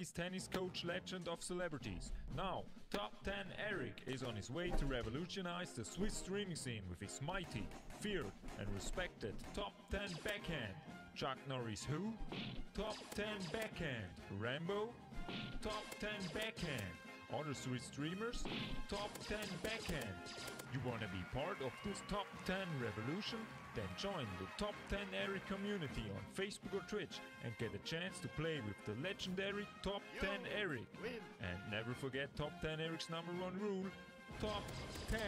Chinese tennis coach legend of celebrities. Now, Top 10 Eric is on his way to revolutionize the Swiss streaming scene with his mighty, feared and respected Top 10 backhand. Chuck Norris who? Top 10 backhand. Rambo? Top 10 backhand. Other Swiss streamers? Top 10 backhand. You wanna be part of this Top 10 revolution? Then join the Top 10 Eric community on Facebook or Twitch and get a chance to play with the legendary Top 10 Eric. And never forget Top 10 Eric's #1 rule, Top 10.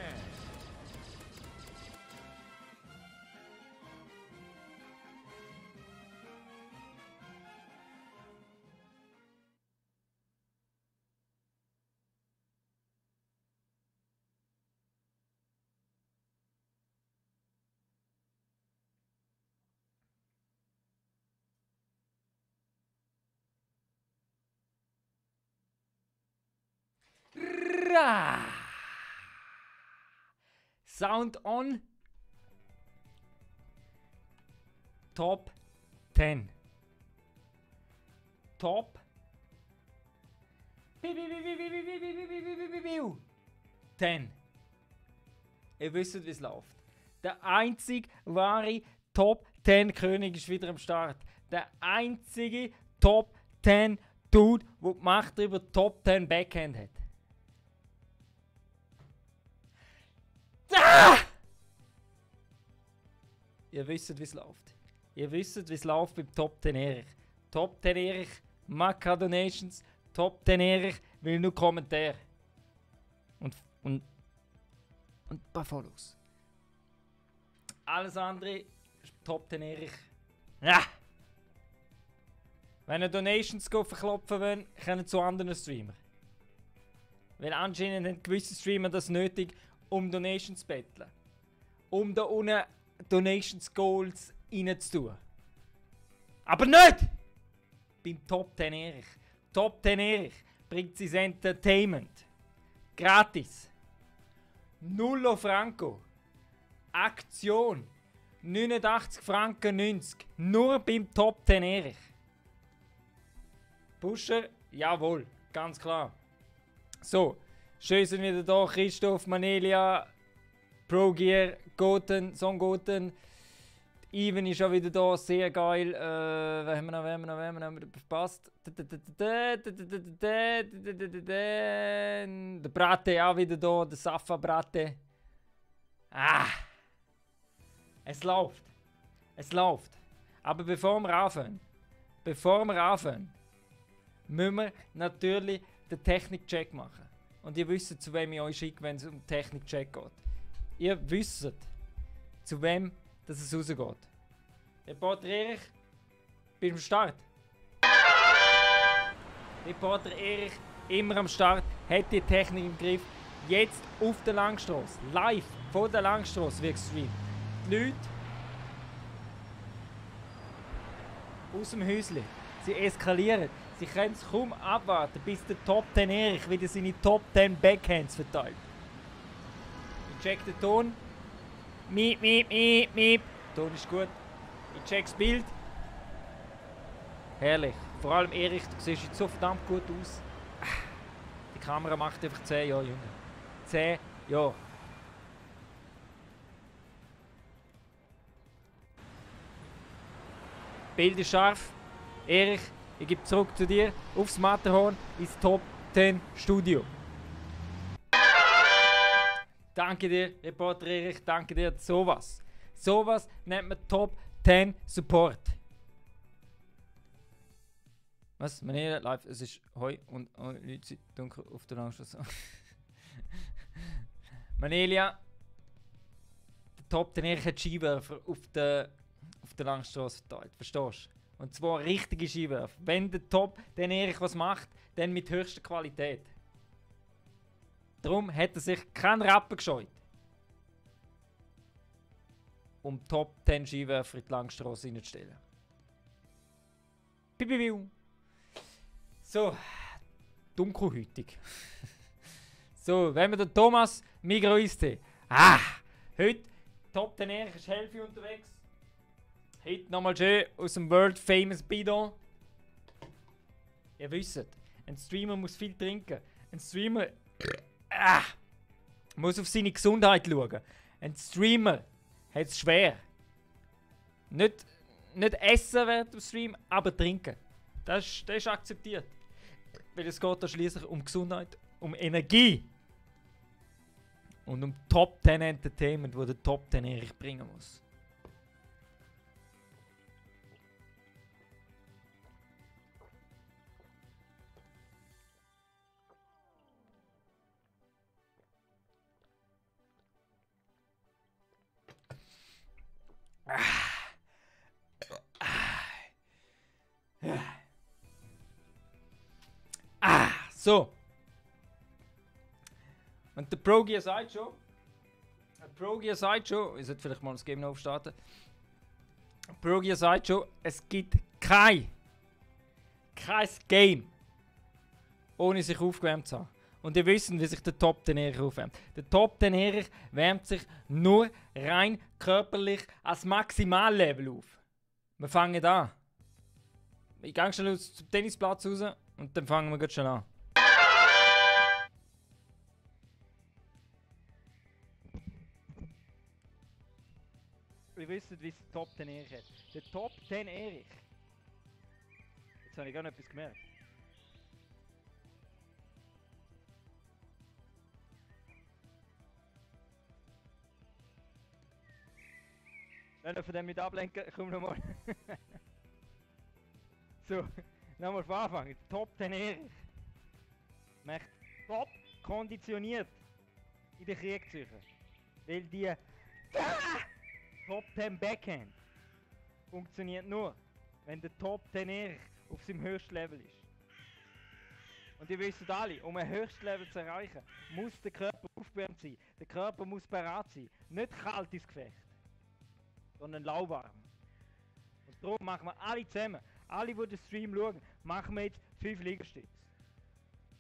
Sound on. Top 10. Top 10. Ihr wisst, wie es läuft. Der einzig wahre Top 10 König ist wieder am Start. Der einzige Top 10 Dude, der die Macht über Top 10 Backhand hat. Ah! Ihr wisst, wie es läuft. Ihr wisst, wie es läuft beim Top 10 Erich. Top 10 Erich, Maka Donations, Top 10 Erich, will nur Kommentare. Und ein paar Follows. Alles andere ist Top 10 Erich. Ja! Wenn ihr Donations verklopfen wollt, können zu anderen Streamer. Weil anscheinend haben gewisse Streamer das nötig, um Donations zu betteln. Um da unten Donations Goals reinzutun. Aber nicht! Beim Top 10 Erich. Top 10 Erich bringt sein Entertainment. Gratis. Nullo Franco. Aktion. 89 Franken 90. Nur beim Top 10 Erich. Pusher? Jawohl, ganz klar. So, schön sind wieder da. Christoph, Manelia, ProGear, Goten, Son Goten. Ivan ist auch wieder da, sehr geil. Wer haben wir noch verpasst? Der Brate auch wieder da, der Safa Brate. Ah! Es läuft. Es läuft. Aber bevor wir anfangen, müssen wir natürlich den Technik-Check machen. Und ihr wisst, zu wem ich euch schicke, wenn es um Technik-Check geht. Ihr wisst, zu wem dass es rausgeht. Reporter Erich, bist du am Start? Reporter Erich, immer am Start, hat die Technik im Griff. Jetzt auf der Langstrasse, live von der Langstrasse wird gestreamt. Die Leute aus dem Häuschen, sie eskalieren. Sie können es kaum abwarten, bis der Top 10 Erich wieder seine Top 10 Backhands verteilt. Ich check den Ton. Miep, miep, miep, miep. Der Ton ist gut. Ich check das Bild. Herrlich. Vor allem Erich, du siehst jetzt so verdammt gut aus. Die Kamera macht einfach 10 Jahre jünger. 10 Jahre. Bild ist scharf. Erich, ich gebe zurück zu dir aufs Matterhorn ins Top 10 Studio. Danke dir, Reporter Erich, danke dir. Sowas nennt man Top 10 Support. Was? Manelia live, es ist Heu und Leute sind dunkel auf der Langstrasse. Manelia, der Top 10 Erich hat Skiwerfer auf der Langstrasse verteilt, verstehst du? Und zwar richtige Skiwerfer. Wenn der Top 10 Erich was macht, dann mit höchster Qualität. Darum hat er sich keinen Rappen gescheut, um Top 10 Skiwerfer in die Langstrasse reinzustellen. Pipipiu. So, dunkelhütig. So, wenn wir den Thomas Migroiste. Heute Top 10 Erich ist Helfi unterwegs. Heute nochmal schön aus dem World Famous Bidon. Ihr wisst, Ein Streamer muss viel trinken. Ein Streamer muss auf seine Gesundheit schauen. Ein Streamer hat es schwer. Nicht essen während dem Stream, aber trinken. Das ist akzeptiert. Weil es geht da schließlich um Gesundheit, um Energie. Und um Top 10 Entertainment, wo der Top 10 Erich bringen muss. So. Und der Progia sagt schon, ich sollte vielleicht mal das Game noch aufstarten. Progia sagt schon, es gibt kein Game, ohne sich aufgewärmt zu haben. Und ihr wisst, wie sich der Top 10 Erich aufwärmt. Der Top 10 Erich wärmt sich nur rein körperlich als Maximallevel auf. Wir fangen an. Ich gehe schnell aus dem Tennisplatz raus und dann fangen wir gerade schon an. Ihr wisst, wie es der Top 10 Erich hat. Der Top 10 Erich. Jetzt habe ich gar nicht etwas gemerkt. Wenn ihr von dem nicht ablenken, komm nochmal. So, nochmal von Anfang. Der Top 10 Erich. Macht top konditioniert in den Krieg zu ziehen. Weil die Top 10 Backhand funktioniert nur, wenn der Top 10 Erich auf seinem höchsten Level ist. Und ihr wisst alle, um ein höchstes Level zu erreichen, muss der Körper aufgewärmt sein. Der Körper muss bereit sein. Nicht kalt ins Gefecht, sondern lauwarm. Und darum machen wir alle zusammen, alle, die den Stream schauen, machen wir jetzt 5 Liegestütze.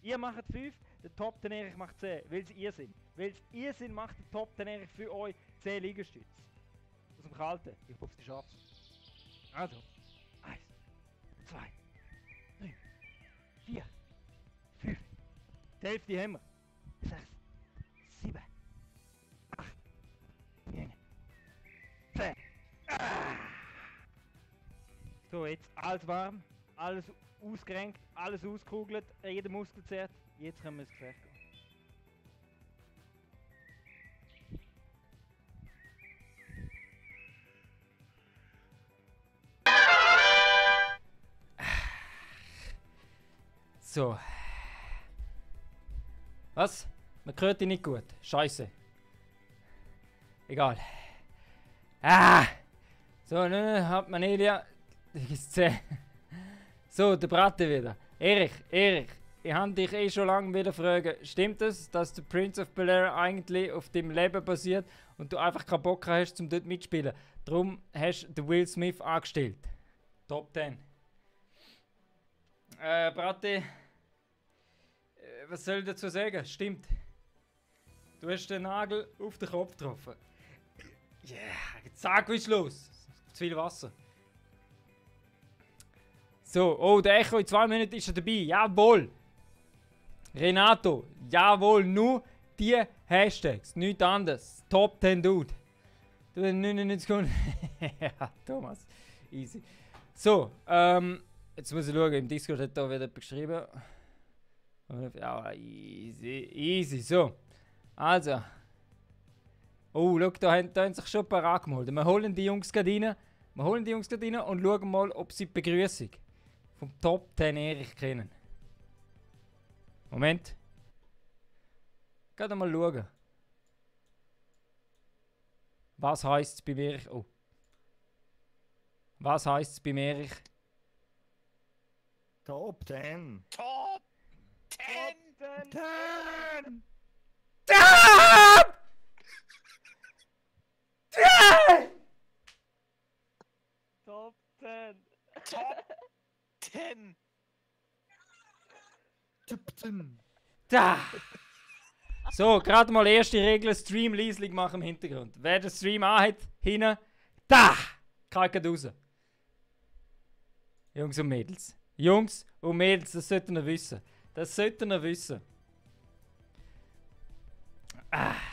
Ihr macht 5, der Top 10 Erich macht 10, weil es ihr sind. Weil es ihr sind, macht der Top 10 Erich für euch 10 Liegestütze. Aus dem Kalten. Ich hoffe, die schaffst. Also. 1, 2, 3, 4, 5. Die Hälfte haben wir. 6, 7, 8, 9, 10. So, jetzt alles warm, alles ausgerenkt, alles auskugelt, jeder Muskel zerrt. Jetzt können wir ins Gefecht gehen. So. Was? Man hört dich nicht gut. Scheiße. Egal. So, ne, hat man Elia. So, der Bratte wieder. Erich, ich habe dich schon lange wieder fragen. Stimmt es, dass der Prince of Bel-Air eigentlich auf dem Leben basiert und du einfach keinen Bock hast, zum dort mitspielen? Darum hast du Will Smith angestellt. Top 10. Bratte, was soll ich dazu sagen? Stimmt. Du hast den Nagel auf den Kopf getroffen. Ja, yeah, sag, was ist los? Zu viel Wasser. So, oh, der Echo in 2 Minuten ist er dabei. Jawohl. Renato, jawohl, nur die Hashtags, nichts anderes. Top 10 Dude. Du hast 99 Sekunden. Ja, Thomas. Easy. So, jetzt muss ich schauen, im Discord hat da wieder jemand geschrieben. Ja, easy, so. Also. Oh, schau, da haben sich schon ein paar angemeldet. Wir holen die Jungs gerade rein. Und schauen mal, ob sie die Begrüßung vom Top 10 Erich kennen. Moment. Gerade mal schauen. Was heisst es beim Erich? Oh. Was heisst es beim Erich? Top 10. Top 10! 10! Damn! Top 10! Top 10! Top 10. Da! So, gerade mal erste Regel: Stream leislich machen im Hintergrund. Wer den Stream anhat, hinten, da! Kalkt raus. Jungs und Mädels. Jungs und Mädels, das sollten ihr wissen. Das sollten ihr wissen.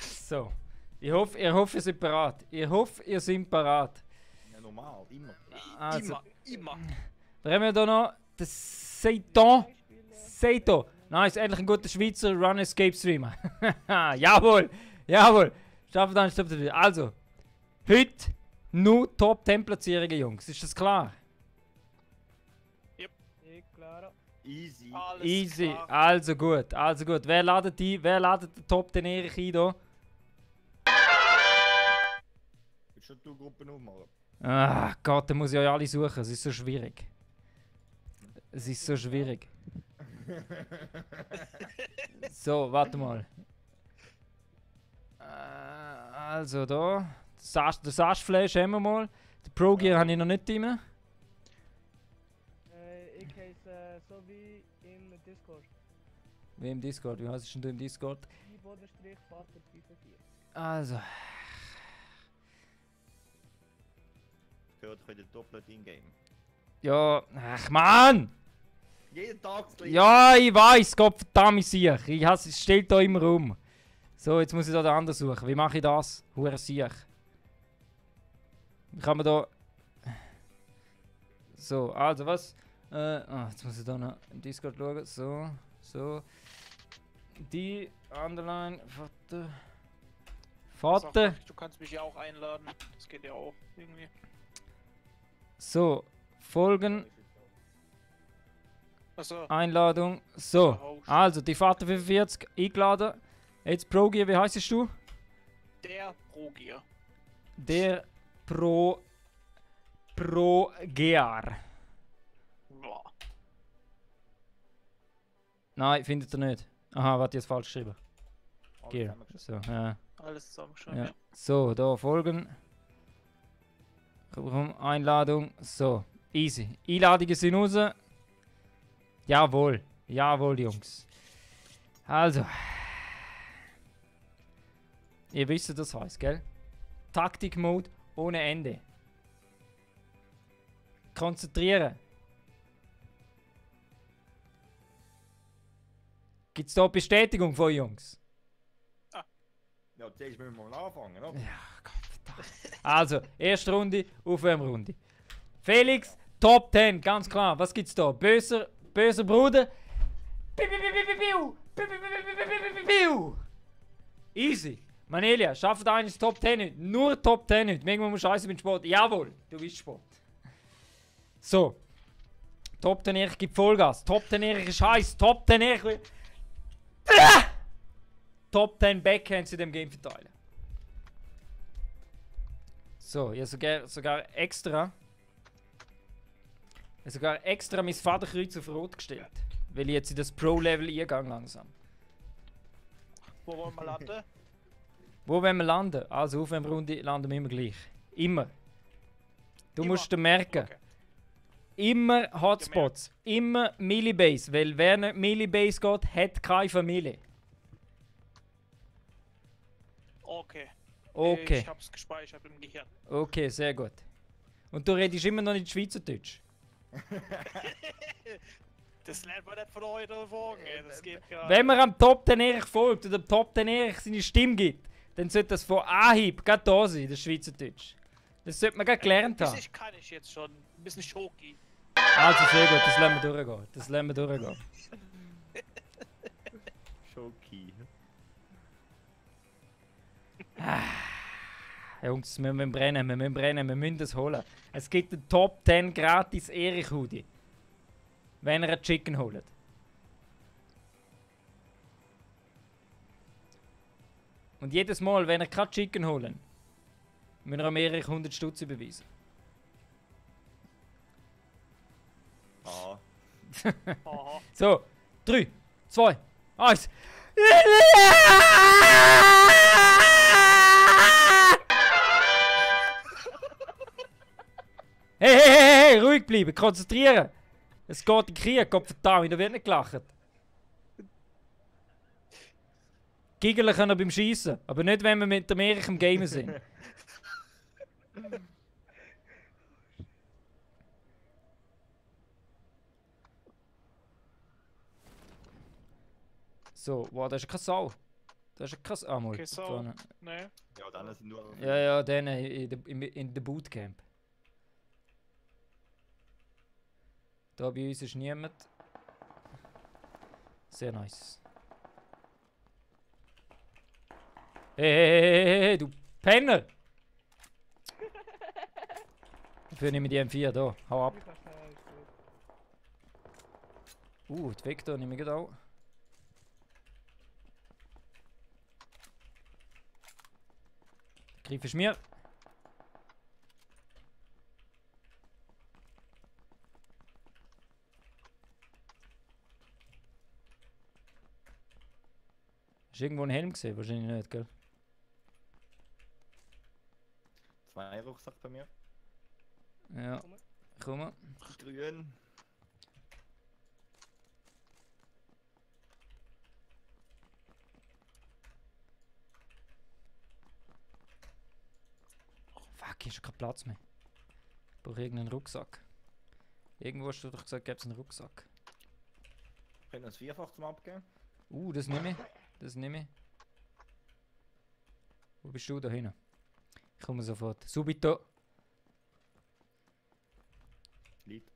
So. Ich hoffe, ihr seid parat. Ich hoffe, ihr seid parat. Ja, normal, immer. Also, Immer. da haben wir hier noch den Seiton. Seito. Nice, endlich ein guter Schweizer Run Escape Streamer. Jawohl, jawohl. Schafft dann, stoppt wieder. Also, heute nur Top 10 Platzierungen, Jungs. Ist das klar? Klar. Easy. Alles Easy. klar. Also gut, also gut. Wer ladet die? Wer ladet den Top 10 Erich ein hier? Willst du die Gruppe aufmachen? Ah Gott, da muss ich euch alle suchen. Es ist so schwierig. Es ist so schwierig. So, warte mal. Also da. Den Sash-Flash haben wir mal. Den Pro Gear habe ich noch nicht drin. Ich heiße so wie im Discord. Wie im Discord? Wie heißt es denn du im Discord? Vater 4. Also. Gehört heute doppelt in-game. Ja. Ach Mann! Jeden Tag das Gleiche. Ja, ich weiß, Gott verdammt sicher. Es steht da immer rum. So, jetzt muss ich da den anderen suchen. Wie mache ich das? Hure sicher. Wie kann man da. So, also was? Jetzt muss ich da noch im Discord schauen. So, so. Die Underline. Vater. Du kannst mich ja auch einladen. Das geht ja auch irgendwie. So, Folgen. Achso. Einladung. So, also die Vater 45 eingeladen. Jetzt Progier, wie heißt du? Der Progier. Der Progear. Boah. Nein, findet ihr nicht. Aha, warte, jetzt falsch geschrieben. Alles Gear. zusammengeschrieben. So, ja. Alles zusammengeschrieben. Ja. Ja. So, da folgen. Einladung. So, easy. Einladungen sind raus. Jawohl. Jawohl, Jungs. Also. Ihr wisst, das heißt, gell? Taktik-Mode ohne Ende. Konzentrieren. Gibt es da Bestätigung von Jungs? Ja, zuerst müssen wir mal anfangen, oder? Also, erste Runde, Aufwärmrunde. Felix, Top 10, ganz klar. Was gibt's da? Böser Bruder. Piu, piu, piu, piu, piu, piu, piu, piu, piu, piu. Easy. Manelia, schafft eines Top 10 nicht. Nur Top 10 nicht. Manchmal muss scheiße mit Sport. Jawohl, du bist Sport. So. Top 10 Erich gibt Vollgas. Top 10 Erich ist heiß. Top 10 Erich. Top 10 Backhands in dem Game verteilen. So, ich habe sogar extra mein Vaterkreuz auf Rot gestellt. Weil ich jetzt in das Pro-Level eingehe langsam. Wo wollen wir landen? Wo wollen wir landen? Also auf einer Runde landen wir immer gleich. Immer. Du Immer? musst dir merken. Okay. Immer Hotspots. Immer Millibase. Weil wer nicht Millibase geht, hat keine Familie. Okay. Okay. Ich hab's gespeichert im Gehirn. Okay, sehr gut. Und du redest immer noch nicht Schweizerdeutsch. Das lernt man nicht von heute auf morgen. Ey. Das geht gar Wenn man am Top 10 Erich folgt oder dem Top 10 Erich seine Stimme gibt, dann sollte das von Anhieb gerade da sein, das Schweizerdeutsch. Das sollte man gerade gelernt haben. Das kann ich jetzt schon. Ein bisschen Schoki. Also sehr gut, das lassen wir durchgehen. Das lassen wir durchgehen. Schoki. Jungs, wir müssen brennen, wir müssen das holen. Es gibt einen Top 10 gratis Erich Hoodie. Wenn ihr einen Chicken holt. Und jedes Mal, wenn ihr keinen Chicken holen, müsst ihr am Erich 100 Stutz überweisen. Ah. Aha. So, 3, 2, 1. Hey, ruhig bleiben, konzentrieren. Es geht in den Krieg, Gott verdammt, da wird nicht gelacht. Giggeln können wir beim Schießen, aber nicht, wenn wir mit dem Erich im Gamen sind. So, wow, da ist keine Sau. Da ist keine Sau. Ah, mal. Okay, Sau. vorne. Nee. Ja, dann sind nur... Ja, ja, dann in der Bootcamp. Da bei uns ist niemand. Sehr nice. Hey, du Penner! Dafür nehme ich die M4 da. Hau ab. Die Vector nehme ich auch. Greifst mir. Hast du irgendwo einen Helm gesehen? Wahrscheinlich nicht, gell? 2 Rucksack bei mir. Ja. Komm. Grün. Fuck, hier ist kein Platz mehr. Ich brauche irgendeinen Rucksack. Irgendwo hast du doch gesagt, gäbe es einen Rucksack. Können wir das vierfach zum Abgeben? Das nehme ich. Das nehme ich. Wo bist du da hinten? Ich komme sofort. Subito. Lied.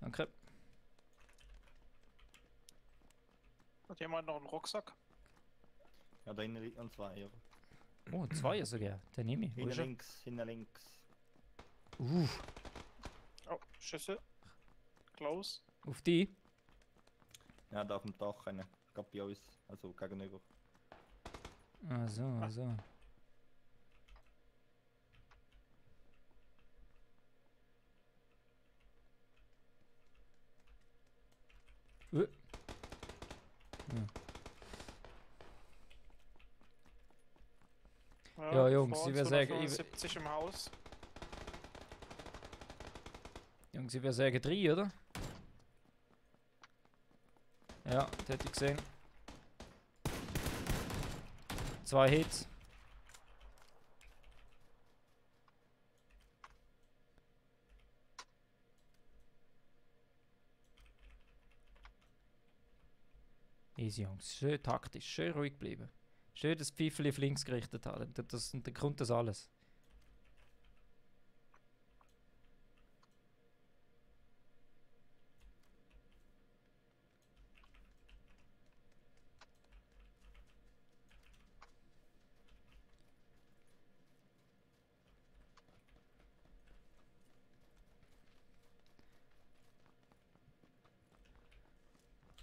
Danke. Hat jemand noch einen Rucksack? Ja, da hinten liegt noch 2. Ja. Oh, 2 sogar. Den nehme ich. Wo Hinten ist er? links, hinten links. Oh, Schüsse. Close. Auf die. Ja, da auf dem Dach eine. Gerade bei uns, also gegenüber. Ah so, ah so. Ja, Jungs, vor ich uns würde sagen, 175 im Haus. Jungs, ich würde sagen 3, oder? Ja, das hätte ich gesehen. 2 Hits. Easy, Jungs. Schön taktisch, schön ruhig bleiben. Schön das Pfeifchen auf links gerichtet haben. Dann kommt das alles.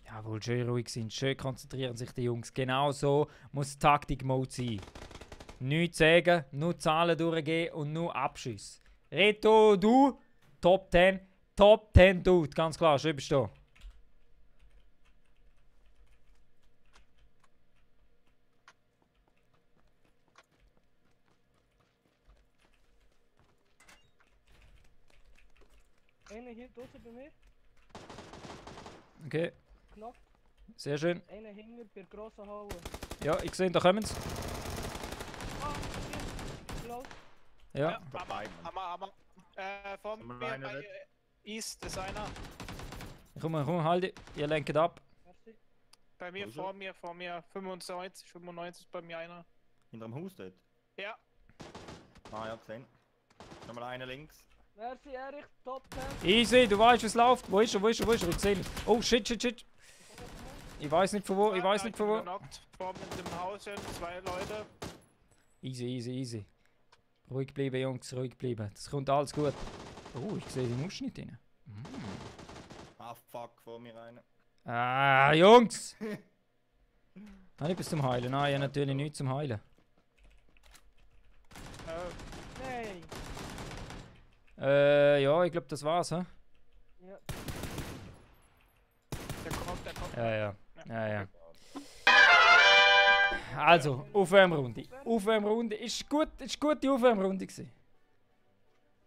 Jawohl, schön ruhig sind, schön konzentrieren sich die Jungs. Genau so muss Taktik-Mode sein. Nichts sagen, nur Zahlen durchgehen und nur Abschüsse. Reto, du, Top 10, Top 10 Dude, ganz klar, schön bist du. Einer hier draußen bei mir. Okay, Knopf. sehr schön. Einer hinter bei der grossen Halle. Ja, ich sehe, da kommen sie. Ah, hier. Close. Ja, Hammer. Vor Sind wir mir einer bei nicht? East ist einer. komm, halt, ihr lenkt ab. Merci. Bei mir, Wo ist vor mir. 95 bei mir einer. Hinterm Haus dort. Ja. Ah ja, gesehen. Nochmal einer links. Merci, Erich. Top 10. Easy, du weißt, was läuft. Wo ist er? Ich sehe ihn. Oh, shit. Ich weiß nicht von wo, Genockt. Vor mir in dem Haus sind 2 Leute. Easy. Ruhig bleiben, Jungs, ruhig bleiben. Das kommt alles gut. Oh, ich sehe den Ausschnitt rein. Ah fuck, vor mir einer. Ah, Jungs! Habe ich etwas zum Heilen? Nein, ich habe natürlich nichts zum Heilen. Nein. Ja, ich glaube, das war's, hä? Ja. Der kommt. Ja. Also, Aufwärmrunde. Ist gute Aufwärmrunde gewesen.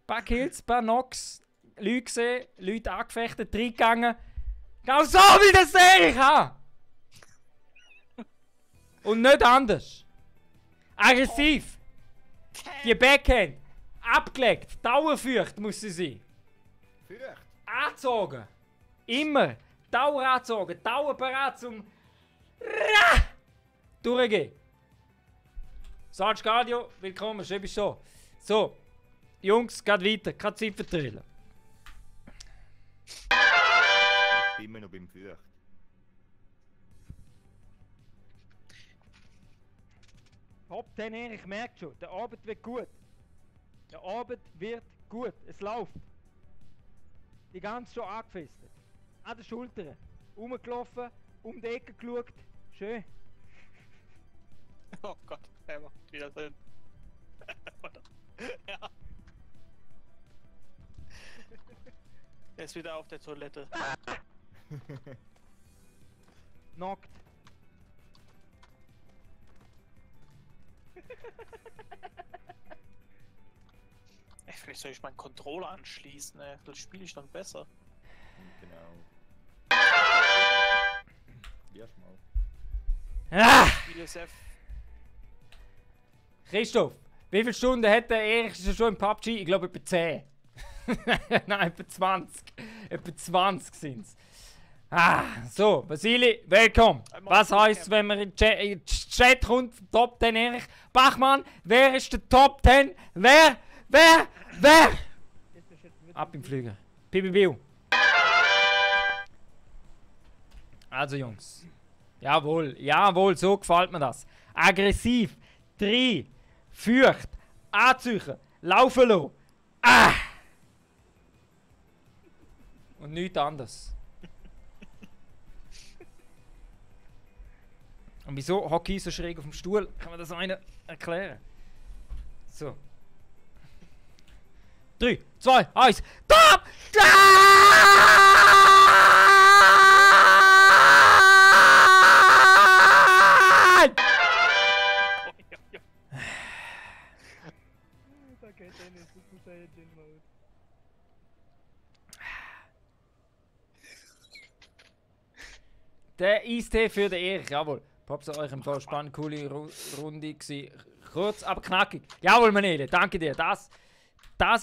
Paar Kills, paar Knocks, Leute gesehen, Leute angefechtet, reingegangen. Genau so wie das sehe ich habe! Und nicht anders. Aggressiv. Die Backhand. Abgelegt. Dauerfürcht muss sie sein. Fürcht! Angezogen. Immer. Dauer angezogen. Dauer bereit zum... Ra! durchgehen. Sarge Cardio, willkommen, schön bist du da. So, Jungs, geht weiter, keine Zeit vertrüllen. Ich bin immer noch beim Fürcht. Top 10 Erich, ich merke schon, der Abend wird gut. Der Abend wird gut, es läuft. Die ganze schon angefesselt. An den Schultern. Rumgelaufen, um die Ecke geschaut. Schön. Oh Gott, er macht wieder Sinn. Ja. Er ist wieder auf der Toilette. Nackt. Ey, vielleicht soll ich meinen Controller anschließen, ey. Das spiele ich dann besser. Genau. Erstmal. Ah! BSF. Christoph, wie viele Stunden hat der Erich schon im PUBG? Ich glaube etwa 10. Nein, etwa 20. Etwa 20 sind es. Ah, so, Vasili, willkommen. Was heisst, wenn man in den Chat kommt, Top 10 Erich? Bachmann, wer ist der Top 10? Wer? Jetzt bist du jetzt wieder Ab im Flüger. Pipipiu. Also Jungs. Jawohl, so gefällt mir das. Aggressiv, drei, fürcht, anzüchen, laufen lassen. Ah! Und nichts anderes. Und wieso hocke ich so schräg auf dem Stuhl? Kann man das einer erklären? So. 3, 2, 1, Top! Okay, Dennis, Super Saiyajin Mode. Der Eistee für den Erich, jawohl. Pops euch im Fall spannend, coole Runde gewesen. Kurz, aber knackig. Jawohl, Manele, danke dir. Das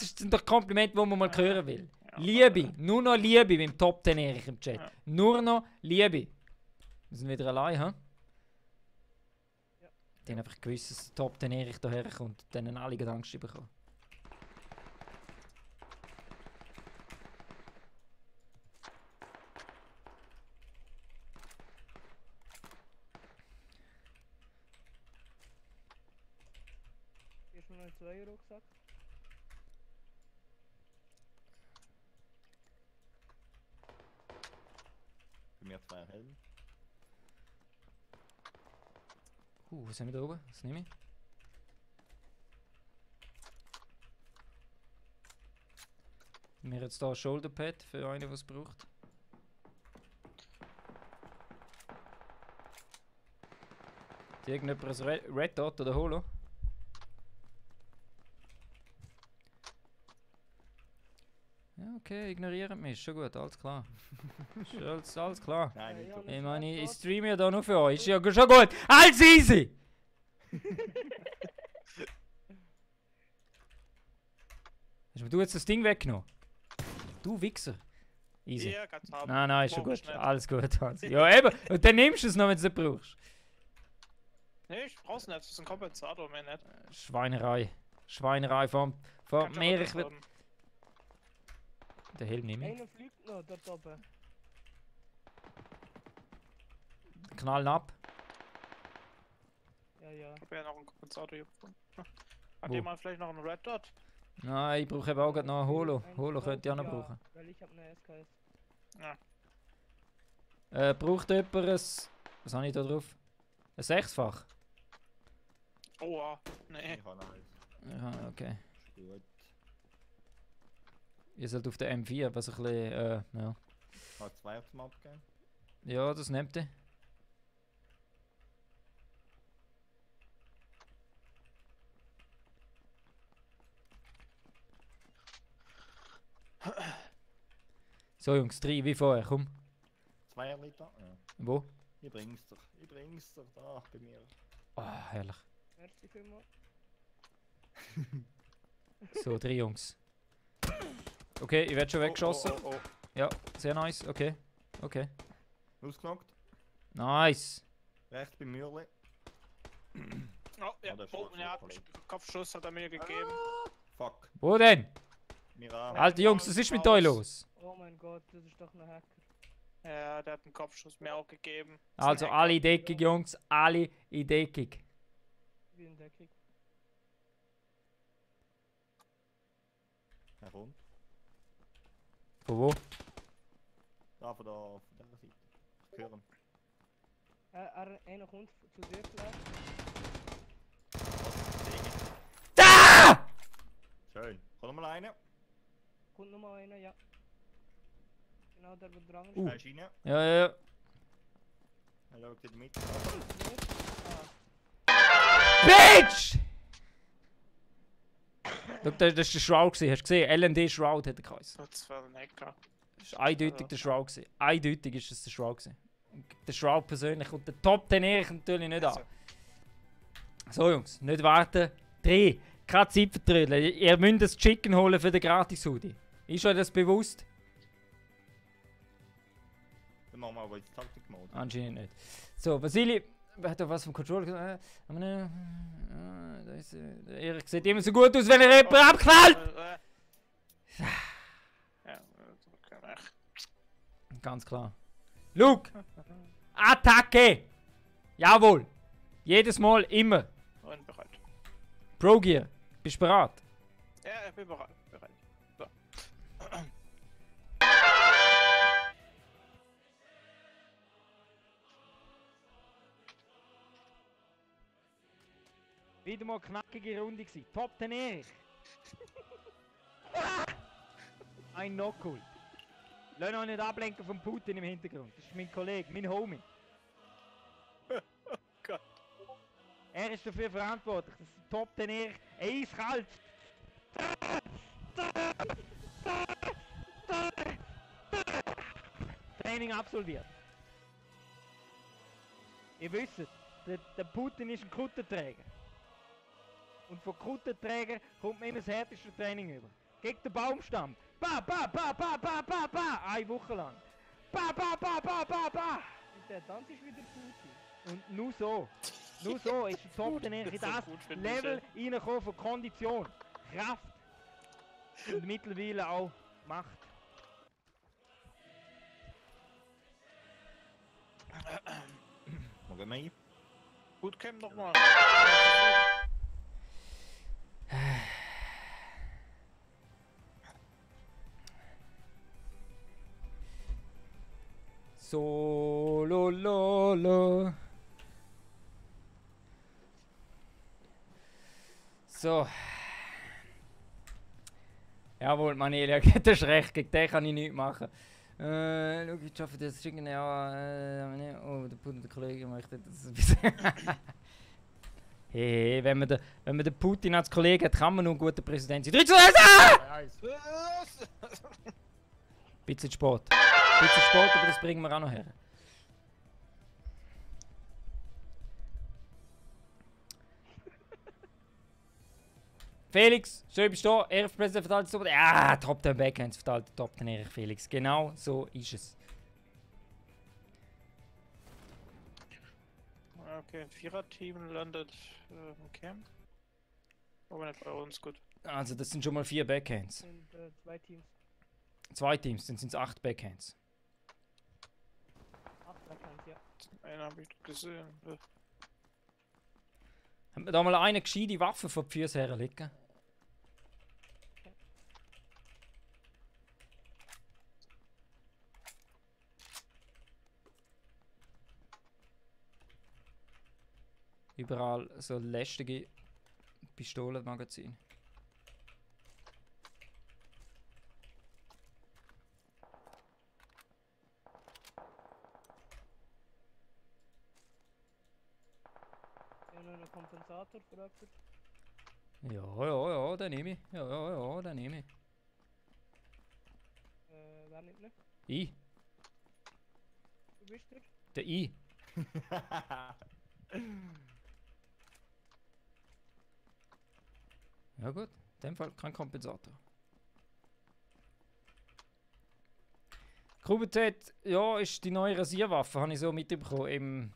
sind doch Komplimente, die man mal hören will. Liebe, nur noch Liebe beim Top 10 Erich im Chat. Ja. Nur noch Liebe. Wir sind wieder allein, hä? Ja. Die haben einfach gewusst, dass Top 10 Erich hierher kommt. Dann haben alle Angst bekommen. Hast du noch einen 2-Rucksack? Bei mir 2 Helme. Was haben wir da oben? Was nehme ich? Wir jetzt hier ein Shoulderpad für einen, der es braucht. Hat irgendjemand ein Red Dot oder Holo? Ja, okay, ignorieren mich, ist schon gut, alles klar. Ist alles klar. Nein, nicht so. Ich meine, ich streame ja da nur für euch, ist ja schon gut. Alles easy! Hast du jetzt das Ding weggenommen? Du Wichser. Easy. Ja, kannst haben. Nein, ist schon Brauch ich gut. nicht. Alles gut, Hans. Ja, eben. Und dann nimmst du es noch, wenn du es nicht brauchst. Nee, ich brauch's nicht. Das ist ein Kompensator, mehr nicht. Schweinerei. Schweinerei vom Kannst du mehr. aber Ich will. haben. Den Helm nehme ich. Einer fliegt noch dort oben. Knallen ab. Ja. Ich hab ja noch einen Kompensator hier gefunden. Hat Wo? jemand vielleicht noch einen Red Dot? Nein, ich brauche eben auch gerade noch ein Holo. Ein Holo könnte ich auch noch ja, brauchen. Weil ich hab eine SKS. Braucht jemand ein. Was habe ich da drauf? Ein 6-fach? Oh, ja. Nee. Ich habe eins. Ja, okay. Ist gut. Ihr seid auf der M4, was ein bisschen. Ja. Ich habe 2 auf dem Abgeben. Ja, das nehmt ihr. So Jungs, 3 wie vorher, komm. 2 Liter? Ja. Wo? Ich bring's doch. Ich bring's doch da bei mir. Ah, herrlich. Merci vielmals. So, 3 Jungs. Okay, ich werde schon weggeschossen. Oh. Ja, sehr nice, okay. Okay. Ausgenockt. Nice. Rechts beim Mürli. Oh, ja, Oh, der oh, Schuss ja, ist voll. Kopfschuss hat er mir gegeben. Fuck. Wo denn? Mira. Alter Jungs, was ist mit euch los? Oh mein Gott, das ist doch ein Hacker. Ja, der hat einen Kopfschuss mir auch gegeben. Also alle in Deckung, Jungs. Alle in Deckung. Wie in Deckung. Er kommt. Von wo? Da von der Seite. Ich höre ihn. Einer kommt zu dir vielleicht. Da! Schön. Komm noch mal rein. Kommt noch mal einer, ja. Genau, der wird dran. Er ist rein. Ja, ja, ja. Er schaut in die Mitte. Bitch! Schau, das war der Shroud, hast du gesehen? LND Shroud hat er geheißen. Das war ein Hacker. Das war eindeutig der Shroud. Eindeutig ist es der Shroud. Der Shroud persönlich und der Top den ich natürlich nicht an. So Jungs, nicht warten. 3. Keine Zeit vertrödeln. Ihr müsst das Chicken holen für den Gratis-Hoodie. Ist euch das bewusst? Dann machen wir aber jetzt Taktik-Mode. Anscheinend nicht. So, Vasili, wer hat da was vom Controller gesagt? Erik sieht immer so gut aus, wenn er jemanden abknallt! Ja, okay. Ganz klar. Luke! Attacke! Jawohl! Jedes Mal, immer. Und bereit. Pro Gear, bist du bereit? Ja, ich bin bereit. So. Wieder mal knackige Runde gewesen. Top 10 Erich. Ein Knockhold. Lass euch nicht ablenken vom Putin im Hintergrund. Das ist mein Kollege, mein Homie. Gott. Er ist dafür verantwortlich, dass der Top 10 Erich eiskalt Training absolviert. Ihr wisst, der Putin ist ein Kuttenträger. Und von Kuttenträger kommt man immer das härteste Training über. Gegen den Baumstamm. Ba, ba, ba, ba, ba, ba, ba. Eine Woche lang. Ba, ba, ba, ba, ba, ba. Und der Tanz ist wieder Putin. Und nur so. Nur so ist der Top in Das ist so das gut für dich, Level reingekommen von Kondition, Kraft und mittlerweile auch Macht. Wo gehen wir hin? Bootcamp nochmal. Solo lolo. So. Jawohl, Manelia, du hast recht, gegen den kann ich nichts machen. Schau, ich schaffe das irgendwie auch. Oh, der Kollege möchte das ein bisschen. Hey, wenn man den Putin als Kollege hat, kann man nur ein guter Präsident sein. 3 zu 1! Bisschen Sport. Bisschen Sport, aber das bringen wir auch noch her. Felix, schön bist du da. Erich Präsident verteilt so. Ja, Top 10 Backhands verteilt Top 10 Erich Felix. Genau so ist es. Okay, ein Vierer-Team landet im Camp. Aber nicht bei uns, gut. Also, das sind schon mal 4 Backhands. Und 2 Teams. 2 Teams, dann sind es 8 Backhands. 8 Backhands, ja. Einen habe ich gesehen. Haben wir da mal eine gescheite Waffe von die Füße her liegen? Überall so lästige Pistolenmagazine. Ja, noch einen Kompensator für jemanden. Ja, den nehme ich. Ja, den nehme ich. Wer nimmt nicht? Ich. Du bist der? Der I. Ja gut, in dem Fall kein Kompensator. QBZ, ja, ist die neue Rasierwaffe, habe ich so mitbekommen im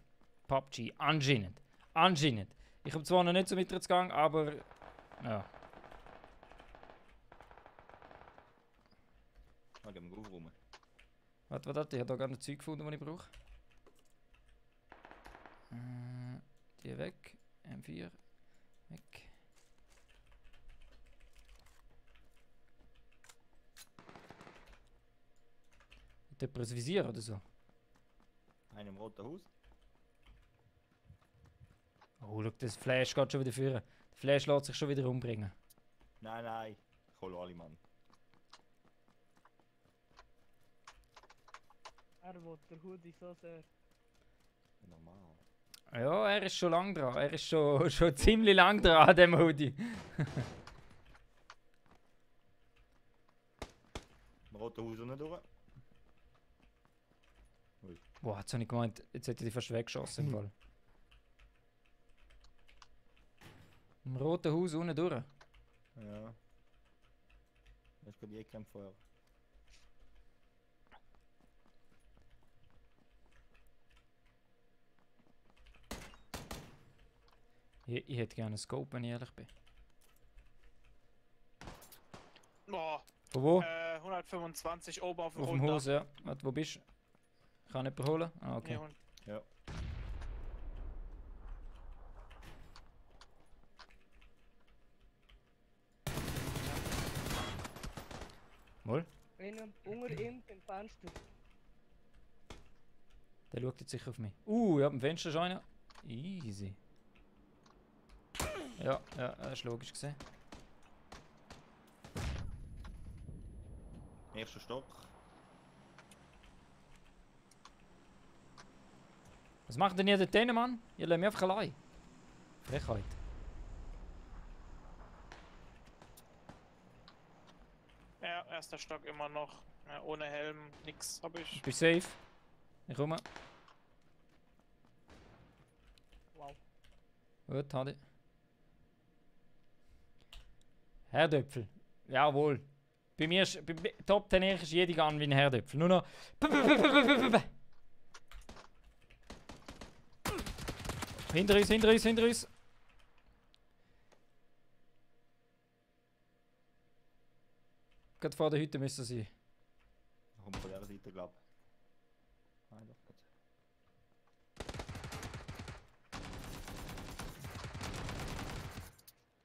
PUBG. Anscheinend. Ich habe zwar noch nicht so mit jetzt gegangen, aber. Ja. Ah, gehen wir rum. Warte, ich habe da gerade ein Zeug gefunden, das ich brauche. Die weg. M4. Weg. Hat jemand ein Visier oder so? Einer im roten Haus. Oh, schau, das Flash geht schon wieder führen. Der Flash lässt sich schon wieder umbringen. Nein, nein. Ich hole alle Mann. Er will der Hoodie so sehr. Normal. Ja, er ist schon lang dran. Er ist schon ziemlich lang dran an dem Hoodie. Im roten Haus unten durch. Boah, jetzt habe ich gemeint, jetzt hätte ich die fast weggeschossen im Fall. Im roten Haus unten durch. Ja. Das ist gerade die Ecke am Feuer. Ich hätte gerne einen Scope, wenn ich ehrlich bin. Boah, Von wo? 125 oben auf dem Auf dem Runter. Haus, ja. Warte, wo bist du? Kann ich jemanden holen? Ah, okay. Nee, Hund. Ja. Mal. Einer unter ihm im Fenster. Der schaut jetzt sicher auf mich. Ja, am Fenster ist einer. Easy. Ja, das ist logisch gesehen. Erster Stock. Was macht denn ihr dort drinnen, Mann? Ihr lasst mich einfach allein. Frechheit. Ja, erster Stock immer noch. Ja, ohne Helm, nix hab ich. Ich bin safe. Ich komme. Wow. Gut, hatte ich. Herdöpfel. Jawohl. Bei mir ist, bei Top 10 ist jede Gun wie ein Herdöpfel. Nur noch. Hinter uns, hinter uns, hinter uns. Gerade vor der Hütte müssen sie. Da kommt von der Seite, glaube ich. Nein, doch nicht.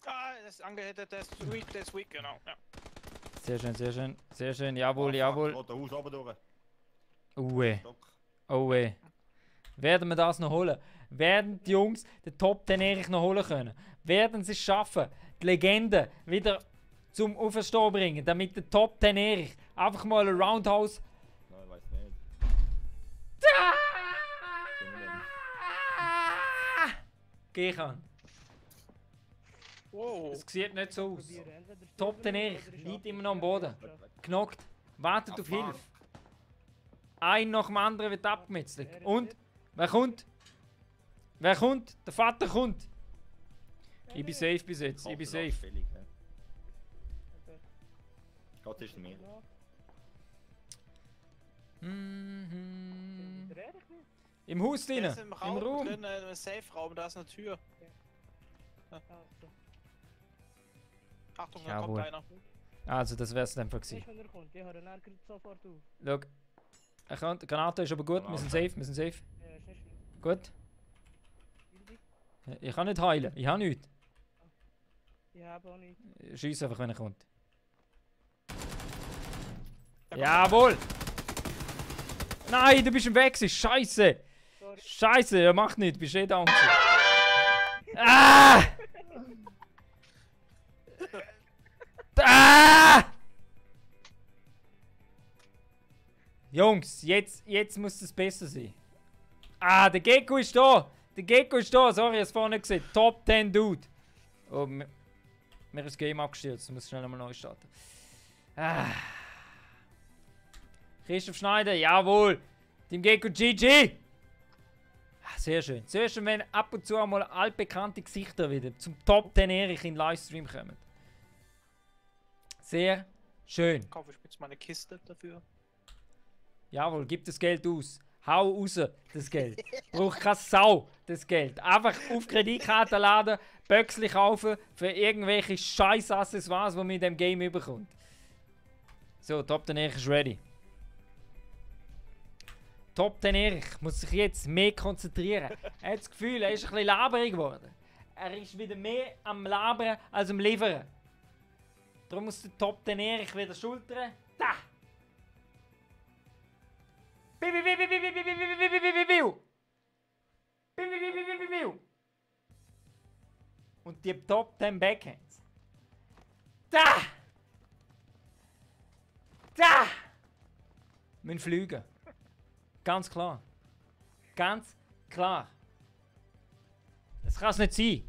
Ah, das ist angehittet, der ist weak, genau. Ja. Sehr schön, sehr schön, sehr schön. Jawohl, fuck, jawohl. Rote Haus oben durch. Stock. Oh, Werden wir das noch holen? Werden die Jungs den Top 10 Erich noch holen können? Werden sie es schaffen, die Legende wieder zum Auferstehen bringen, damit der Top 10 Erich einfach mal ein Roundhouse. nein, ich weiß nicht. Gehen kann. Wow. Es sieht nicht so aus. Probieren. Entweder Top 10 Erich liegt immer noch am Boden. Knockt, wartet auf Hilfe. Ein nach dem anderen wird abgemetzelt. Und wer kommt? Wer kommt? Der Vater kommt. Ich bin safe bis jetzt. Ich bin safe. Gott ist mir. Mhm. Der Erich nicht? Im Haus Der drinnen. ist im Im Raum, Raum. drin, im Safe-Raum, da ist eine Tür. Ah, so. Achtung, da Jawohl. kommt einer. Also, das wär's dann gewesen. Weißt du, wenn er kommt? Ich höre ihn gerade sofort auf. Schau. Er kommt. Die Granate ist aber gut. Wir sind safe. Wir sind safe. Ja, ist nicht schlimm. Gut. Wildi? Ich kann nicht heilen. Ich habe nichts. Ich habe auch nicht. Schieß einfach, wenn er kommt. Da kommt Jawohl! Nein, du bist im Weg. Scheiße! Sorry. Scheiße, er macht nichts. Bist eh down. Ah! Ah! Jungs, jetzt muss es besser sein. Ah, der Gecko ist da! Der Gecko ist da! Sorry, ich hab's vorhin nicht gesehen. Top 10 Dude! Oh, mir ist das Game abgestürzt. Ich muss schnell einmal neu starten. Ah. Christoph Schneider, jawohl! Team Gecko GG! Ah, sehr schön. Sehr schön, wenn ab und zu einmal altbekannte Gesichter wieder zum Top 10 Erich in Livestream kommen. Sehr schön. Kaufe ich jetzt mal eine Kiste dafür. Jawohl, gib das Geld aus. Hau raus, das Geld. Braucht keine Sau, das Geld. Einfach auf Kreditkarte laden, Böckchen kaufen für irgendwelche scheiß Accessoires, die man in diesem Game überkommt. So, Top 10 Erich ist ready. Top 10 Erich muss sich jetzt mehr konzentrieren. Er hat das Gefühl, er ist ein bisschen laberig geworden. Er ist wieder mehr am Labern als am Liefern. Darum muss der Top 10 Erich wieder schultern. Da! Und die Top 10 Backhands. Da! Da! Müssen fliegen. Ganz klar. Ganz klar. Es kann es nicht sein,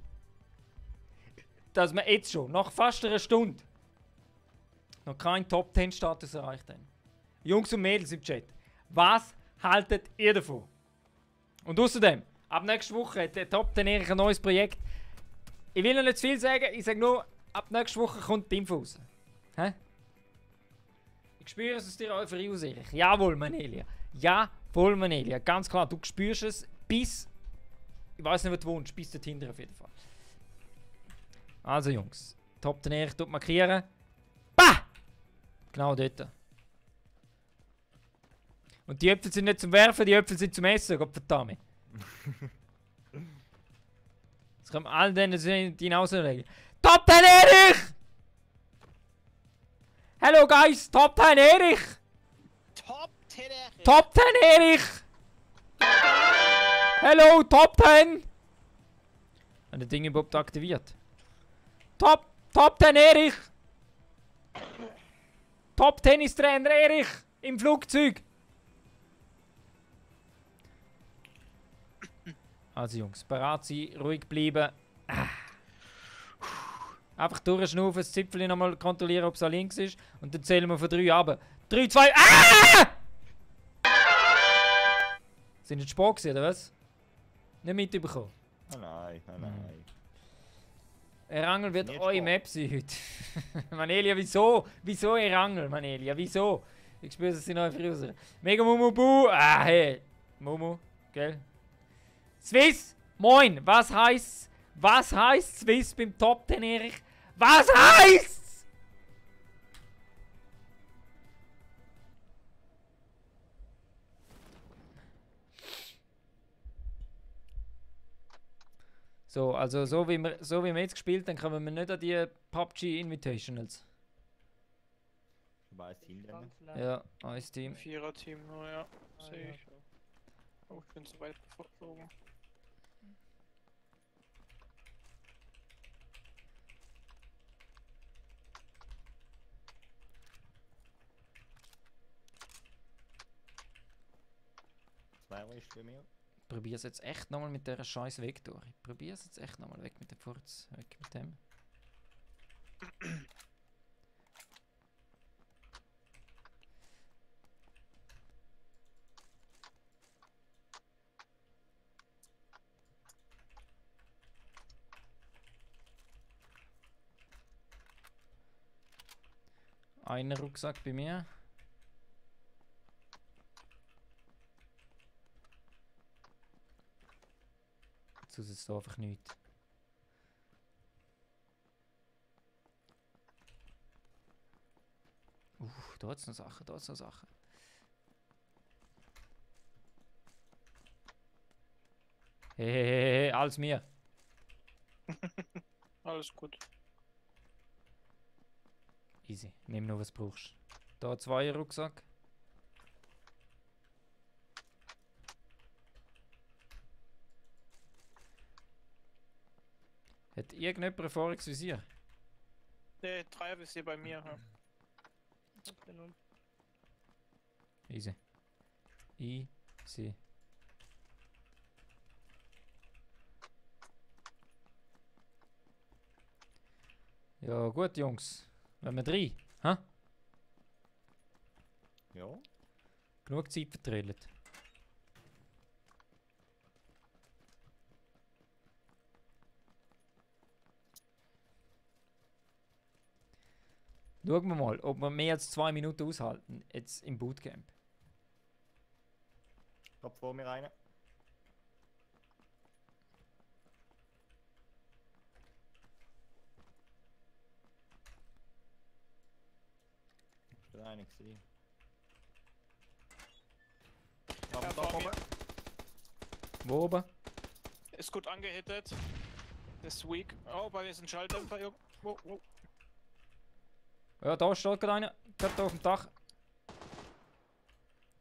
dass wir jetzt schon, nach fast einer Stunde, noch keinen Top 10 Status erreicht haben. Jungs und Mädels im Chat, was haltet ihr davon? Und außerdem, ab nächster Woche hat der Top 10 Erich ein neues Projekt. Ich will noch nicht zu viel sagen, ich sage nur, ab nächster Woche kommt die Info raus. Hä? Ich spüre es aus dir Euphorie aus, Erich. Jawohl, Manelia. Jawohl, Manelia. Ganz klar, du spürst es bis, ich weiß nicht, wo du wohnst, bis dorthin auf jeden Fall. Also Jungs, Top 10 Erich tut markieren. Bah! Genau dort. Und die Äpfel sind nicht zum Werfen, die Äpfel sind zum Essen, Gott verdammt. Jetzt können wir all denen die hinauslegen. Top 10 Erich! Hello guys, Top 10 Erich! Top 10 Erich! Top 10 Erich! Hello, Top 10! Haben die Dinge überhaupt aktiviert? Top 10 Erich! Top Tennistrainer Erich! Im Flugzeug! Also Jungs, bereit sein, ruhig bleiben. Einfach durchschnaufen, das Zipfel nochmal kontrollieren, ob es an links ist. Und dann zählen wir von 3 ab. 3, 2, Sind nicht Sport gewesen, oder was? Nicht mitbekommen. Ah nein, ah nein. Erangel wird Nicht eure Sport. Map sein heute. Manelia, wieso? Wieso Erangel, Manelia? Wieso? Ich spüre, dass sie noch raus. Mega Mumu Bu. Ah, hey. Mumu, gell? Swiss, moin. Was heißt Swiss beim Top 10 Erich? Was heißt's? So, also so wie wir jetzt gespielt haben, kommen wir nicht an die PUBG Invitationals. Weiß hinten. Ganz leicht. Ja, ein Team. 4er-Team nur, ja. Sehe ja. ich. Oh, ich bin zu weit geflogen. Zwei ist bei mir. Probier's jetzt echt nochmal mit dieser scheiß Vektor. Ich probier's jetzt echt nochmal weg mit dem Furz. Weg mit dem. Einer Rucksack bei mir. Jetzt ist es einfach nichts. Da hat's noch Sachen, da hat's noch Sachen. Hey, alles mir. Alles gut. Easy, nimm nur was du brauchst. Da 2 Rucksack. Hat irgendjemand ein voriges Visier? Der 3 ist hier bei mir. Ja. Genommen. Easy. Easy. Ja gut Jungs. Wenn wir 3, hä? Ja. Genug Zeit vertrüllt. Schauen wir mal, ob wir mehr als 2 Minuten aushalten, jetzt im Bootcamp. Kommt vor mir rein. Ist da einer gesehen? Auf Ja, dem vor Dach mir. oben. Wo oben? Ist gut angehittet. Ist weak. Oh, bei mir ist ein Schalldämpfer irgendwo. Oh. Ja, da steht gerade einer. Gerade da auf dem Dach.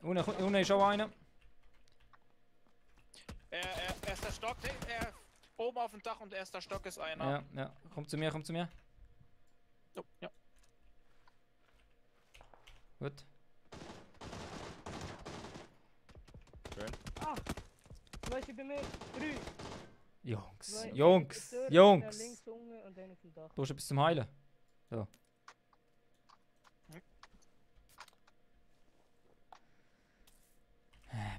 Unten ist auch einer. Erster Stock, oben auf dem Dach und erster Stock ist einer. Ja, ja. Komm zu mir, komm zu mir. Oh, ja. Gut. Schön. Ah! Zwei sind bei mir. 3. Jungs, Zwei Jungs, Einer Jungs. links unten und einer auf dem Dach. Du hast etwas zum Heilen. So.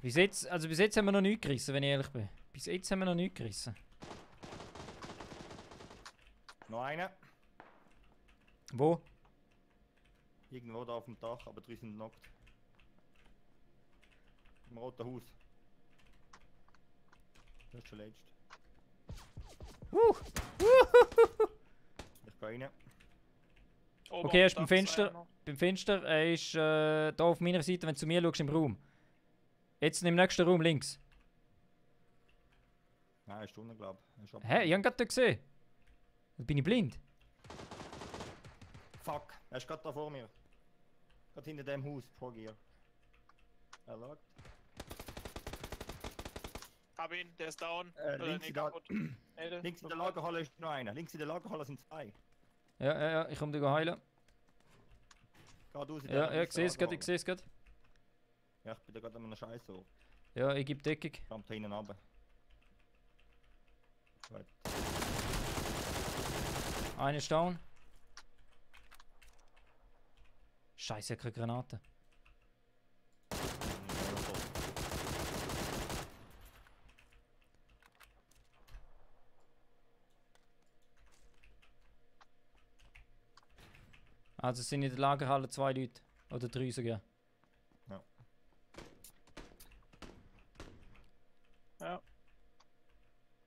Bis jetzt haben wir noch nichts gerissen, wenn ich ehrlich bin. Bis jetzt haben wir noch nichts gerissen. Noch einer. Wo? Irgendwo da auf dem Dach, aber 3 sind knockt. Im roten Haus. Das ist schon letzt. Ich gehe rein. Oben Okay, er auf ist dem beim Dach Fenster. einer noch. Beim Fenster, er ist da auf meiner Seite, wenn du zu mir schaust im Raum. Jetzt im nächsten Raum links. Nein, ist unten, glaube ich. Hä? Ich hab ihn gerade dort gesehen. Bin ich blind? Fuck, er ist gerade da vor mir. Gerade hinter dem Haus, vor dir. Er lag. Hab ihn, der ist down. Links nee, in der- kaputt. Nee, Links in der Lagerhalle ist noch einer. Links in der Lagerhalle sind 2. Ja, ich komm dich heilen. Geradeaus in Ja, der ich sehe es gerade, ich sehe es gerade. Ja, ich bin da gerade an einer Scheiße. So. Ja, ich gebe Deckung. Kommt da hinten runter. Gut. Einer ist down. Scheiße, ich hab keine Granate. Also es sind in der Lagerhalle 2 Leute. Oder 3 sogar. Ja.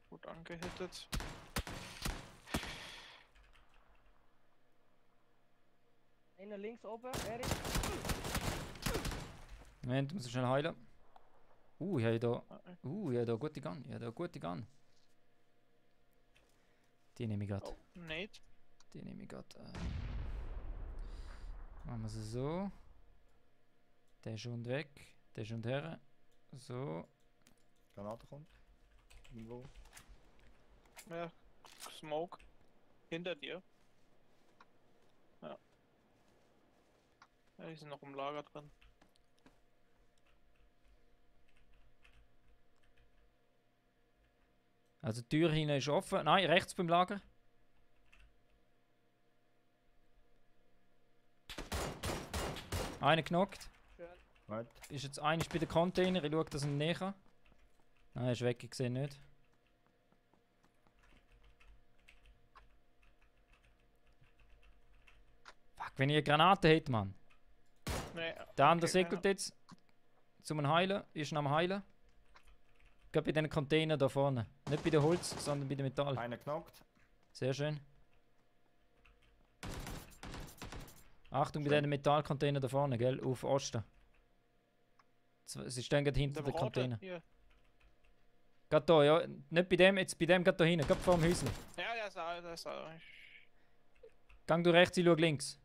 Gut angehittet. Einer links oben, Erik. Moment, muss ich schnell heilen. Ich habe da. Ah, Ich habe da eine gute Gun. Ich habe da eine gute Gun. Die nehme ich gerade. Oh, Nate. Die nehme ich gerade. Machen wir sie so. Der ist schon weg. Der ist schon her. So. Granate kommt. Irgendwo. Ja. Smoke. Hinter dir. Ja. Ja, die sind noch im Lager drin. Also die Tür hinten ist offen. Nein, rechts beim Lager. Einer knockt. Gut. Ist jetzt einer bei den Container. Ich schaue, dass er ihn näher kann. Nein, er ist weg, ich sehe ihn nicht. Fuck, wenn ich eine Granate hätte, Mann. Nee, Der andere okay, segelt jetzt zum Heilen. Ist noch am Heilen. Gerade bei den Container da vorne. Nicht bei dem Holz, sondern bei dem Metall. Einer knockt. Sehr schön. Achtung bei Schön. den Metallcontainer da vorne, gell? Auf Osten. Sie stehen gerade hinter Der den rote, Container. hier. Gerade da, ja. Nicht bei dem, jetzt bei dem gerade da hinten. Gerade vor dem Häuschen. Ja, der ist da. Gang du rechts, ich schau links.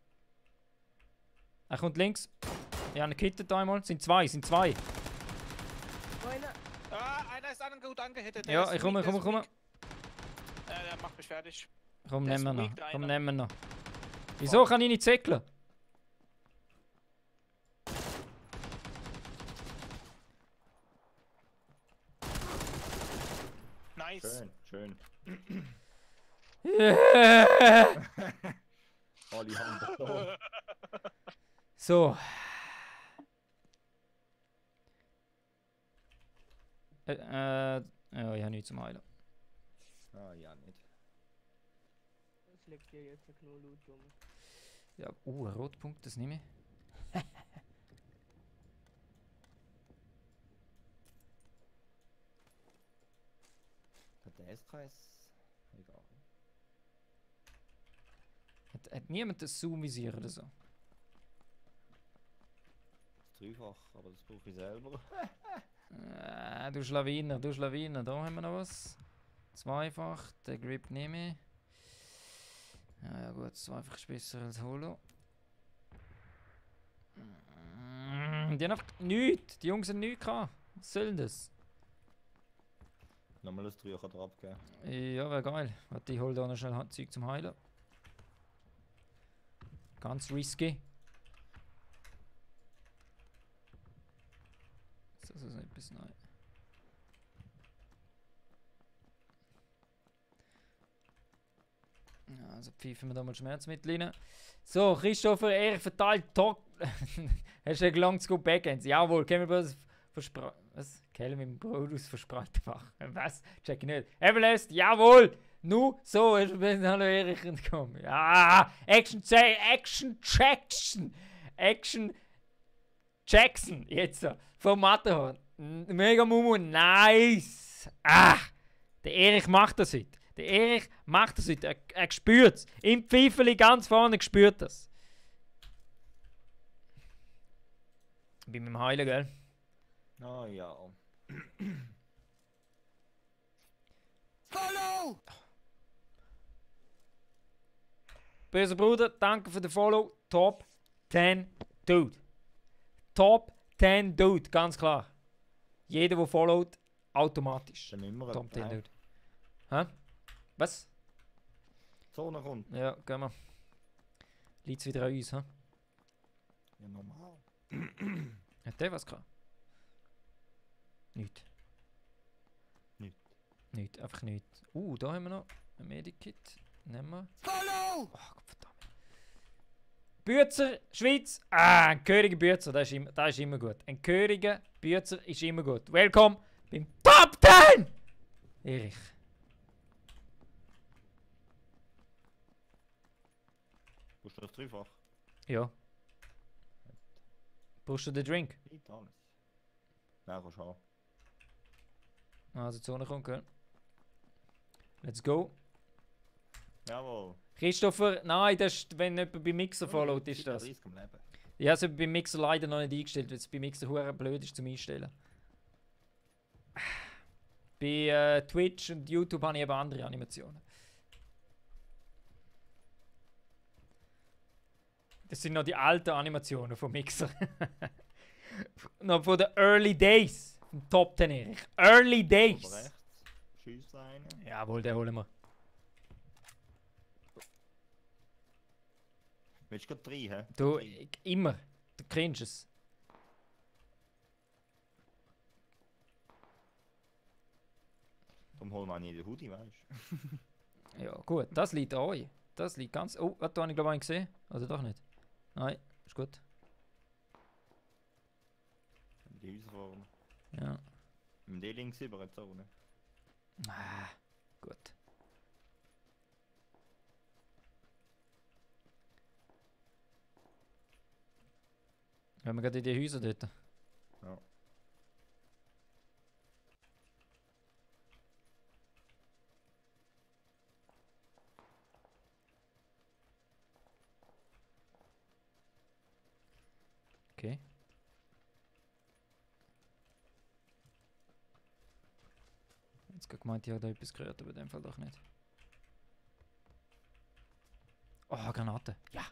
Er kommt links. Ja, eine Kette da einmal. Sind zwei. Wo einer? Ah, einer ist gut angehittet. der Ja, ist ich komme. weak, der ist weak. Der macht mich fertig. Komm, Der ist nehmen wir weak, noch. der Komm, eine. nehmen wir noch. Wieso kann ich nicht zäckeln? Nice. Schön, schön. Yeah. Alle haben das so. So. Ja, ich habe nichts zum Heilen. Ah, ja, nicht. Es liegt hier jetzt noch genug Loot rum. Ja, ein Rotpunkt, das nehme ich. der SKS. Egal. Hat niemand ein Zoom-Visier oder so? Das Dreifach, aber das brauche ich selber. Du Schlawiner, du Schlawiner. Da haben wir noch was. Zweifach, der Grip nehme ich. Ja gut, zweifach ist besser als Holo. Die haben einfach nichts. Die Jungs haben nichts gehabt. Was soll denn das? Nochmal das Dreier kann er abgeben. Ja, wäre geil. Warte, ich hol da noch schnell Zeug zum Heilen. Ganz risky. Das ist etwas neu. Ja, also pfeifen wir da mal Schmerzmittel rein. So, Christopher, er verteilt Talk. Hast du gelangt zu gut Backends? Jawohl, Kevin Bros verspreit. Was? Kelvin Brodus verspreitfach. Was? Check ich nicht. Everlast, jawohl! Nu, so, ich bin hallo Erich entkommen. Ja, Action Jackson. Action Jackson, jetzt so. Vom Matterhorn. Mega Mumu, nice! Ah! Der Erich macht das heute. Der Erich macht das heute. Er spürt es. Im Pfeifeli ganz vorne spürt das. Bei meinem Heilen, gell? Ah ja. Follow! Böser Bruder, danke für den Follow. Top 10 Dude. Top 10 Dude, ganz klar. Jeder, der followt, automatisch. Dann immer Top 10 ein Dude. Hä? Was? Zone kommt. Ja, gehen wir. Liegt wieder an uns, hä? Ja, normal. Hat der was gehabt? Nicht. Nicht, einfach nicht. Da haben wir noch ein Medikit. Nehmen wir. Follow! Oh, verdammt. Bürzer, Schweiz. Ein gehöriger Bürzer, das ist immer gut. Ein gehöriger Bürzer ist immer gut. Willkommen beim Top 10! Erich. Brauchst du das Dreifach? Ja. Brauchst du den Drink? Nicht alles. Nein, kannst du haben. Also, die Zone kommt, gell? Let's go. Jawohl. Christopher, nein, das ist, wenn jemand beim Mixer followt, ist das. 30 am Leben. Ich habe es beim Mixer leider noch nicht eingestellt, weil es beim Mixer hure blöd ist zum Einstellen. Bei Twitch und YouTube habe ich eben andere Animationen. Das sind noch die alten Animationen vom Mixer. Noch von den Early Days. Vom Top 10 Erich. Early Aber Days. rechts. Schießt einen. Jawohl, den holen wir. Willst du gerade 3, hä? Du, immer. Du kennst es. Darum holen wir nicht den Hoodie, weißt du? Ja, gut. Das liegt an euch. Das liegt ganz... Oh, warte, da habe ich glaube ich einen gesehen. Oder doch nicht? Nein, ist gut. Die Häuser vorne. Ja. Mit dem links über die Zone. Ah, gut. Wenn wir gerade in die Häuser dort. Ja. Okay. Jetzt gerade gemeint, ich habe da etwas gehört, aber in dem Fall doch nicht. Oh, Granate. Ja.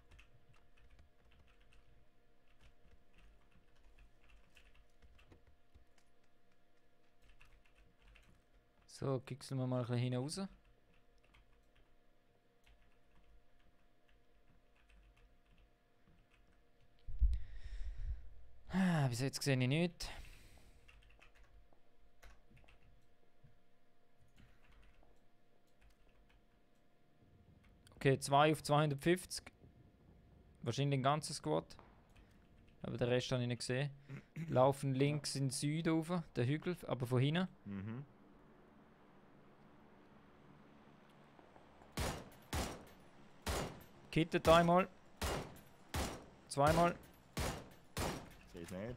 So, kickseln wir mal ein bisschen hinaus. Bis jetzt sehe ich nichts. Okay, 2 auf 250. Wahrscheinlich ein ganzes Squad. Aber den Rest habe ich nicht gesehen. Laufen links in den Süden rauf, der Hügel, aber von hinten. Mhm. Kittet einmal. Zweimal. Sehe es nicht.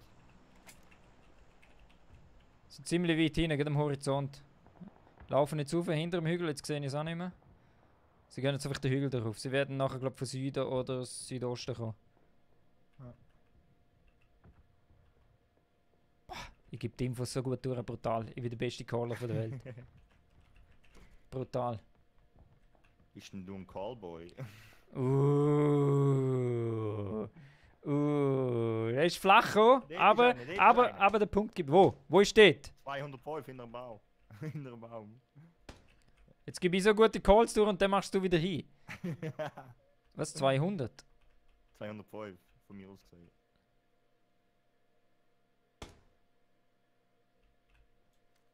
Sind ziemlich weit hinten, gerade am Horizont. Laufen jetzt rauf, hinter dem Hügel, jetzt sehe ich es auch nicht mehr. Sie gehen jetzt einfach den Hügel darauf. Sie werden nachher, glaube ich, von Süden oder Südosten kommen. Ja. Boah, ich gebe die Infos so gut durch, brutal. Ich bin der beste Caller der Welt. Brutal. Bist denn du ein Callboy? Er ist flach gekommen, Dort ist aber, einer, dort ist einer. aber der Punkt gibt. Wo? Wo ist dort? 205 in der Baum. In der Baum. Jetzt gebe ich so gute Calls durch und dann machst du wieder hin. Was? 200? 205 von mir aus gesehen.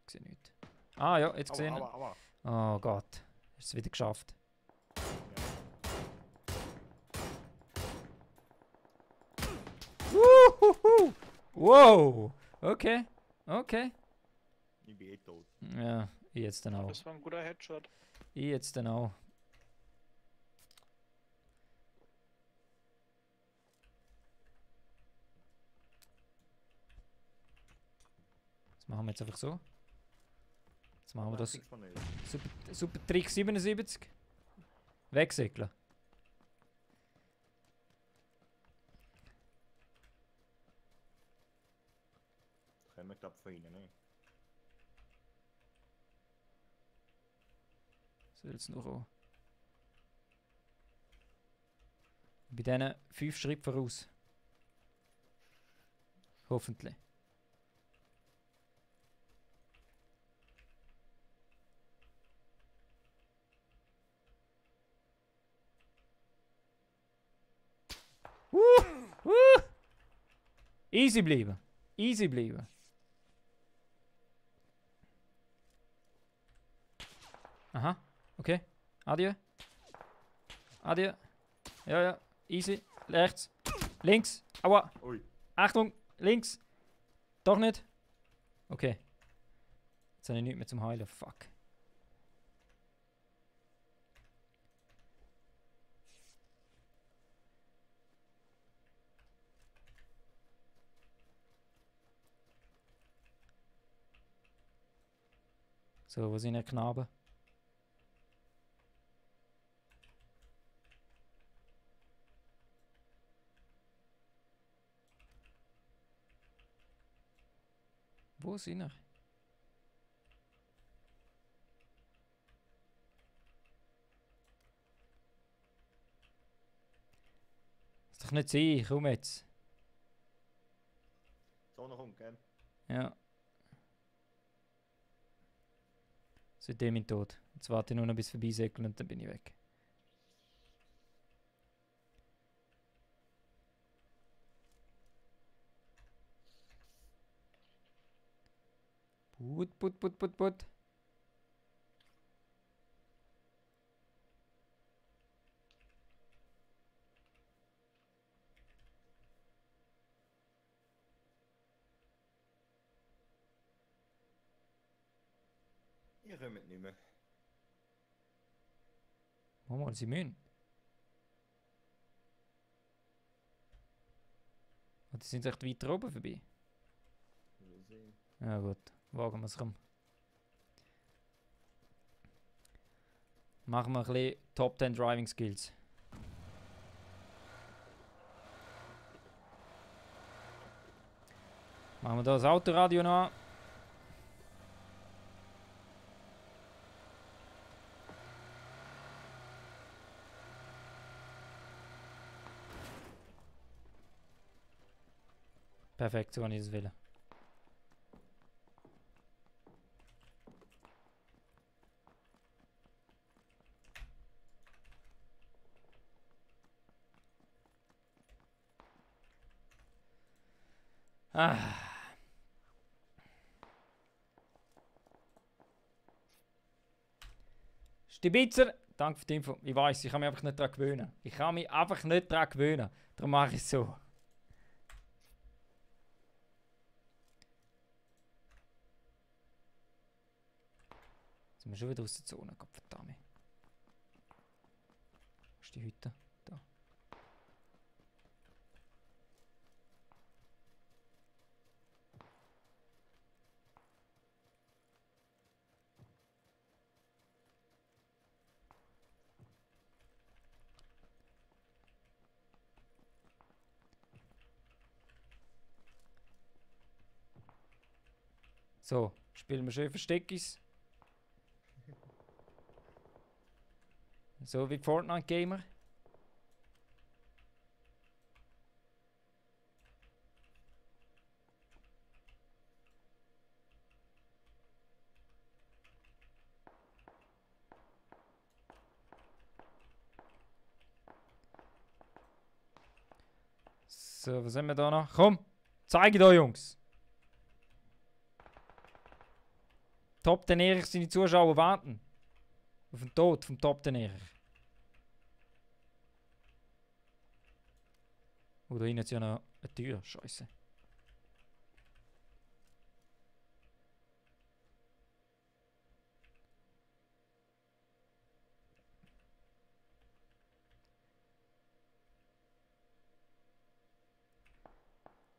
Ich sehe nicht. Ah ja, jetzt gesehen. Aua. Oh Gott. Hast es wieder geschafft. Wuhuhu. Wow. Okay. Okay. Ich bin eh tot. Ja, ich jetzt dann auch. Das war ein guter Headshot. Ich jetzt dann auch. Das machen wir jetzt einfach so. Jetzt machen wir das. Nichts von euch. Super Trick 77. Wegsäckeln. Das können wir glaube ich von ihnen, ne? Soll jetzt noch kommen. Bei diesen 5 Schritten voraus. Hoffentlich. Easy bleiben. Easy bleiben. Aha, okay. Adieu. Adieu. Ja, ja. Easy. Rechts. Links. Aua. Ui. Achtung. Links. Doch nicht. Okay. Jetzt habe ich nichts mehr zum Heilen. Fuck. So, wo sind die Knaben? Wo sind er? Ist doch nicht sie, komm jetzt. So noch kommt, gell? Ja. Seitdem bin ich tot. Jetzt warte ich nur noch bis vorbeisäckeln und dann bin ich weg. Put. Ihr kommt nicht mehr. Wo wollen sie müssen? Oh, die sind echt weiter oben vorbei. Wir sehen. Ja gut, wagen wir es rum. Machen wir ein bisschen Top 10 Driving Skills. Machen wir da das Autoradio noch an. Perfekt, so habe ich es will. Ah. Stibitzer, danke für die Info. Ich weiß, ich kann mich einfach nicht daran gewöhnen. Ich kann mich einfach nicht daran gewöhnen. Darum mache ich es so. Jetzt sind wir schon wieder aus der Zone. Gott verdammt. Wo ist die Hütte? Da. So, spielen wir schön Versteckis. So wie die Fortnite-Gamer. So, was haben wir da noch? Komm, zeige da, Jungs. Top den Erich, seine Zuschauer warten. Auf den Tod vom Top den Erich. Oh, da hinten ist ja noch eine Tür. Scheiße.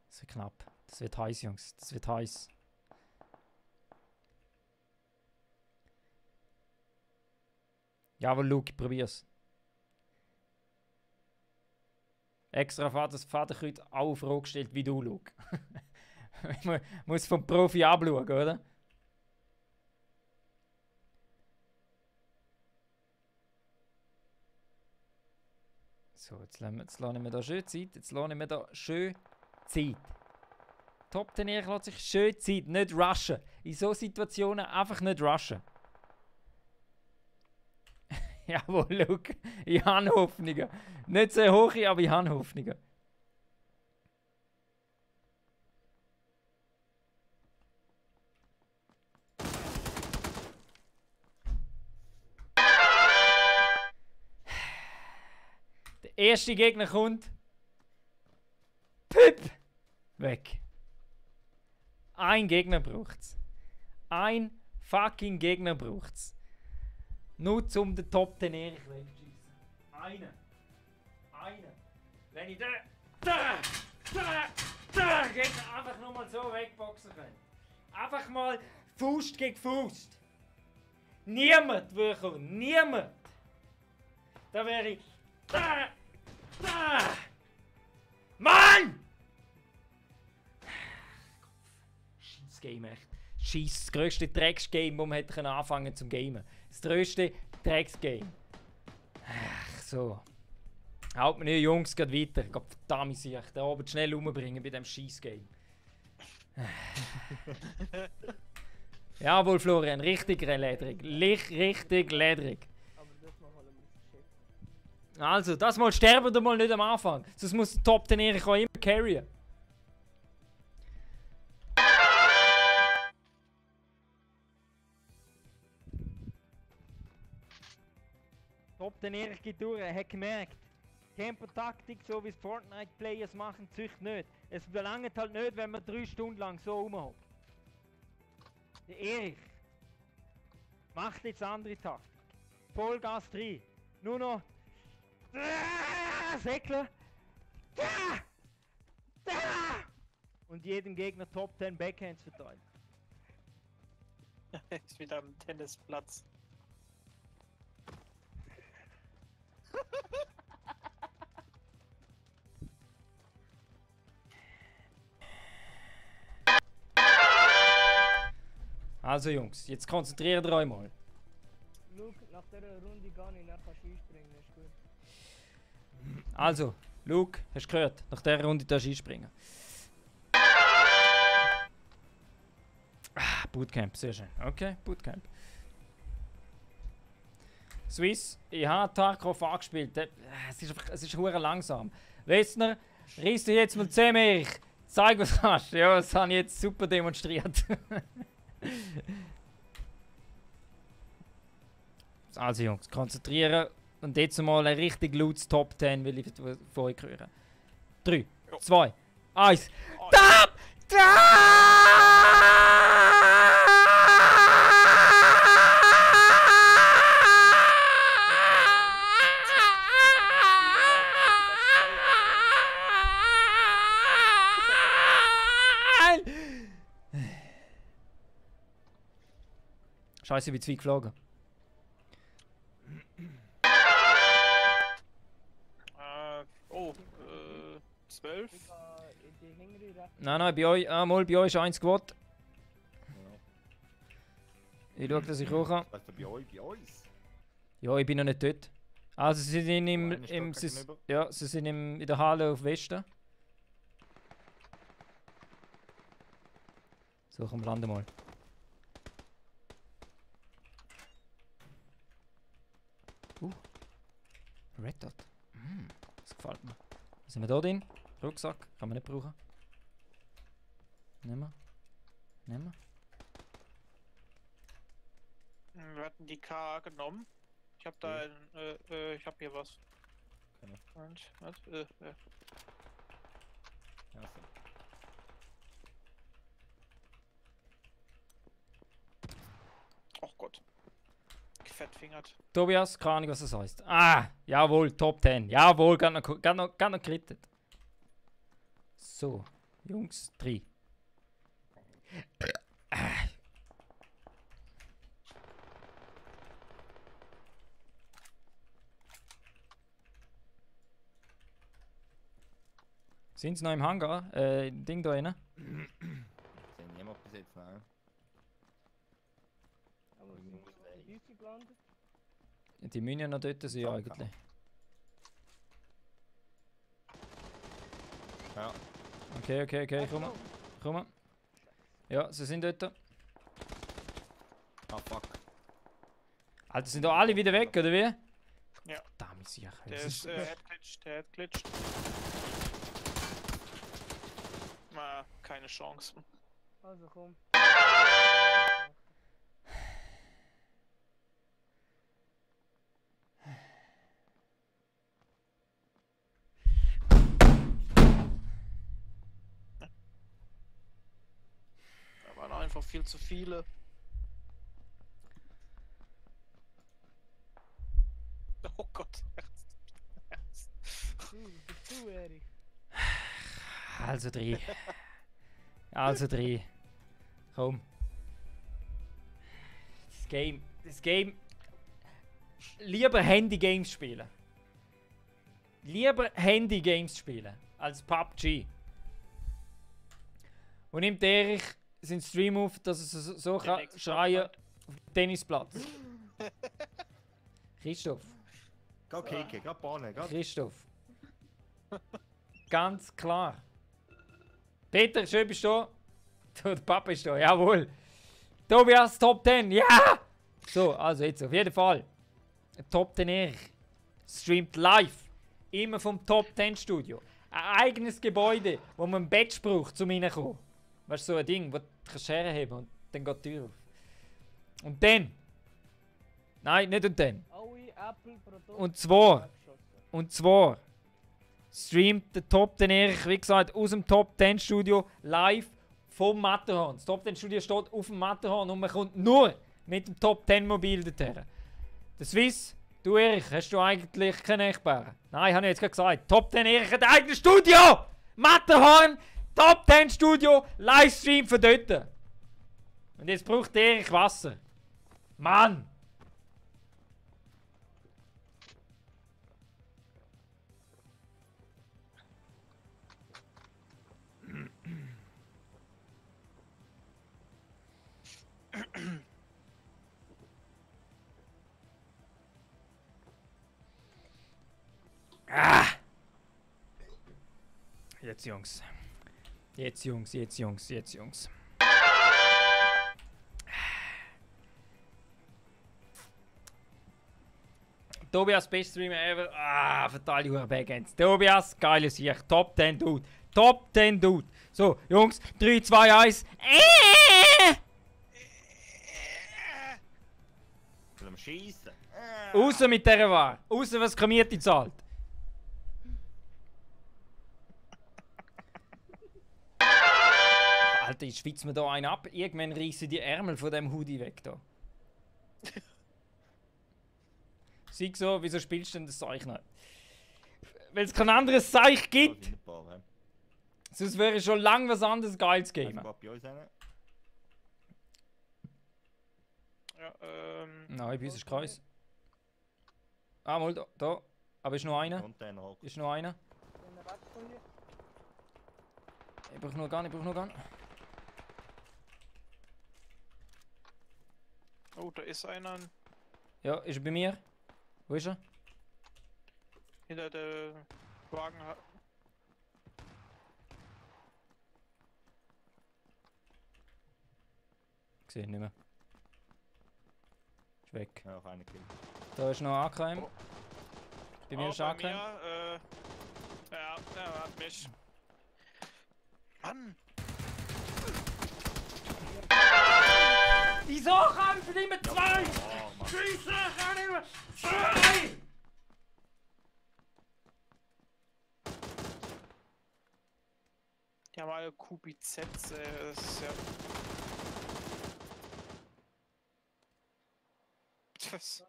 Das wird knapp. Das wird heiß, Jungs. Das wird heiß. Jawohl, Luke, probier's. Extra Vaterkreuz auch eine Frage gestellt wie du, Luke. Man muss vom Profi abschauen, oder? So, jetzt lassen wir da schön Zeit. Jetzt lassen wir da schön Zeit. Top den Erich lässt sich schön Zeit, nicht rushen. In so Situationen einfach nicht rushen. Jawohl, Luke. Ich habe Hoffnungen. Nicht sehr hoch, aber ich habe Hoffnungen. Der erste Gegner kommt. Pip! Weg. Ein Gegner braucht's. Ein fucking Gegner braucht's. Nur zum den Top den Erich wegzuschießen. Einen. Wenn ich den Gegner einfach nur mal so wegboxen kann. Einfach mal Faust gegen Faust. Niemand würde kommen. Niemand. Da wäre ich. Mann! Scheiß Game echt. Scheiß, das grösste Drecksgame, das man hätte anfangen zum Gamen. Das grösste Drecksgame. Ach so. Halt mir nicht, Jungs, geht weiter. Gott verdammt, sich da oben schnell umbringen bei diesem Scheiß-Game. Jawohl, Florian, richtig ledrig. Richtig ledrig. Aber das mal halt ein bisschen Chef. Also, das mal sterben wir mal nicht am Anfang. Sonst muss der Top den Erich auch immer carryen. Top den Erich geht durch, er hat gemerkt. Camper-Taktik, so wie es Fortnite-Players machen, zücht nicht. Es belangt halt nicht, wenn man 3 Stunden lang so rumhockt. Der Erich macht jetzt andere Taktik. Vollgas 3. Nur noch Säckler. Und jedem Gegner Top 10 Backhands verteilt. Ist wieder am Tennisplatz. Also Jungs, jetzt konzentriert euch mal. Luke, nach dieser Runde gehe ich, dann kannst du einspringen, ist gut. Also, Luke, hast du gehört? Nach dieser Runde darfst du einspringen. Bootcamp, sehr schön. Okay, Bootcamp. Swiss, ich habe Tarkov angespielt. Es ist hure langsam. Wessner, reiss dich jetzt mal zusammen, Erich. Zeig, was du hast. Ja, das habe ich jetzt super demonstriert. Also Jungs, konzentrieren und jetzt mal ein richtig lautes Top 10 will ich von euch hören. 3, 2, 1. Top! Scheiße, ich bin zu weit geflogen. Oh, 12. Ich gehe in die Hängerie rechts. Nein, bei euch, mal bei euch ist 1 Quad. Ich schaue, dass ich hoch kann. Was bei euch? Bei uns? Ja, ich bin noch nicht dort. Also sie sind Einer Stock gegenüber. ja, sie sind in der Halle auf Westen. So, komm, lande mal. Red Dot. Das gefällt mir. Was sind wir da drin? Rucksack, kann man nicht brauchen. Nehmen wir. Nehmen wir. Wir hatten die KA genommen. Ich hab da ich hab hier was. Okay. Und, was? Ja, so. Oh Gott. Gefettfingert. Tobias, keine Ahnung, was das heißt. Ah, jawohl, Top 10. Jawohl, gerade noch crittet. So, Jungs, 3. Sind sie noch im Hangar? Ding da rein? Ich sehe niemand bis jetzt, nein. Aber sind die Häuser gelandet? Die müssen ja noch dort sein Danke. eigentlich. Ja. Okay, komm. Ja, sie sind dort. Ah, fuck. Alter, sind da alle wieder weg, oder wie? Ja. Damit sicher. Der ist, der hat glitscht. Na, keine Chance. Also komm. Da waren einfach viel zu viele. Oh Gott. Du, Erich. Also 3. Also 3. Komm. Das Game. Lieber Handy-Games spielen. Lieber Handy-Games spielen als PUBG. Und nimmt Erich seinen Stream auf, dass er so Der kann nächste schreien Fortnite. auf dem Tennisplatz. Christoph. Geh kicken, geh bahnen, geh. Christoph. Ganz klar. Peter, schön bist du da. Der Papa ist da, jawohl. Tobias, Top 10, ja! So, also jetzt auf jeden Fall. Top 10 Erich. Streamt live. Immer vom Top 10 Studio. Ein eigenes Gebäude, wo man ein Badge braucht, um reinzukommen. Weißt du, so ein Ding, wo du kannst herheben und dann geht die Tür auf. Und dann. Nein, nicht und dann. Alle Apple Produkte. Und zwar streamt der Top 10 Erich, wie gesagt, aus dem Top 10 Studio live vom Matterhorn. Das Top 10 Studio steht auf dem Matterhorn und man kommt nur mit dem Top 10 Mobil dorthin. Der Swiss, du Erich, hast du eigentlich keinen Echtbären? Nein, habe ich jetzt gerade gesagt. Top 10 Erich hat ein eigenes Studio! Matterhorn, Top 10 Studio, Livestream von dort. Und jetzt braucht der Erich Wasser. Mann! Ah! Jetzt Jungs. Jetzt Jungs. Tobias, best Streamer ever. Ah, verteile die Backends. Tobias, geiles Sieg. Top 10 Dude. Top 10 Dude. So, Jungs, 3, 2, 1. Will am Schießen. Raus mit dieser Ware. Raus, was die Miete zahlt. Alter, ich schwitze mir da einen ab. Irgendwann reissen die Ärmel von dem Hoodie weg da. Sag so, wieso spielst du denn das Zeug nicht? Weil es kein anderes Zeug gibt. Sonst wäre schon lange was anderes Geiles geben. Bei uns rein. Ja, Nein, bei uns ist Kreis. Ah, mal da. Aber ist noch einer. Container hoch. Ist noch einer. Wenn er weg von dir. Ich brauch nur gar nicht. Oh, da ist einer Ja, ist er bei mir? Wo ist er? hinter der Wagen. Gesehen nicht mehr. Ist weg. Ja, auf eine Kill. Da ist noch AKM. Bei mir ist bei AKM. mir, ja, er hat mich. Mann! Wieso kann ich nicht mehr zwei? Oh, Mann. Scheiße, kann ich nicht mehr zwei! Die haben alle QBZ, das ist ja. Was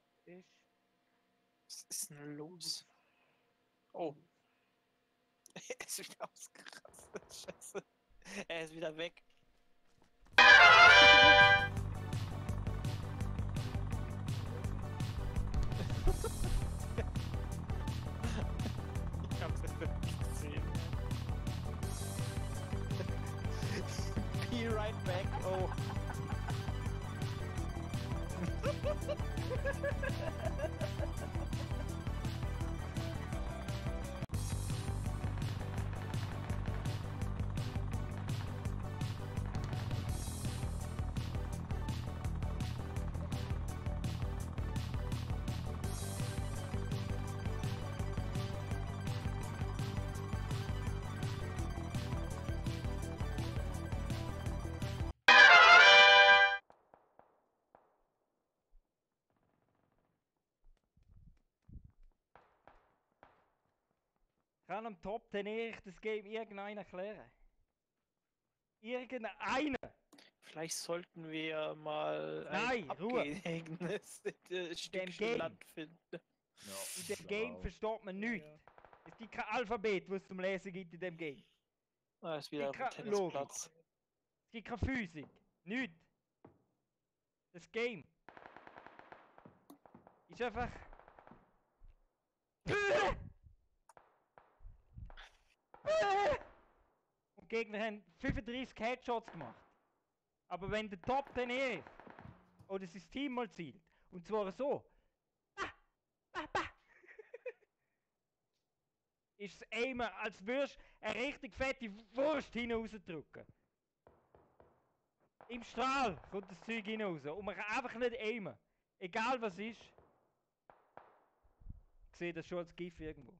ist denn los? Oh. Er ist wieder ausgerastet. Scheiße. Er ist wieder weg. Ich hab's jetzt nicht gesehen. Be right back. Oh. Kann am Top 10 Erich das Game irgendeiner erklären? Irgendeiner! Vielleicht sollten wir mal Nein, ein Ruhe. abgelegenes Stückchen Game. Land finden. Ja, In dem Game versteht man nichts. Es gibt kein Alphabet, was es zum Lesen gibt in dem Game. Ah, ist wieder auf dem Dicker Logik. Tennisplatz. Es gibt keine Physik. Nichts. Das Game ist einfach. Und die Gegner haben 35 Headshots gemacht. Aber wenn der Top 10 ist, oder sein Team mal zielt, und zwar so, ist es aimen, als würdest du eine richtig fette Wurst hinausdrücken. Im Strahl kommt das Zeug hinaus und man kann einfach nicht aimen. Egal was ist. Ich sehe das schon als GIF irgendwo.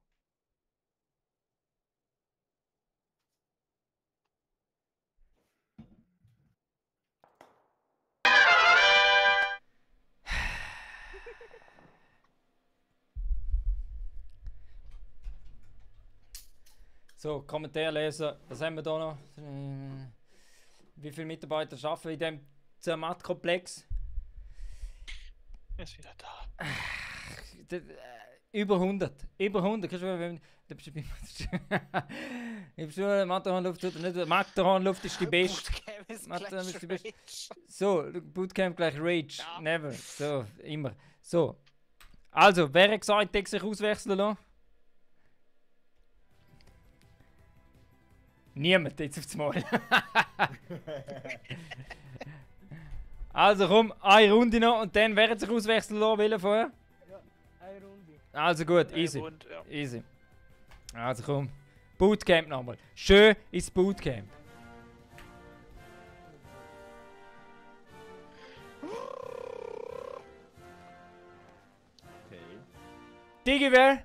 So, Kommentar lesen. Was haben wir da noch? Wie viele Mitarbeiter arbeiten in diesem Zermatt-Komplex? Er ist wieder da. Über 100. Über 100. Kannst du wenn du bist ich bist nur Matterhornluft oder nicht? Matterhornluft ist die beste. Bootcamp ist Matterhorn ist die gleich beste. Rage. So, Bootcamp gleich Rage. Ja. Never. So, immer. So. Also, wer hat gesagt, dass sich auswechseln lassen? Niemand jetzt aufs Mal. Also komm, eine Runde noch und dann werden sich auswechseln lassen wollen vorher. Eine Runde. Also gut, easy. Und, ja. Easy. Also komm. Bootcamp nochmal. Schön ins Bootcamp. Okay. Digiver,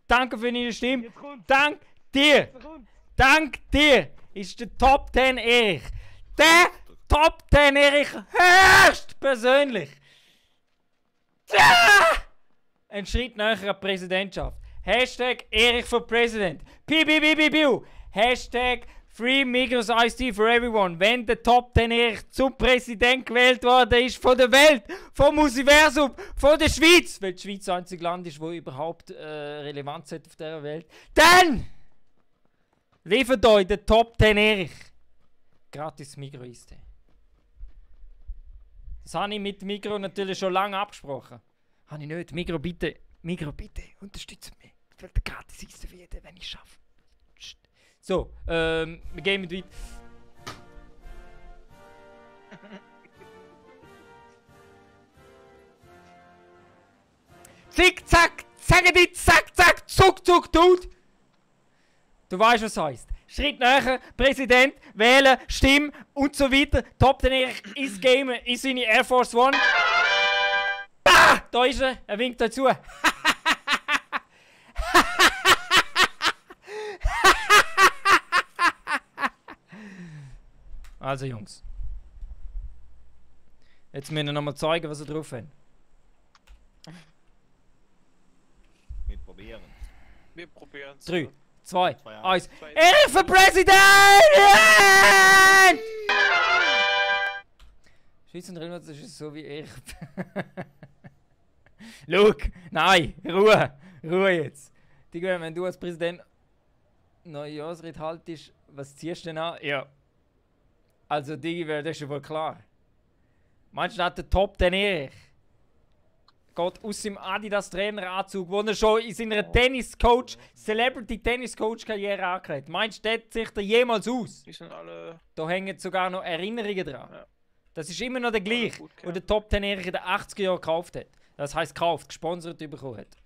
danke für deine Stimme. Jetzt kommt. Dank dir. Jetzt kommt. Dank dir ist der Top 10 Erich. Der Top 10 Erich höchst persönlich. Ein Schritt näher an die Präsidentschaft. Hashtag Erich for President. Piu. Hashtag Free Migros Iced Tea for Everyone. Wenn der Top 10 Erich zum Präsident gewählt worden ist von der Welt, vom Universum, von der Schweiz, weil die Schweiz das einzige Land ist, wo überhaupt Relevanz hat auf dieser Welt, dann liefert euch den Top 10 Erich. Gratis Migros Iced Tea. Das habe ich mit Migros natürlich schon lange abgesprochen. Habe ich nicht. Migros bitte, unterstützt mich. Ich will den gratis Iced Tea für jeden, wenn ich es schaffe. So, wir gehen mit weiter. Zick, zack, zackedi, zack, zack, zuck, zuck, tut. Du weißt, was heißt. Schritt nachher, Präsident, wählen, Stimme und so weiter. Top den Erich ins Game, in seine Air Force One. Ah, da ist er winkt dazu. Also Jungs. Jetzt müssen wir noch mal zeigen, was wir drauf haben. Wir probieren. Wir probieren es. 3, 2, 2, 1. 2. Erich für Präsident! Schweizer Rennwärts ist so wie ich. Schau, nein, Ruhe, Ruhe jetzt. Digga, wenn du als Präsident Neujahrsred haltest, was ziehst du denn an? Ja. Also, Digi, das ist ja wohl klar. Meinst du, der Top den Erich geht aus dem Adidas Traineranzug, wo er schon in seiner Tenniscoach, Celebrity Tenniscoach Karriere angelegt hat? Meinst du, der sieht er jemals aus? Die sind alle. Da hängen sogar noch Erinnerungen dran. Ja. Das ist immer noch der gleiche, gut der den Top Ten Erich in den 80er Jahren gekauft hat. Das heisst gekauft, gesponsert bekommen hat.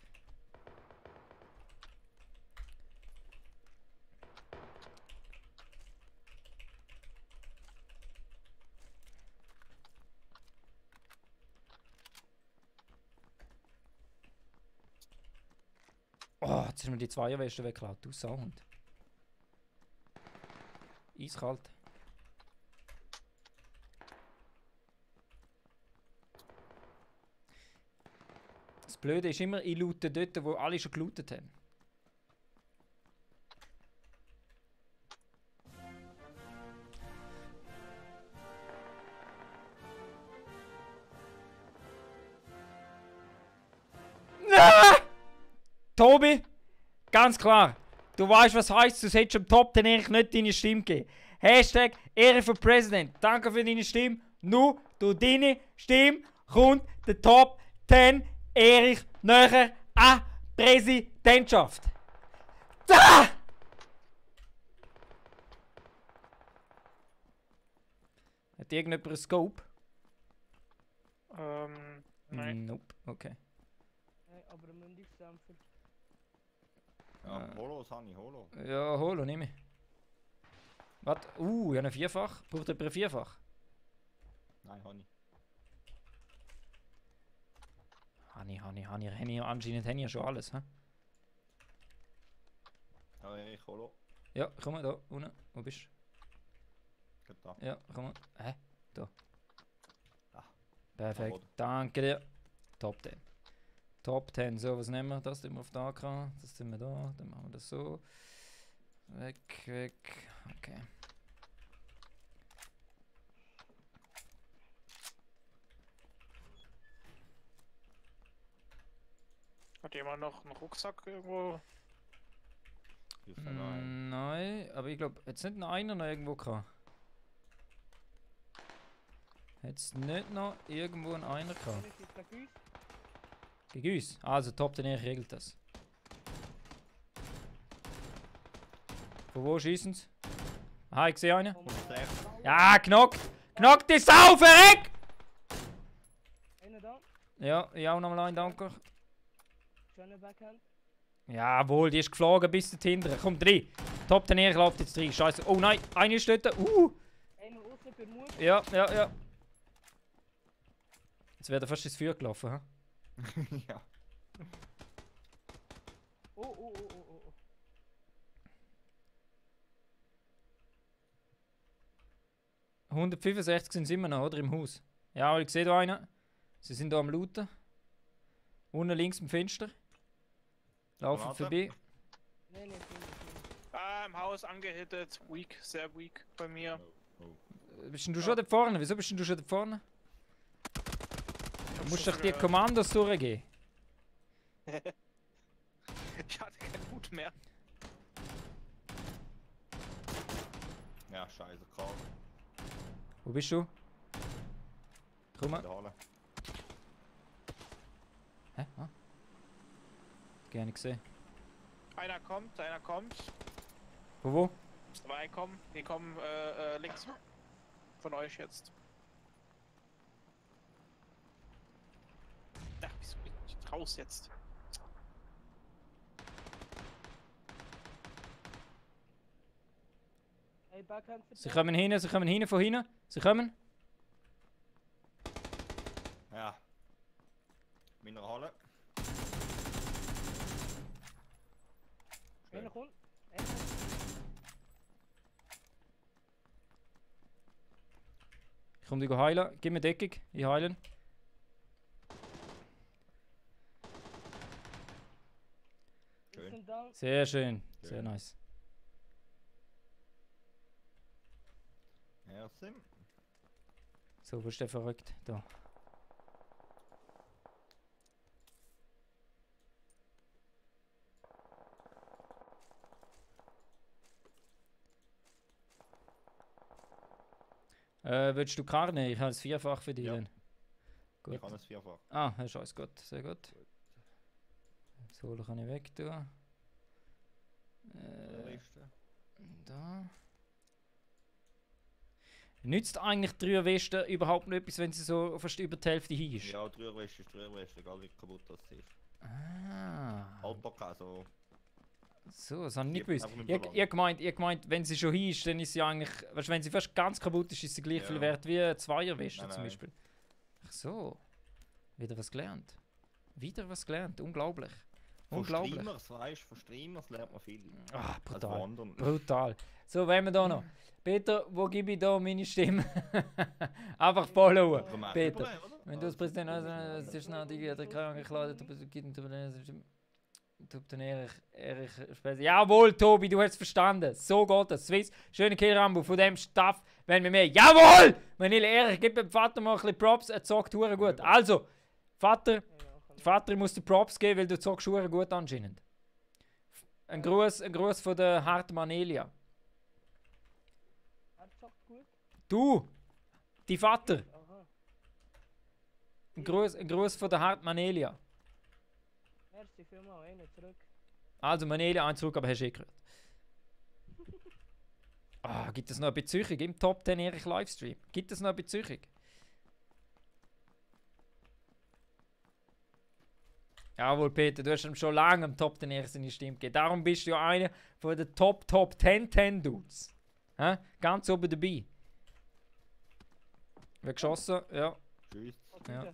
Oh, jetzt ist mir die Zweierweste weggeklaut. Du Sauhund. Eiskalt. Das Blöde ist immer, ich loote dort, wo alle schon gelootet haben. Ah! Tobi, ganz klar, du weißt, was heißt, du hättest am Top den Erich nicht deine Stimme gegeben. Hashtag Ehre für Präsident. Danke für deine Stimme. Nur durch deine Stimme kommt der Top 10 Erich näher an Präsidentschaft. Da! Hat irgendjemand einen Scope? Nein. Nope, okay. Nein, aber ein Mündigdämpfer. Ja, Holos habe ich, Holo. Ja, holo, nehme ich. Was? Ich habe einen Vierfach. Braucht jemand ein Vierfach? Nein, habe ich. Anscheinend habe ich ja schon alles, hä? Ja, ich Holo. Ja, komm mal da, unten. Wo bist du? Geht da. Ja, komm mal. Hä? Da. Ah. Perfekt, Jawohl. danke dir. Top 10. Top 10, so, was nehmen wir? Das tun wir auf da dran, das tun wir da, dann machen wir das so. Weg, weg, okay. Hat jemand noch einen Rucksack irgendwo? Ist ja nein. Nein, aber ich glaube, jetzt nicht noch einer noch irgendwo gehabt. Jetzt nicht noch irgendwo ein einer gehabt. Das ist der Güss. Gegen uns? Also, Top 10 regelt das. Von wo schießen sie? Aha, ich sehe einen. Und rechts. Ja, knockt! Knockt die Sau, verreck! Einer da. Ja, ich auch nochmal einen, danke. Schöne Backhand. Jawohl, die ist geflogen bis dahinter. Komm, 3. Top 10 läuft jetzt 3. Scheiße. Oh nein, eine ist dort. Einer außen per Mut. Ja, ja, ja. Jetzt wäre er fast ins Feuer gelaufen, hä? Ja. Oh. 165 sind sie immer noch, oder? Im Haus. Ja, aber ich sehe da einen. Sie sind da am Looten. Unten links im Fenster. Laufen Granate. vorbei. Nein, nicht. Im Haus angehittet. Weak, sehr weak bei mir. Bist denn du schon da vorne? Wieso bist denn du schon da vorne? Du musst doch die Kommandos durchgehen. Ich hatte keinen Hut mehr. Ja, scheiße, krank. Wo bist du? Komm mal. In der Halle. Hä? Ah. Gerne gesehen. Einer kommt. Von wo? 2 kommen. Die kommen links. Von euch jetzt. Ach, wieso bin ich raus jetzt? Backhand Sie kommen hinten von hinten. Sie kommen. Ja. Meiner Halle. Einer kommt. Ich komme dich heilen. Gib mir Deckung. Ich heilen. Schön. Sind down. Sehr schön. Sehr Schön. nice. Merci. So, wo ist der verrückt? Da. Willst du Karne? Ich habe es vierfach für dich. Ja. Dann. Gut. Ich kann es vierfach. Ah, das ist alles gut. Sehr gut. So, da kann ich weg tun. Liste. Da. Nützt eigentlich 3 Westen überhaupt nicht etwas, wenn sie so fast über die Hälfte hin ist? Ja, Trügerweste ist Trügerweste, egal wie kaputt das ist. Ah. Haltbarkeit, so. So, das habe ich nicht Gibt gewusst. einfach nicht Ihr gemeint, wenn sie schon hin ist, dann ist sie eigentlich. Weißt, wenn sie fast ganz kaputt ist, ist sie gleich Ja. viel wert wie eine Zweierweste Nein, zum nein. Beispiel. Ach so. Wieder was gelernt. Wieder was gelernt. Unglaublich. Von Unglaublich. Streamers, weißt du, von Streamers lernt man viel. Ah, Also brutal. wandern. Brutal. So, wen wir da noch? Peter, wo gebe ich da meine Stimme? Einfach followen. Peter. Wenn du als Präsident also, ist noch die angekleidet, aber es gibt Erich Spezi. Jawohl, Tobi, du hast es verstanden. So geht das. Swiss, schöne Killrambo von dem Staff. Wenn wir mehr. Jawohl! Manile Erich, gib dem Vater mal ein bisschen Props. Er zockt hure gut. Also, Vater, Vater, ich muss dir Props geben, weil du zockst hure gut anscheinend. Ein Gruß von der Hartmann Elia. Er zockt gut. Du, die Vater. Aha. Ein Gruß von der Hartmann Elia. Merci vielmal, einer zurück. Also Manelia, ein zurück, aber hast du eh gehört. Ah, gibt es noch eine Bezüchung im Top 10 Erich Livestream? Gibt es noch eine Bezüchung? Jawohl, Peter, du hast ihm schon lange im Top 10 Erich seine Stimme gegeben. Darum bist du ja einer von den Top 10 Dudes. Hä? Ganz oben dabei. Wer geschossen? Ja. Tschüss. Ja.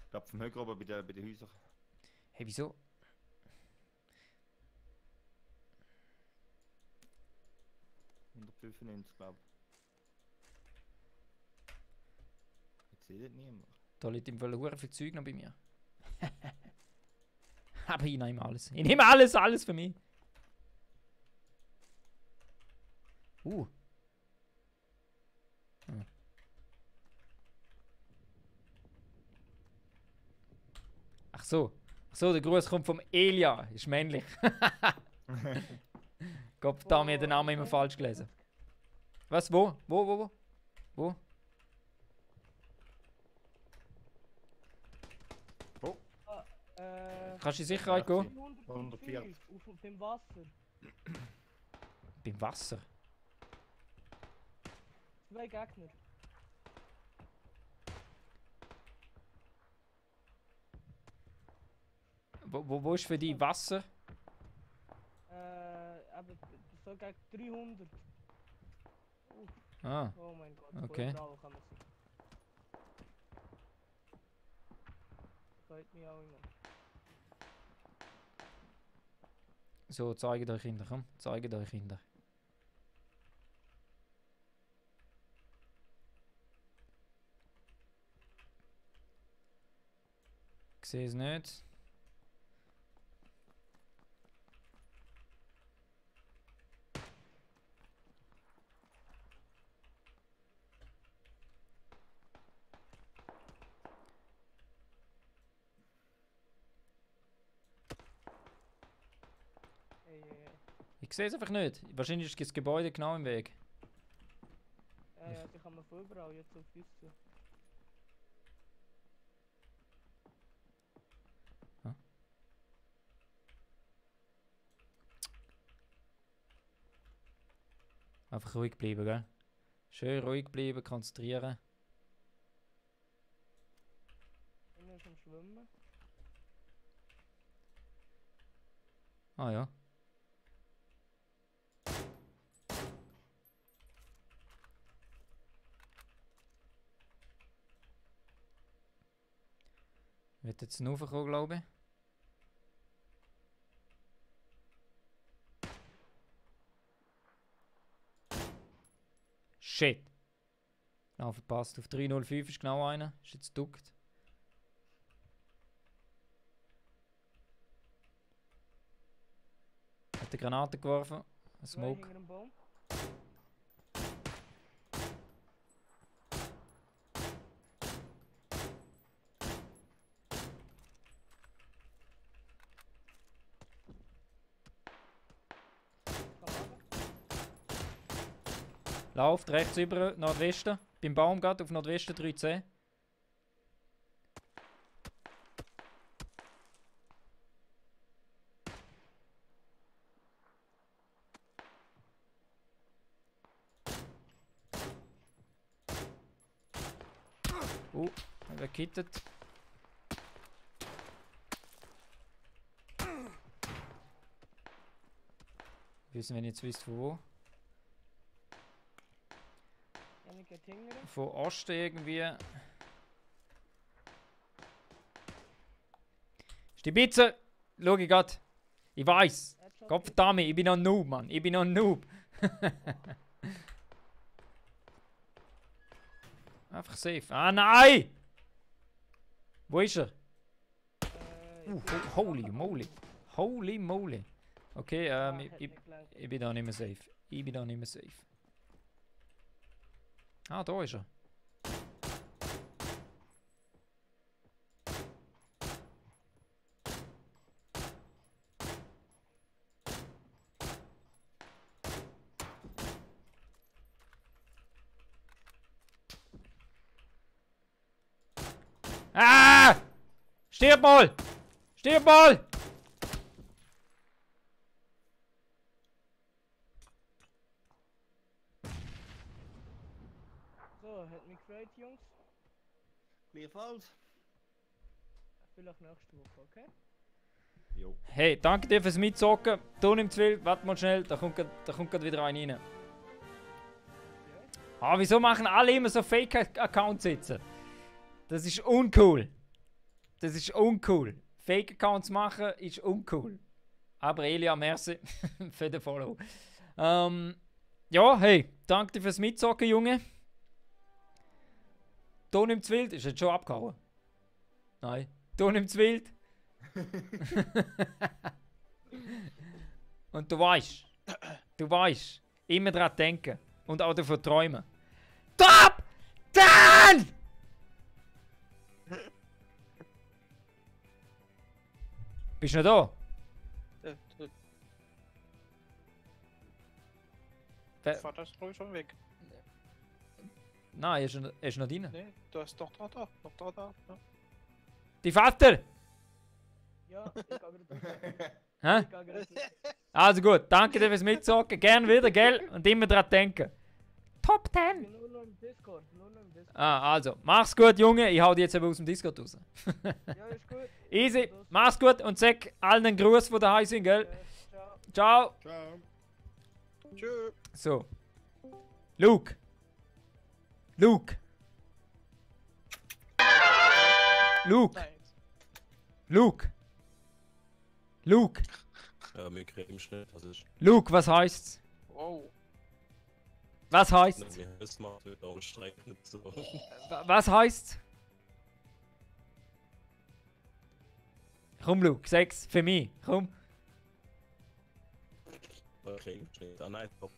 Ich glaube vom Höcker oben bei den Häusern. Hey, wieso? Glaube ich. Jetzt sieht das niemand. Da liegt im Fall hure viel Zeug noch bei mir. Aber ich nehme alles. Ich nehme alles für mich. Hm. Ach so. Ach so, der Gruß kommt vom Elia. Ist männlich. Gott, da mir den Namen immer falsch gelesen. Was? Wo? Wo? Kannst du in Sicherheit gehen? 140 auf dem Wasser. Beim Wasser? 2 Gegner. Wo ist für dich Wasser? Aber so gegen 300. Ah, Oh mein Gott, Okay. brutal kann man sein. Freut mich auch immer. so, zeigt euch Kinder, komm. Zeigt euch Kinder. Ich sehe es nicht. Ich sehe es einfach nicht. Wahrscheinlich ist das Gebäude genau im Weg. Ja, die kann man von überall jetzt auf uns zu. Einfach ruhig bleiben, gell? Schön ruhig bleiben, konzentrieren. Einer ist am Schwimmen. Ah ja. Wird jetzt noch raufkommen, glaube ich. Shit. Genau, verpasst. Auf 305 ist genau einer. Ist jetzt duckt. Hat eine Granate geworfen. Ein Zwei Smoke. hinter dem Baum. Komm runter. Lauft rechts über Nordwesten. Beim Baum gerade auf Nordwesten 3C. Er gekittet. Wissen, wenn ihr jetzt wisst, von wo. Janik geht hinten. Von Osten irgendwie. Stibitze! Schau ich grad. Ich weiß. Headshot. Gottverdammt, ich bin noch ein Noob, Mann. Ich bin noch ein Noob. Einfach safe. Ah, nein! Wo ist er? Holy moly. Holy moly. Okay, ich bin da nicht mehr safe. Ich bin da nicht mehr safe. Ah, da ist er. Ah! Stirb mal! Stirb mal! So, hat mich gefreut, Jungs. Gleichfalls. Vielleicht nächste Woche, okay? Jo. Hey, danke dir fürs Mitzocken. Du nimmst viel, warte mal schnell, da kommt grad wieder einer rein. Ah, wieso machen alle immer so Fake-Accounts sitzen? Das ist uncool. Das ist uncool. Fake-Accounts machen ist uncool. Aber Elia, merci für den Follow. Ja, hey, danke dir fürs Mitzocken, Junge. Du nimmst wild, ist jetzt schon abgehauen? Nein. Du nimmst wild. Und du weißt, immer dran denken und auch davon träumen. Top 10! Bist du noch da? Der Vater ist glaube ich schon weg. Nein, er ist noch drin. Nee, du hast doch da. Ja. Die Vater! Ja, ich gehe gerade weiter. Hä? Ich gehe gerade weiter. Also gut, danke dir fürs Mitzocken. Gern wieder, gell? Und immer dran denken. Top 10! Ich bin nur noch im Discord. Nur noch im Discord. Ah, also, mach's gut, Junge. Ich hau dich jetzt eben aus dem Discord raus. Ja, ist gut. Easy, mach's gut und sag allen einen Gruß, die daheim sind, gell? Ciao. Ciao! Ciao. Tschö. So. Luke! Luke! Luke! Nein. Luke! Luke! Ja, wir kriegen schnell, das ist. Luke, was heißt's? Wow. Was heißt's? Wir müssen mal wieder umstrecken. So. Was heißt's? Komm, Luke, sag's für mich. Komm. Okay, schnell. Ah nein, top.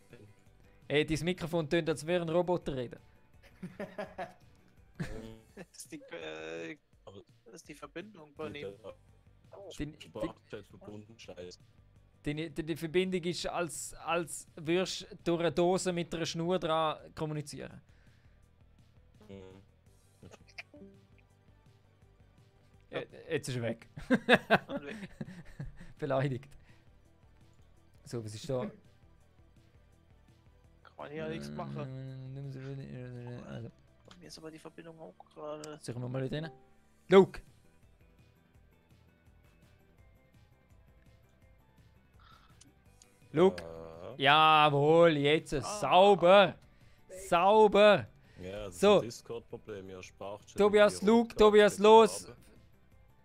Ey, dein Mikrofon tönt, als wäre ein Roboter reden. Das ist die Verbindung, Bonnie. Die- Sprachchat verbunden, scheiße. Die Verbindung ist, als würdest du durch eine Dose mit einer Schnur dran kommunizieren. Mhm. Jetzt ist er weg. Und weg. Beleidigt. So, was ist da? Kann man hier nichts machen. Also, Bei mir ist aber die Verbindung auch gerade. suchen wir mal wieder hin. Luke! Luke! Jawohl, jetzt sauber! Sauber! Ja, das So. ist ein Discord-Problem, ja, Sprachchat. Tobias, Video Luke, Tobias, hochgeladen, los! aber-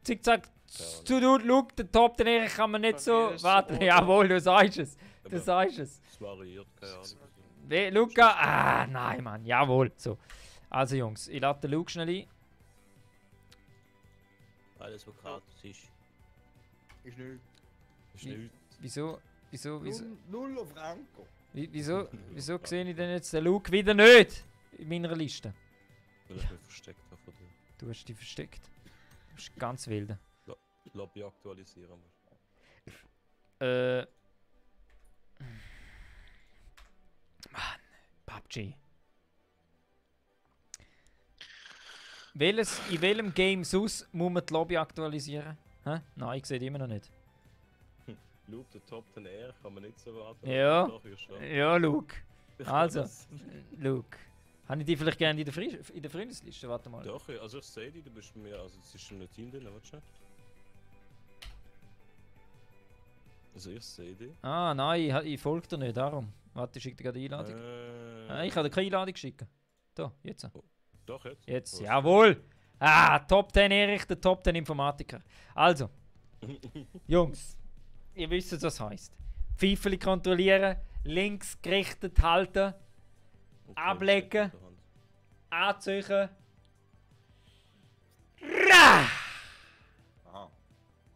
Zickzack. Zu Luke, den Top, den Erich kann man nicht Bei so. mir ist Warte, so, jawohl, du sagst es. Du Aber sagst es. Es variiert, keine Ahnung. Luca, nein, Mann, jawohl. So. Also, Jungs, ich lade den Luke schnell ein. Alles, was gratis ist. Ist nicht. Ist nichts. Wieso? Null auf Franco. Wieso sehe ich denn jetzt den Luke wieder nicht in meiner Liste? Weil ich mich versteckt habe von dir. Du hast dich versteckt. Du bist ganz wild. Lobby aktualisieren muss. Mann, PUBG. In welchem Game sonst muss man die Lobby aktualisieren? Hä? Nein, ich sehe die immer noch nicht. Luke, der Top 10 R kann man nicht so warten. Ja. Doch, ja schon. Ja, Luke. Also, Luke. Habe ich die vielleicht gerne in der Freundesliste? Warte mal. Doch, ja, also ich sehe dich, du bist bei mir, also es ist in einem Team drin, weißt du? Also ich sehe dich. Ah, nein, ich folge dir nicht, darum. Warte, ich schicke dir gerade die Einladung. Ich kann dir keine Einladung schicken. Da, jetzt. Doch, jetzt. Jetzt, Oh, jawohl! Top 10 Erich, der Top 10 Informatiker. Also, Jungs, ihr wisst, was das heisst. Pfeifeli kontrollieren, links gerichtet halten, Okay, ablecken. steht in der Hand. anziehen. Ah.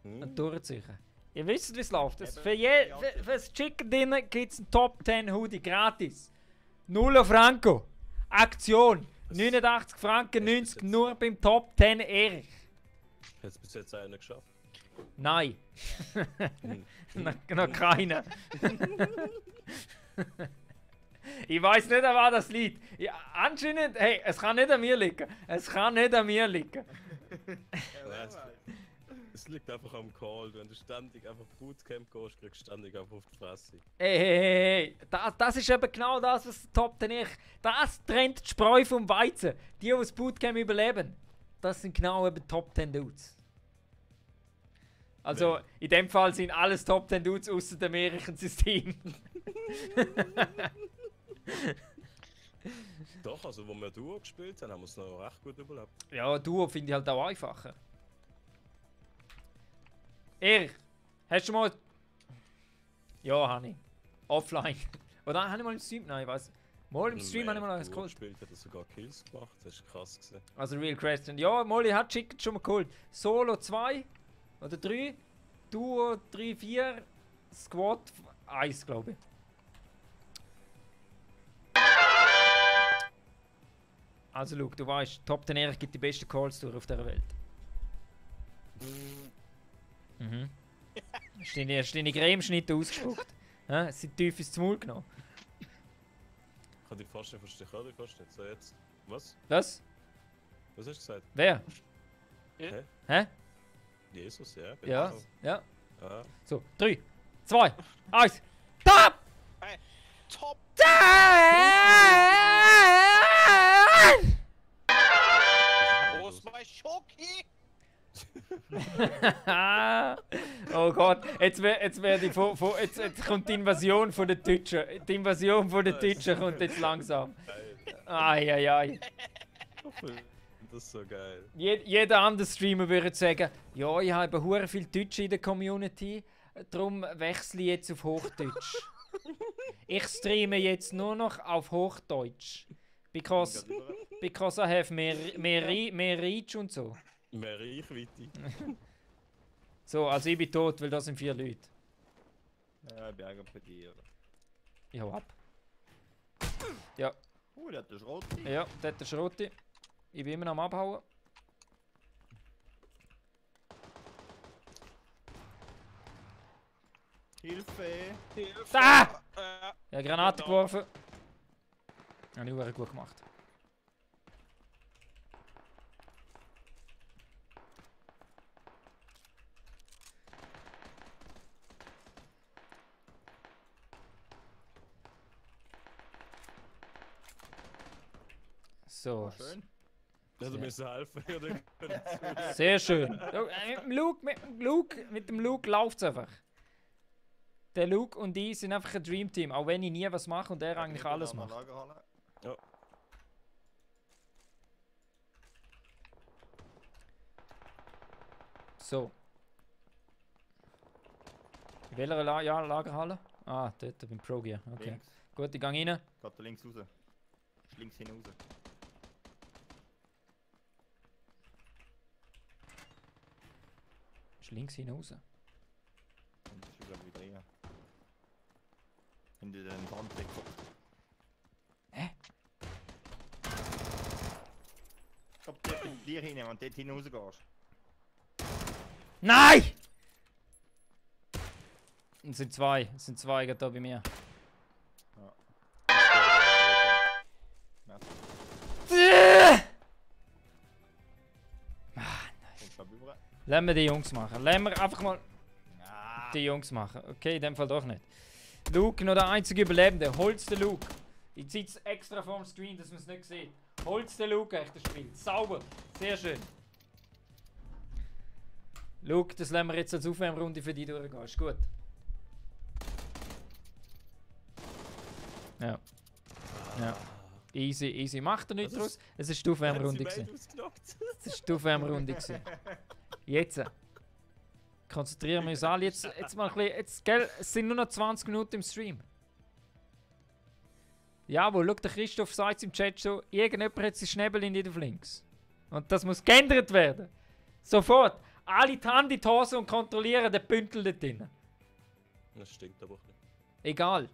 Und durchziehen. Ihr wisst, wie es läuft. Eben, Für ja. das Chicken Dinner gibt es einen Top 10 Hoodie gratis. 0 Franco. Aktion. 89 Franken, 90 nur beim Top 10 Erich. Hat es bis jetzt einer geschafft? Nein. Hm. noch keiner. Ich weiß nicht, an was das liegt. Ja, anscheinend, hey, es kann nicht an mir liegen. Es kann nicht an mir liegen. Es liegt einfach am Call. Wenn du ständig einfach Bootcamp gehst, kriegst du ständig einfach auf die Fresse. Hey. Das ist eben genau das, was der Top 10 Erich. Das trennt die Spreu vom Weizen. Die das Bootcamp überleben, das sind genau eben Top 10 Dudes. Also, in dem Fall sind alles Top 10 Dudes außer dem Erich und sein Team. Doch, also wo wir Duo gespielt haben, haben wir es noch recht gut überlebt. Ja, Duo finde ich halt auch einfacher. Erich, hast du mal... Ja, habe ich. Offline. Oder habe ich mal im Stream? Nein, ich weiß. Mal im Stream habe ich mal eins Duo geholt. gespielt, hat er sogar Kills gemacht, das ist krass gewesen. Also Real Question. Ja, Molly hat Chicken schon mal geholt. Solo 2 oder 3. Duo 3, 4. Squad 1, glaube ich. Also Luke, du weißt, Top 10 Erich gibt die besten Calls durch auf dieser Welt. Mhm. Hast du deine Cremeschnitte ausgespuckt? Es sind tief ins Maul genommen. Ich kann dich fast nicht verstehen, kann dich fast nicht. So jetzt. Was? Was? Was hast du gesagt? Wer? Hä? Hä? Jesus, ja. bin Ja, ich ja. auch. Ja. So, 3, 2, 1. Top! Top! Wo ist mein Schoki? Oh Gott, jetzt kommt die Invasion von den Deutschen. Die Invasion von den Deutschen kommt jetzt langsam. Ai. Das ist so geil. Jeder andere Streamer würde sagen, ja, ich habe hure viel Deutsche in der Community, darum wechsle ich jetzt auf Hochdeutsch. Ich streame jetzt nur noch auf Hochdeutsch. Because I have mehr Reach und so. Mehr Reichweite. So, also ich bin tot, weil das sind 4 Leute. Ja, ich bin eigentlich bei dir. Ich hau ab. Ja, Der hat den Schrott. ja, der hat den Schrotti. Ich bin immer noch am Abhauen. Hilfe! Da! Äh, Ja, Granate geworfen. Habe ich auch gut gemacht. So. Schön. Also müssen helfen. Oder? Sehr schön. Mit dem Luke läuft es einfach. Der Luke und ich sind einfach ein Dreamteam, auch wenn ich nie was mache und er eigentlich alles macht. Ja. So. In welcher Lagerhalle? Ah, dort beim Pro Gear. Okay. Links. Gut, ich gehe rein. Geht da links raus. Ist links hinaus. Ist links hinaus. Und das ist glaube ich wieder rein. In den Wand weggekommen. Hä? Ich glaube, dort bei dir rein, wenn du dort hinaus gehst. Nein! Es sind zwei. Es sind zwei gerade da bei mir. Lassen wir die Jungs machen. Lassen wir einfach mal die Jungs machen. Okay, in dem Fall doch nicht. Luke, noch der einzige Überlebende. Holt's den Luke. Ich ziehe es extra vom Screen, dass man es nicht sieht. Holt's den Luke, echt das Spiel. Sauber. Sehr schön. Luke, das lassen wir jetzt als Aufwärmrunde für dich durchgehen. Ist gut. Ja. Ja. Easy, easy. Macht er nichts draus. Es ist die Aufwärmrunde gewesen. Es ist die Aufwärmrunde gewesen. Jetzt. Konzentrieren wir uns alle. Jetzt mal ein bisschen. Jetzt, gell, es sind nur noch 20 Minuten im Stream. Jawohl, schau, der Christoph sagt im Chat schon, irgendjemand hat sein Schnäbel nicht auf links. Und das muss geändert werden. Sofort. Alle die Hand in die Hose und kontrollieren den Bündel dort drin. Das stinkt aber auch nicht. Egal.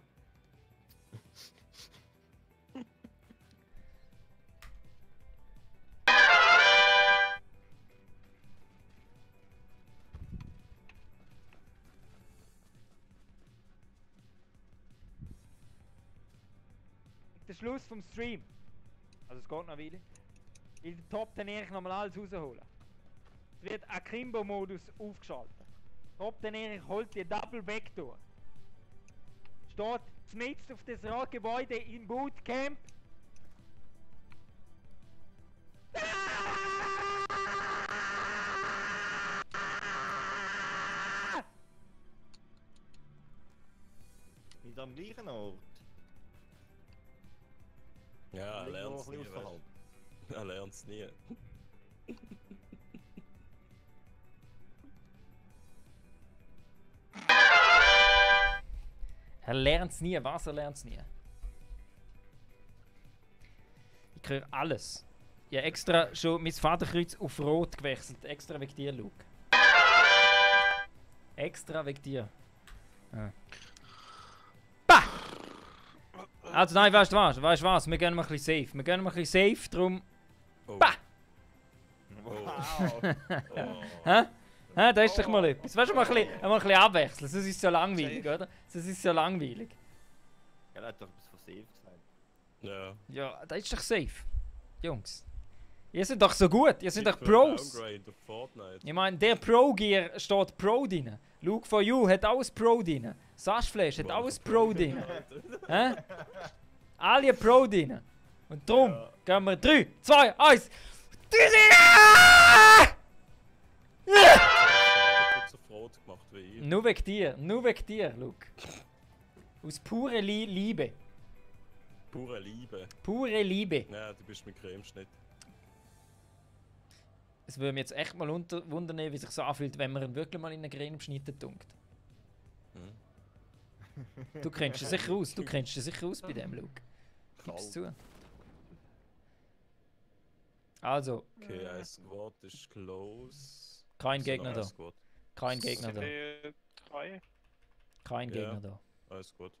Der Schluss vom Stream. Also es geht noch eine Weile. In den Top dann ich nochmal alles rausholen. Es wird Akimbo-Modus aufgeschaltet. Top dann ich holt die Double Vector. Steht mitten auf das Radgebäude im Bootcamp. Nicht am gleichen Ort. Ja, er Liegt lernt noch es ein nie. bisschen außerhalb. Er lernt es nie. Er lernt es nie. Was? Er lernt es nie. Ich höre alles. Ich habe extra schon mein Vaterkreuz auf Rot gewechselt. Extra wegen dir, Luke. Extra wegen dir. Ah. Bah! Also nein, weißt du was? Weißt du was? Wir gehen mal ein bisschen safe. Wir gehen mal ein bisschen safe, drum... Oh. Bah! Wow! Hä? Hä? Da ist doch mal etwas. Weißt du, mal ein bisschen abwechseln. Sonst ist es so langweilig, oder? Sonst ist es so langweilig. Er hat doch etwas von Safe gesagt. Ja. Ja, da ist doch safe. Jungs. Ihr seid doch so gut. Ihr seid doch Secret Pros. Downgrade auf Fortnite. Ich meine, der Pro Gear steht Pro drin. Luke for You hat alles Pro drin. Sash Flash hat alles Pro drin. Hä? Alle Pro drin. Und darum gehen wir 3, 2, 1. So Freude gemacht wie ich. Nur wegen dir, Luke. Aus purer Liebe. Pure Liebe. Pure Liebe. Ja, du bist mit Cremeschnitt. Es würde mich jetzt echt mal wundern, wie sich so anfühlt, wenn man ihn wirklich mal in eine Creme geschnitten tunkt. Du kennst dich sicher aus. Du kennst dich sicher aus bei dem, Luke. Gib's zu. Also, Okay, ein Squad ist close. kein Ist ja Gegner noch da. ein Squad. Kein Gegner da. CD3. Kein Ja. Gegner da. Alles gut.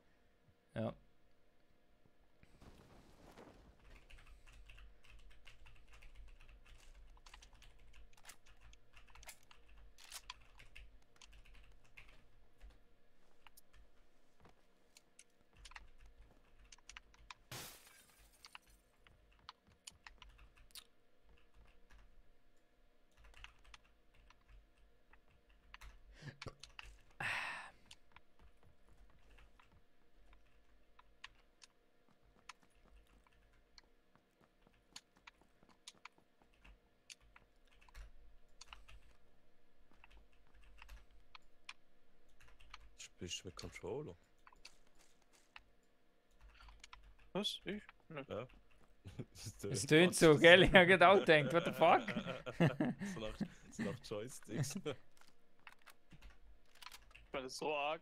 Ja. Spielst du mit Controller? Was? Ich? Ja. Es tönt so, gell? Ich hab gerade auch gedacht, what the fuck? jetzt nach Joysticks. Weil das so arg.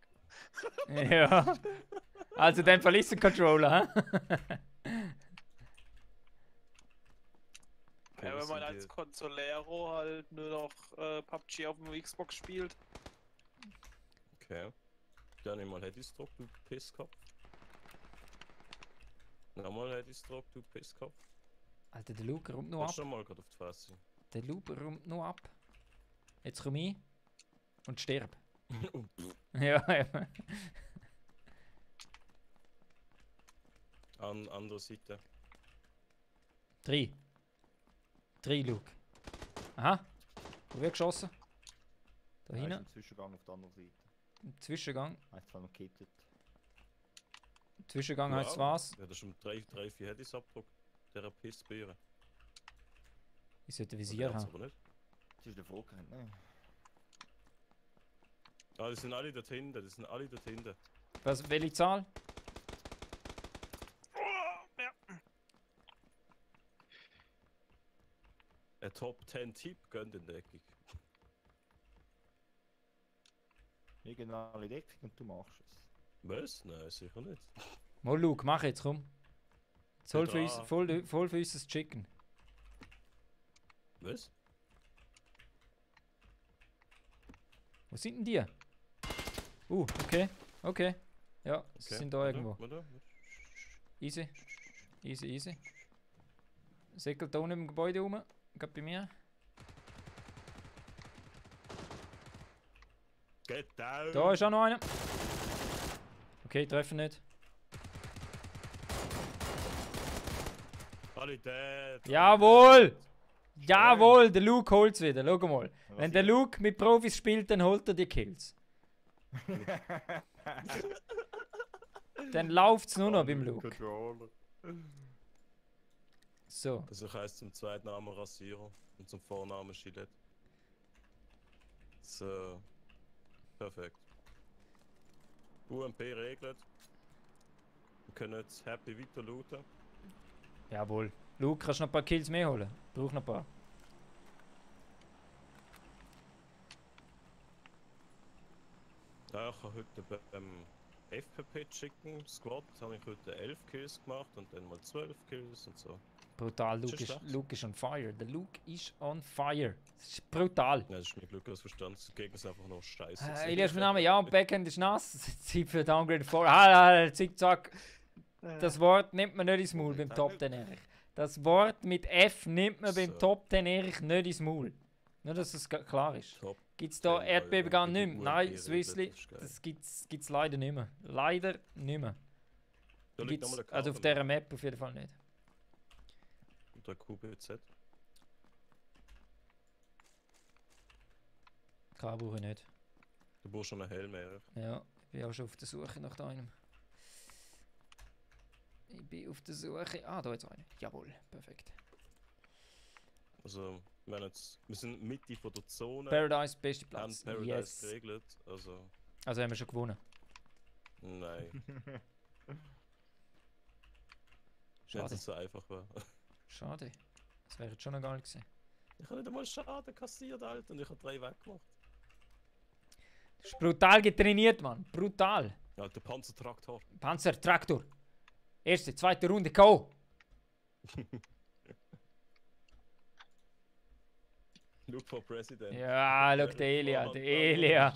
Ja. Also dann verliest du den Controller, hä? Ja, wenn was man sind als die- Consolero halt nur noch PUBG auf dem Xbox spielt. Okay. Dann einmal Headystroke, du Pisskopf. Nochmal Headystroke, du Pisskopf. Alter, der Luke räumt noch Hast ab. du mal gerade auf die Fresse. Der Luke räumt noch ab. Jetzt komm ich und sterb. Ja, eben. An anderer Seite. 3. 3, Luke. Aha. Wo wird geschossen? Da Er ist hinten. im Zwischengang auf der anderen Seite. Im Zwischengang. Heißt zwar noch gekittet. Im Zwischengang heißt was? Ja, das ist schon 3-4 Headys abgedruckt. Der Pissbeere. Ich sollte Visier haben. aber nicht. Das ist der Vorgerannt, ne? Ah, die sind alle dort hinten, die sind alle dort hinten. Was, welche Zahl? Ein Top 10 Tipp gönnt in Deckung. Wir gehen alle Deckung und du machst es. Was? Nein, sicher nicht. Mal Luke, mach jetzt, komm. Voll für, uns, da. voll für uns das Chicken. Was? Wo sind denn die? Okay. Okay. Ja, sie sind da warte, irgendwo. warte. Easy. Easy, easy. Säckelt da unten im Gebäude rum. Geht bei mir. Get down! Da ist auch noch einer. Okay, treffen nicht. Alle dead! Jawohl! Jawohl, der Luke holt's wieder. Schau mal. Wenn der Luke mit Profis spielt, dann holt er die Kills. Dann läuft's nur noch beim Luke. Controller. So. Also ich heiße zum zweiten Namen Rasierer und zum Vornamen Gillette. So. Perfekt. UMP regelt. Wir können jetzt happy weiter looten. Jawohl. Luke, kannst du noch ein paar Kills mehr holen? Brauch noch ein paar. Ja, ich habe heute beim FPP Chicken Squad habe ich heute 11 Kills gemacht und dann mal 12 Kills und so. Brutal, Ist schon schlecht. Luke ist on fire. Der Luke ist on fire. Das ist brutal. Ja, das ist mein Glück, das Verstand. Das Gegner ist einfach noch scheiße. Elias, mein Name, ja, Backhand ist nass. Zeit für Downgrade 4. Zickzack. Das Wort nimmt man nicht ins Maul beim Top 10 Erich. Das Wort mit F nimmt man beim So. Top 10 Erich nicht ins Maul. Nur, dass es klar ist. Top Gibt es da 10 Erdbeben gar nicht mehr? UMP Nein, regelt, Swissly, das ist geil. das gibt's leider nicht mehr. Leider nicht mehr. Da liegt nochmal der Also auf dieser Map auf jeden Fall nicht. Und der QBZ. K brauche ich nicht. Du brauchst schon einen Helm, Erich. Ja, ich bin auch schon auf der Suche nach einem. Ich bin auf der Suche. Ah, da ist einer. Jawohl, perfekt. Also, wir sind Mitte von der Zone. Paradise, beste Haben Platz. Paradise Yes. geregelt. Also, Also haben wir schon gewonnen. nein. Nicht, Schade. dass es so einfach war. Schade. Das wäre jetzt schon noch geil gewesen. Ich habe nicht einmal Schaden kassiert, Alter, und ich habe 3 weggemacht. Das ist brutal getrainiert, Mann. Brutal. Alter, Panzertraktor. Panzertraktor. Erste, zweite Runde K.O. Look for President. Ja, schau, der Elia. Der Elia.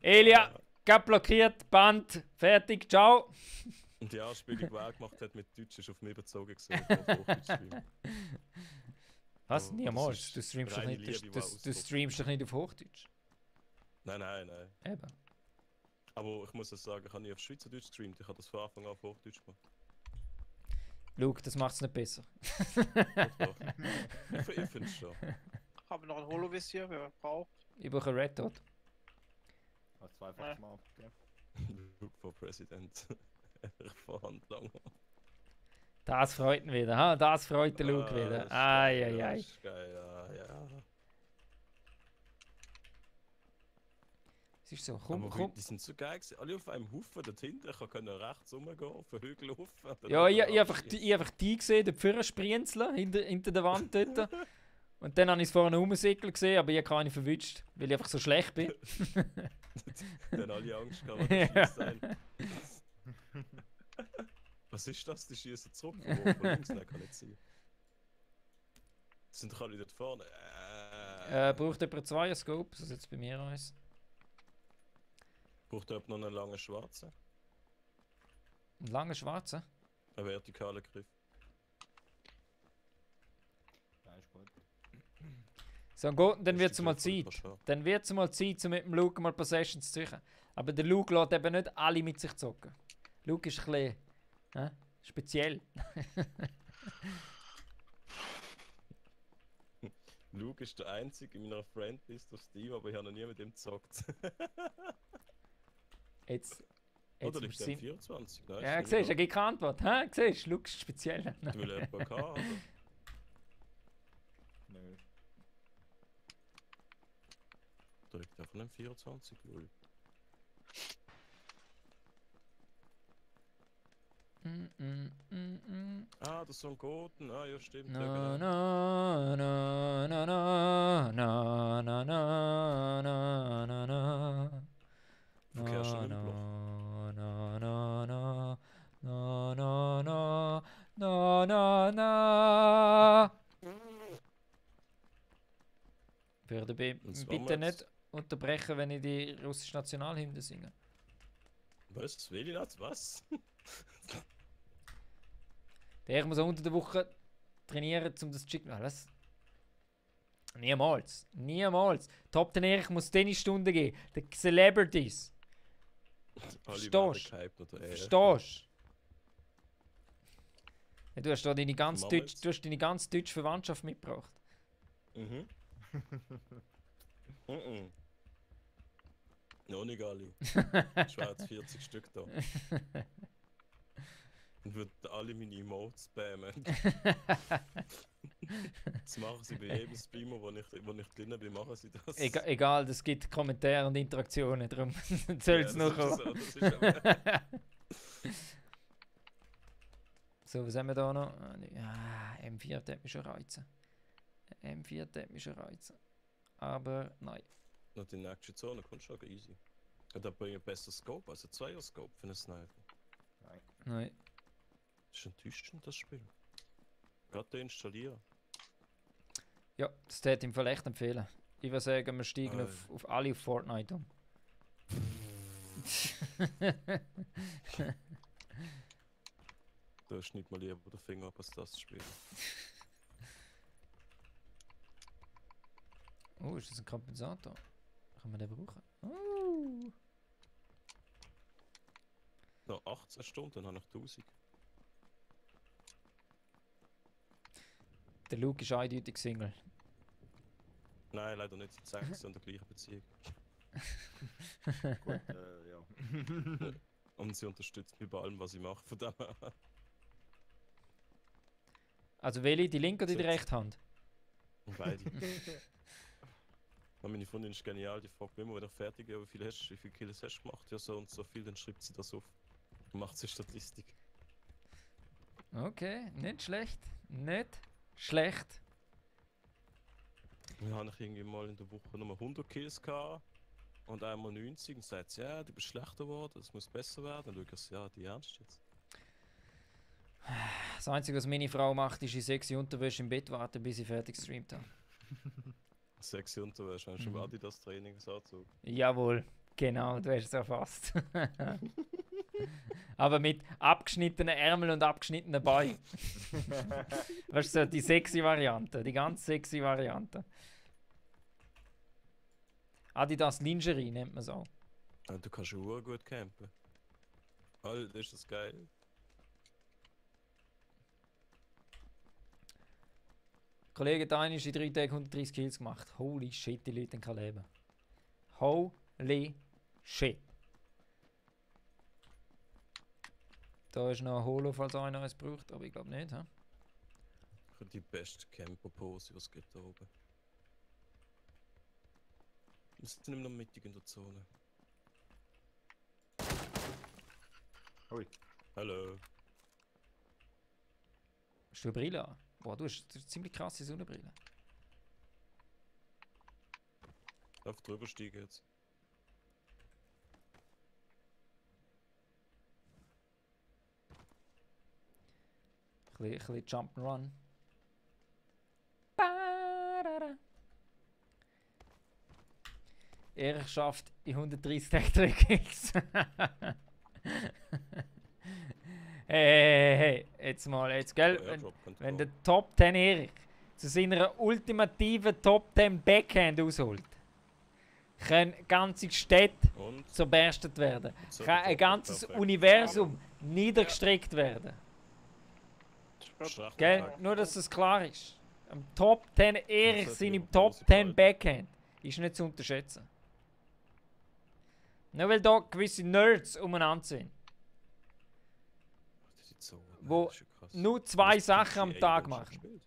Elia, Gap blockiert, Band, fertig, ciao. Und die Anspielung, die er gemacht hat mit Deutsch, ist auf mich bezogen gesehen. auf Hochdeutsch streamen. Was? Oh, Niemals. das Du streamst, doch reine nicht, Liebe, du die streamst ausdrückt. doch nicht auf Hochdeutsch. Nein, nein, nein. Eben. Aber ich muss es sagen, ich habe nie auf Schweizerdeutsch gestreamt. Ich habe das von Anfang an auf Hochdeutsch gemacht. Luke, das macht's nicht besser. Doch. Ich finde es schon. Haben wir noch ein Holovisier, wer braucht. Ich brauche einen Red Dot. Hast zweifach mal abgegeben. Look for President. Verhandlung. Das freut ihn wieder, ha? Das freut den Luke Ah, wieder. das ist geil, Eieiei. das ist geil, ja, ja. Es ist so, komm, Aber komm. die sind so geil gewesen. Alle auf einem Haufen dort hinten. Ich konnte rechts rumgehen, auf den Hügel laufen. und dann Ja, ich nachher einfach, abschießen. ich einfach die gesehen, den Führer sprinzeln hinter der Wand dort. Und dann habe ich es vorne rumsickeln gesehen, aber ich habe keine verwünscht, weil ich einfach so schlecht bin. Dann alle Angst gehabt, Ja. was sein. Was ist das? Die schießen zurück. Von links? Nein, kann nicht sein. Sind doch alle dort vorne. Braucht jemand 2 Scope? Das ist jetzt bei mir eins. Braucht jemand noch einen langen schwarzen? Einen langen schwarzen? Einen vertikalen Griff. Ja, ist gut. So gut, dann Ist wird es die mal Griff voll Zeit. verschwunden. Dann wird es mal Zeit, um mit dem Luke mal Possessions zu suchen. Aber der Luke lässt eben nicht alle mit sich zocken. Luke ist ein bisschen speziell. Luke ist der einzige in meiner Friendlist auf Steam, aber ich habe noch nie mit ihm gezockt. Jetzt Oder musst liegt du der sehen. 24? Nein, Ja, ist siehst du, er nicht gibt keine Antwort. Hä? Siehst du, Luke ist speziell. wahr. Du willst jemanden haben, oder? Nö. Da liegt einfach ein 24, lol. Ah, das ist so ein Goten. Ah, ja, stimmt. Ja, Na genau. na na na na na na na na na. Verkehrst du Na nicht im Bloch? na na na na na na na na na. Würde Und bitte zwar nicht unterbrechen, wenn ich die russische Nationalhymne singe. Was? Will ich nicht? Was? Der muss auch unter der Woche trainieren, um das zu schicken. Was? Niemals. Niemals. Top 10 Erich muss Tennisstunden geben. Die Celebrities. Alle Verstehst? werden gehypt oder Verstehst du? Ja, du hast da deine ganz, Mama deutsch, jetzt. du hast deine ganz deutsche Verwandtschaft mitgebracht. Mhm. Mhm. Noch nicht alle. Schwarz 40 Stück da. Und würden alle meine Emotes spammen. Das machen sie bei jedem Streamer, wo ich drin bin, machen sie das. Egal, es gibt Kommentare und Interaktionen, darum soll es Ja, das noch ist kommen. so, das ist aber- So, was haben wir da noch? M4 hat mich schon reizen. M4 hat mich schon reizen. Aber nein. Noch die nächste Zone kommt schon easy. Und da bringe ich besser Scope, also 2er Scope für einen Sniper. Nein. Das ist enttäuschend, das Spiel. Gerade installieren. Ja, das hätte ich ihm vielleicht empfehlen. Ich würde sagen, wir steigen Ah, auf alle auf Fortnite um. Da schnitt mal lieber den Finger ab, als das zu spielen. Oh, ist das ein Kompensator? Kann man den brauchen? Oh. Noch 18 Stunden, dann habe ich 1000. Der Luke ist eindeutig Single. Nein, leider nicht. Sie zeigen sie in der gleichen Beziehung. Gut, ja. Und sie unterstützt mich bei allem, was ich mache. Von dem her. Also welche? Die linke oder die So. rechte Hand? Beide. Und meine Freundin ist genial, die fragt mich immer, wenn ich fertig bin, wie viele Kills hast du gemacht? Ja, so und so viel, dann schreibt sie das auf. Und macht sie Statistik. Okay, nicht schlecht. Nicht schlecht. Dann habe ich irgendwie mal in der Woche nur 100 Kills gehabt und einmal 90 und sagt sie, ja, du bist schlechter geworden, es muss besser werden. Dann schaue ich, ja, die ernst jetzt. Das Einzige, was meine Frau macht, ist in sexy Unterwäsche im Bett warten, bis ich fertig gestreamt habe. Sexy Unterwäsche, hast du schon Mhm. Adidas Trainingsanzug? Jawohl, genau, du hast es erfasst. Aber mit abgeschnittenen Ärmeln und abgeschnittenen Beinen. Weißt du, so die sexy Variante, die ganz sexy Variante. Adidas Lingerie nennt man so. Ja, du kannst schon gut campen. Alter, ist das geil. Kollege Dein ist in 3 Tagen 130 Kills gemacht. Holy shit, die Leute können leben. Holy shit. Da ist noch ein Holo, falls einer eins braucht, aber ich glaube nicht. He? Ich habe die beste Camper-Pose, was es gibt da oben. Wir sind immer noch mittig in der Zone. Ui. Hallo. Hast du eine Brille an? Boah, du hast eine ziemlich krasse Sonnenbrille. Darf drüber steigen jetzt. Ein bisschen Jump'n'Run. Ba-da-da. Er schafft in 130 Tagen 3 Kills. Hey, jetzt mal, jetzt, gell? Wenn der Top 10 Erich zu seiner ultimativen Top 10 Backhand ausholt, können ganze Städte Und? zerberstet werden. So, Kann ein ganzes perfekt. Universum niedergestreckt werden. Schlechter Gell? Tag. Nur, dass es klar ist. Am Top 10 Erich Das seine hat die Top große 10 Freude. Backhand ist nicht zu unterschätzen. Nur weil da gewisse Nerds umeinander sind, Das ist so, wo das ist ja krass. nur 2 Das Sachen am GTA Tag schon machen. gespielt.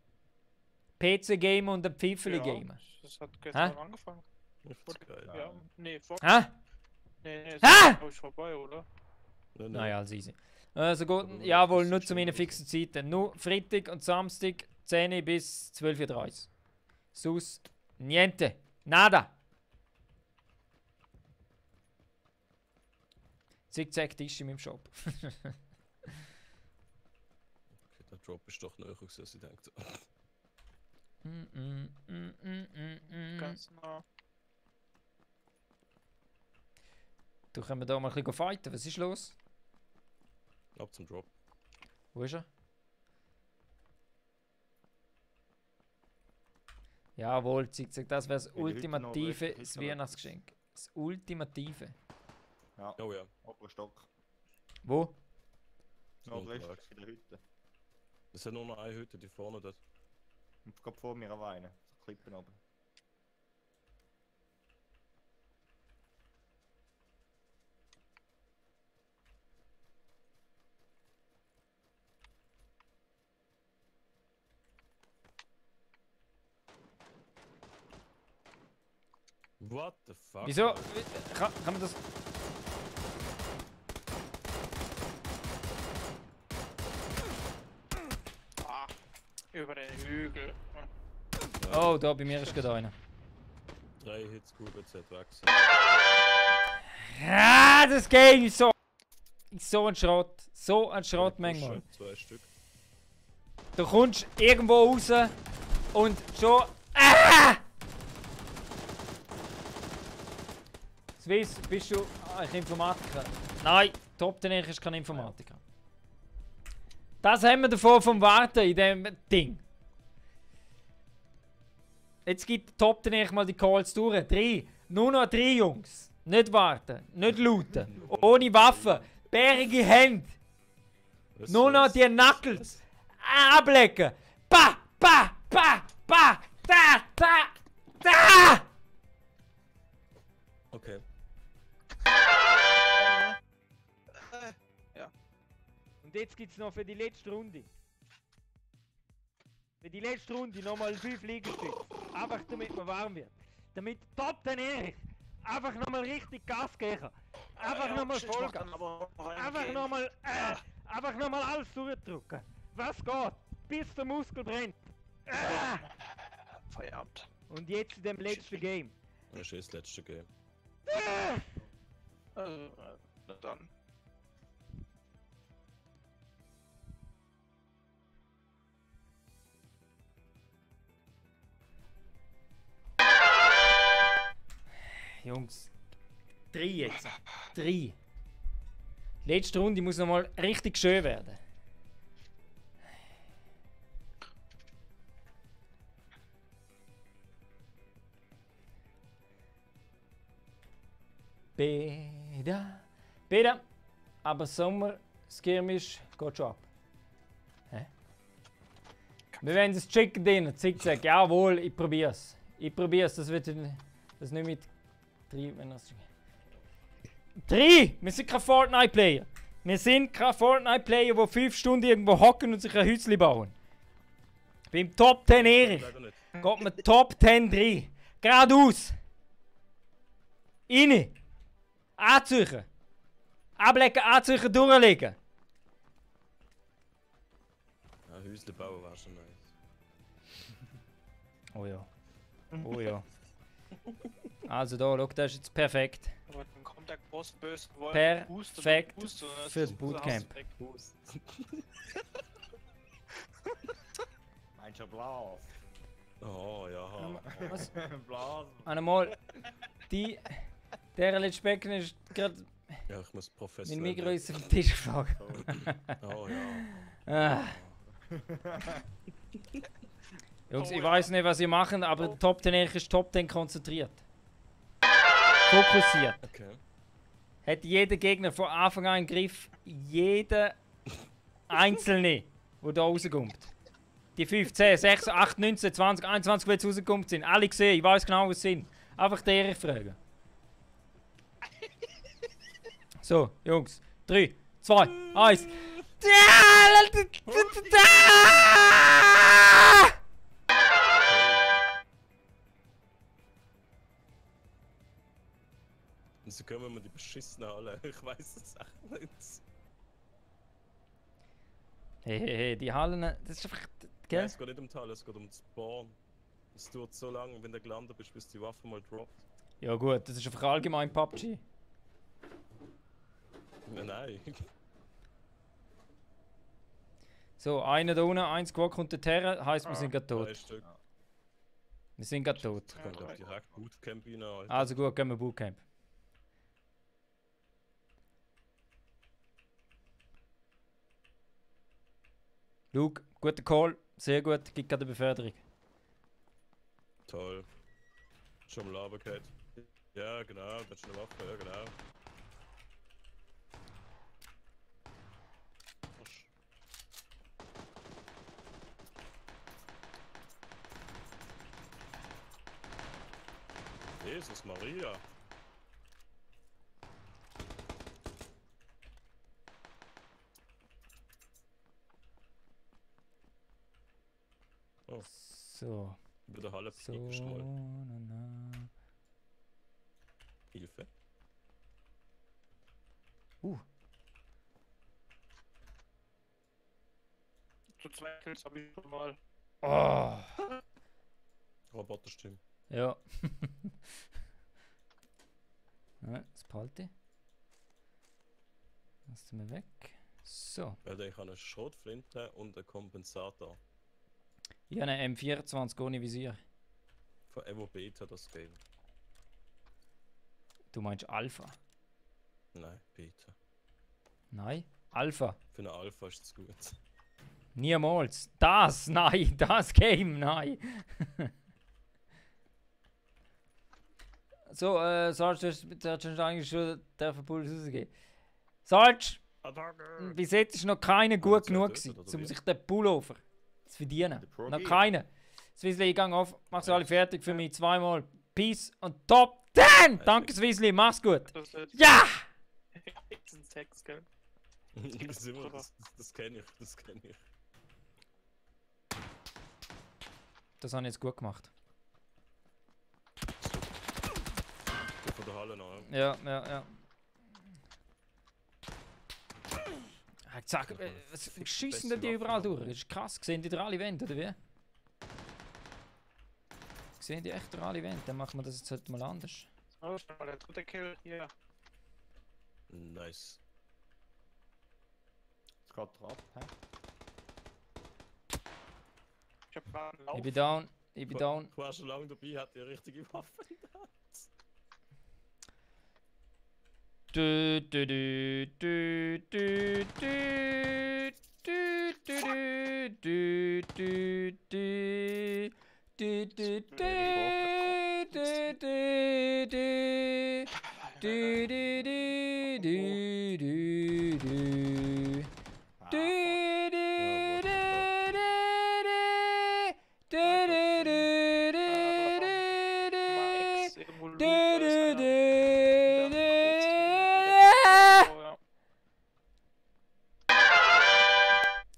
PC-Gamer und ein Pfeifeli-Gamer. Das hat gestern Hä? angefangen. Ich find's geil. Ja, nee, vor. Hä? Nee, ist Hä? glaub ich vorbei, oder? Nein, Naja, also easy. Also gut, Aber jawohl, das nur ist zu schon meinen wieder fixen Zeiten. Nur Freitag und Samstag 10 bis 12.30 Uhr. Sus, niente, nada. Zickzack-Tisch in meinem Shop. Okay, der Drop ist doch näher, als ich dachte. Ganz nah. Du können wir da mal ein bisschen fighten. Was ist los? Ab zum Drop. Wo ist er? Jawohl, Zickzack, das wäre das In der Hütte noch ultimative rechts, das hinten Weihnachtsgeschenk. Das ultimative. Ja, Oh ja. oberer Stock. Wo? Nordwest in der Hütte. Es sind nur noch eine Hütte, die vorne dort. Und gerade vor mir auch eine. So Klippen oben. What the fuck? Wieso? Alter? Kann man das... Ah, über den Hügel. Oh, da bei mir ist gerade einer. 3 Hits, gut, jetzt hat wechseln. Ah, das Game ist so... Ist so ein Schrott. So ein Schrott manchmal. 2 Stück. Du kommst irgendwo raus und schon... Ah! Swiss, bist du ein Informatiker? Nein, Top 10 ist kein Informatiker. Das haben wir davon vom Warten in dem Ding. Jetzt gibt Top 10 mal die Calls durch. 3. Nur noch 3 Jungs. Nicht warten, nicht looten. Ohne Waffen. Bärige Hände. Was Nur noch ist die das? Knuckles. Ablecken. Pa, pa, pa, pa. Da, da, da. Okay. Und jetzt gibt es noch für die letzte Runde. Für die letzte Runde nochmal 5 Liegestütze. Einfach damit man warm wird. Damit Top 10 Erich einfach nochmal richtig Gas geben kann. Einfach nochmal Vollgas. Einfach nochmal alles durchdrücken. Was geht? Bis der Muskel brennt. Feierabend. Und jetzt in dem letzten Game. Das ist das letzte Game. Na dann. Jungs. 3 jetzt. 3. Letzte Runde muss nochmal richtig schön werden. Beda. Beda. Aber Sommer, Skirmish geht schon ab. Hä? Wir werden das Chicken Dinner, Zickzack. Jawohl, ich probier's. Ich probier's, das wird das nicht mit 3, wenn das 3! Wir sind kein Fortnite-Player. Wir sind kein Fortnite-Player, die 5 Stunden irgendwo hocken und sich ein Häuschen bauen. Beim Top 10 Erich Leider nicht. geht man Top 10 3. Geradeaus. Rein. Anziehen. Ablecken, anziehen, durchlegen. Ja, Häusle bauen wäre schon nice. Oh ja. Oh ja. Also da, schau, das ist jetzt perfekt. Aber dann kommt der große böse Wolf. Perfekt fürs Bootcamp. Meinst du Blas? Oh ja. Was? Blas. Einmal, der letzte Becken ist gerade Ja, ich muss mein professionell. Mikro ist auf den Tisch geflogen. Oh ja. Ah. Jungs, ich weiß nicht, was ihr macht, aber der Top 10 ist Top 10 konzentriert. Fokussiert. Okay. Hat jeder Gegner von Anfang an im Griff. Jeder Einzelne, der da rauskommt. Die 15, 6, 8, 19, 20, 21, die jetzt rausgekommen sind. Alle gesehen, ich weiß genau, was sie sind. Einfach deren fragen. So, Jungs. 3, 2, 1. Und so kommen wir die beschissenen alle. Ich weiß es echt nicht. Hey, die Hallen, das ist einfach. Nein, Gell? es geht nicht um Tal, es geht um das Spawn. Es dauert so lange, wenn du gelandet bist, bis die Waffe mal droppt. Ja, gut, das ist einfach allgemein PUBG. Nein. So, einer da unten, eins gewagt kommt dorthin, heisst wir sind gerade 3 tot. Stück. Wir sind gerade tot. Ich kann glaub direkt Bootcamp rein, Alter. Also gut, gehen wir Bootcamp. Luke, guter Call, sehr gut, gibt gerade eine Beförderung. Toll. Schon mal runtergehört. Ja, genau, das ist eine Waffe, ja, genau. Jesus Maria. Oh, So. über der Halle So. fliegst du mal. Na. Hilfe. Zu 2 Kills habe ich schon mal. Oh. Roboterstimme. Ja. Ja, das behalte ich. Lass mir weg. So. Ja, ich habe eine Schrotflinte und einen Kompensator. Ich habe eine M24 ohne Visier. Von Evo Beta das Game. Du meinst Alpha? Nein, Beta. Nein? Alpha. Für eine Alpha ist es gut. Niemals. Das, nein. Das Game, nein. So, Sarge, du hast eigentlich schon der Puls rausgegeben. Sarge, bis jetzt ist noch keiner gut zwei genug Töten, gewesen, oder um wie? sich den Pullover zu verdienen. Der Pro Noch Gear. keiner. Swizzly, ich gang auf, mach sie alle fertig für mich. Zweimal. Peace und Top 10! Danke, Swizzly, mach's gut. Das wird Ja! jetzt ein Sex, gell? Das kenne ich, das kenne ich. Das habe ich jetzt gut gemacht. Der von der Halle noch. Ja. Sag, was schiessen denn die überall durch? Das ist krass. Sehen die durch alle Wände, oder wie? Sehen die echt durch alle Wände? Dann machen wir das jetzt halt mal anders. Oh, schau mal, der dritte Kill hier. Nice. Es geht drauf, hä? Ich hab gerade einen Lauf. Ich bin down. Ich bin down. Ich war schon lange dabei, hat die richtige Waffe. Du, du, du, du, du, du, du, du, du, du, du, du, du, du, du, du, du. Du, du, du, du, du, du. Du, du, du, du, du, du, du, du, Max, du. irgendwo Du, Loot, du, ist du, einer. du. Oh, ja.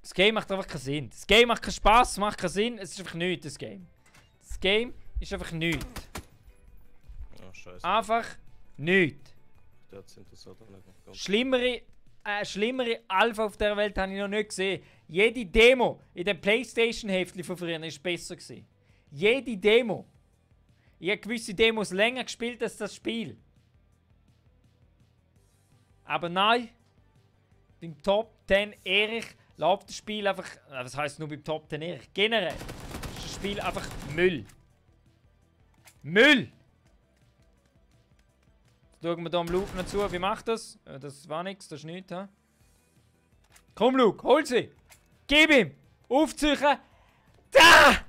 Das Game macht einfach keinen Sinn. Das Game macht keinen Spaß, es macht keinen Sinn, es ist einfach nichts, das Game. Das Game ist einfach nichts. Oh, scheiße. Einfach nichts. der hat es interessiert auch nicht noch ganz. Schlimmere Alpha auf der Welt habe ich noch nicht gesehen. Jede Demo in dem PlayStation-Heftli von früher war besser gewesen. Jede Demo. Ich habe gewisse Demos länger gespielt als das Spiel. Aber nein, beim Top 10 Erich läuft das Spiel einfach. Was heisst nur beim Top 10 Erich? Generell ist das Spiel einfach Müll. Müll! Jetzt schauen wir hier am Luke noch zu. Wie macht das? Das war nichts, das ist nichts. He? Komm, Luke, hol sie! Gib ihm! Aufziehen! Da!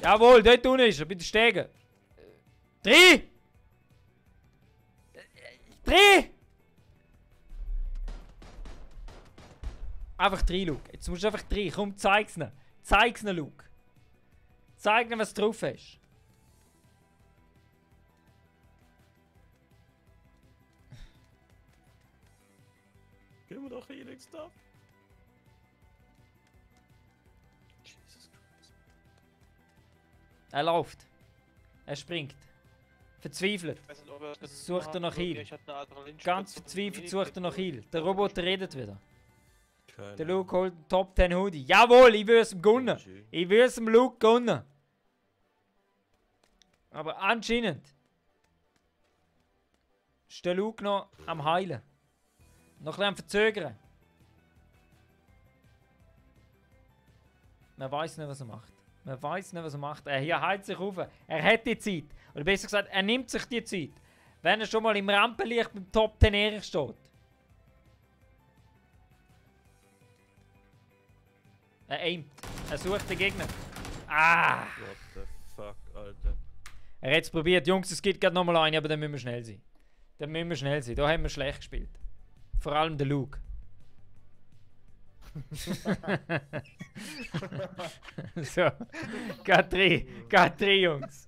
Jawohl, dort unten ist er, bei den Stegen. 3! 3! Einfach 3, Luke. Jetzt musst du einfach 3. Komm, zeig's ihnen. Zeig's ihnen, Luke. Zeig ihnen, was du drauf hast. Gib mir doch Healing Stuff. Jesus Christ. Er läuft. Er springt. Verzweifelt. Ich weiß nicht, ob er das Sucht er nach Heal. Ich hatte eine Adrenalinspritze Ganz und verzweifelt die sucht er nach Heal. Der Roboter redet wieder. Keine Der Luke holt den Top 10 Hoodie. Jawohl, ich will es ihm gönnen. Ahnung. Ich will es dem Luke gönnen. Aber anscheinend ist der Luke noch am Heilen. Noch ein bisschen am Verzögern. Man weiß nicht, was er macht. Man weiß nicht, was er macht. Er heizt sich auf. Er hat die Zeit. Oder besser gesagt, er nimmt sich die Zeit. Wenn er schon mal im Rampenlicht beim Top 10 Erich steht. Er aimt. Er sucht den Gegner. Ah! What the fuck, Alter. Er hat es probiert. Jungs, es gibt gerade nochmal einen, aber dann müssen wir schnell sein. Dann müssen wir schnell sein. Da haben wir schlecht gespielt. Vor allem der Luke. So. Geht 3, Jungs.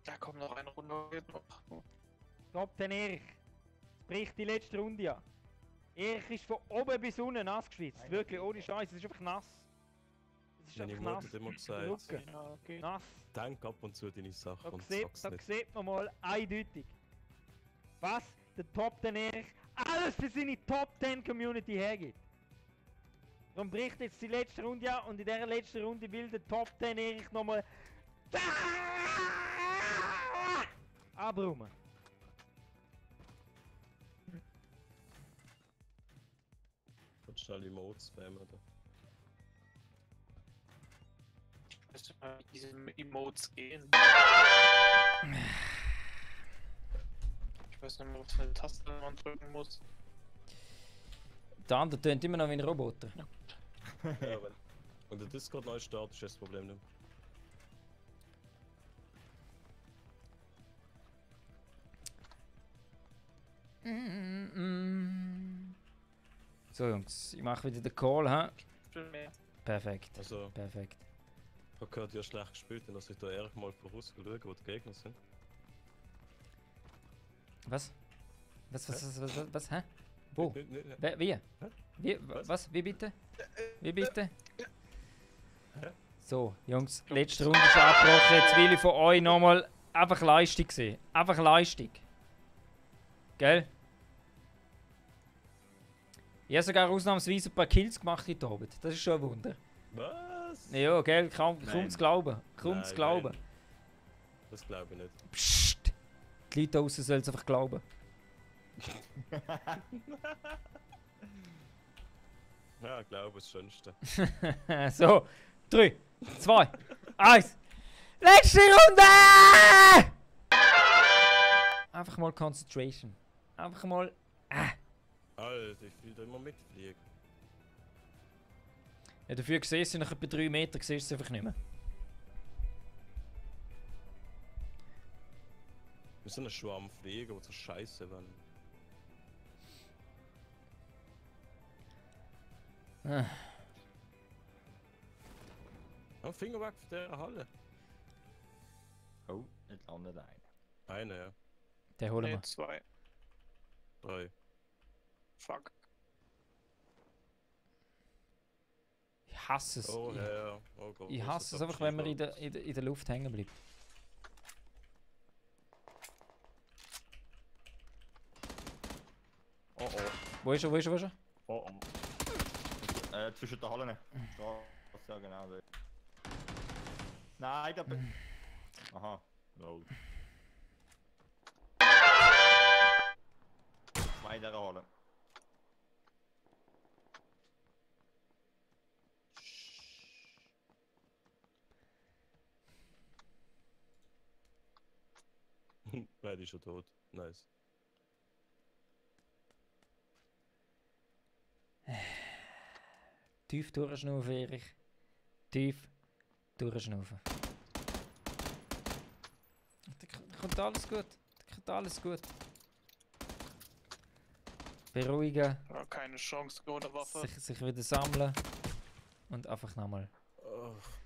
Da kommt noch eine Runde. Top 10 Erich. Es bricht die letzte Runde an. Erich ist von oben bis unten nass geschwitzt. Wirklich, ohne Scheiß. Es ist einfach nass. Es ist Meine einfach Mutter nass. hat immer Der gesagt, Rücken. Ja, okay. Nass. denk ab und zu deine Sachen Da und sieht, sag's da nicht. sieht man mal eindeutig, was der Top 10 Erich alles für seine Top 10 Community hergibt. Darum bricht jetzt die letzte Runde an und in dieser letzten Runde will der Top 10 Erich nochmal abräumen. Und schnell Emotes spammen da. Ich weiß nicht mal, wie diese Emotes gehen. Ich weiß nicht mehr, was für eine Taste man drücken muss. Der andere tönt immer noch wie ein Roboter. Ja, wenn der Discord neu startet, ist das Problem nicht. So Jungs, ich mache wieder den Call, hä? Viel mehr. Perfekt, Also, perfekt. ich habe gehört, ihr habt schlecht gespielt, dann dass ich da ehrlich mal voraus schauen, wo die Gegner sind. Was? Was? Hä? Wo? Nicht. Wie? Hä? Wie? Was? Was? Wie bitte? Wie bitte? Hä? So, Jungs, letzte Runde ist abgebrochen. Jetzt will ich von euch nochmal einfach Leistung sehen. Einfach Leistung. Gell? Ich habe sogar ausnahmsweise ein paar Kills gemacht heute Abend. Das ist schon ein Wunder. Was? Ja, gell? Kaum Nein. zu glauben. Kaum Nein, zu glauben. nein. Das glaube ich nicht. Psst! Die Leute draußen sollen es einfach glauben. Ja, ich glaube, das Schönste. So, 3, 2, 1. Letzte Runde! Einfach mal Concentration. Einfach mal. Alter, ich will da immer mitfliegen. Ja, dafür siehst du nach etwa 3 Meter siehst du es einfach nicht mehr. Wir sind ein Schwarm Flieger, die so scheiße werden. Ah, Ein Finger weg von dieser Halle. Oh, jetzt landet einer. Eine, ja. den holen wir. Nee, 2. 3. Fuck. Ja. hasse es. Oh, ja. Oh Gott. Ich hasse es einfach, wenn man in der Luft hängen bleibt. Oh oh. Wo ist er? Wo ist er? Wo ist er? Oh oh. Zwischen den Hallen. Da, das ist ja genau so. Nein, da bin. Aha. No. Zwei in dieser Halle. Beide schon tot. Nice. Tief durchschnaufen, Erich. Tief durchschnaufen. Da kommt alles gut. Da kommt alles gut. Beruhigen. Ja, keine Chance, ohne Waffe. Sich wieder sammeln. Und einfach nochmal. Ach,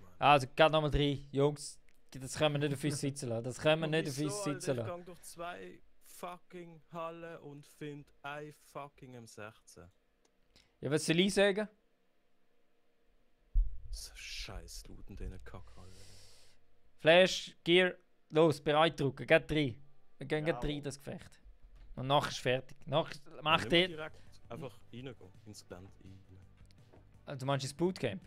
Mann. Also, geht nochmal rein. Jungs, das können wir nicht auf uns sitzen lassen. Das können wir nicht auf uns Wieso, Alter? sitzen Ich lassen. gang durch 2 fucking Hallen und find ein fucking M16. Ja, was soll ich sagen? So scheiß Loot in diesen Kackhallen. Flash, Gear, los, bereit drücken. Geht rein. Wir gehen Jawohl. rein, das Gefecht. Und nachher ist fertig. Nachher Nicht macht mal ihr. direkt einfach reingehen, ins Gelände rein. Also, du meinst ins Bootcamp?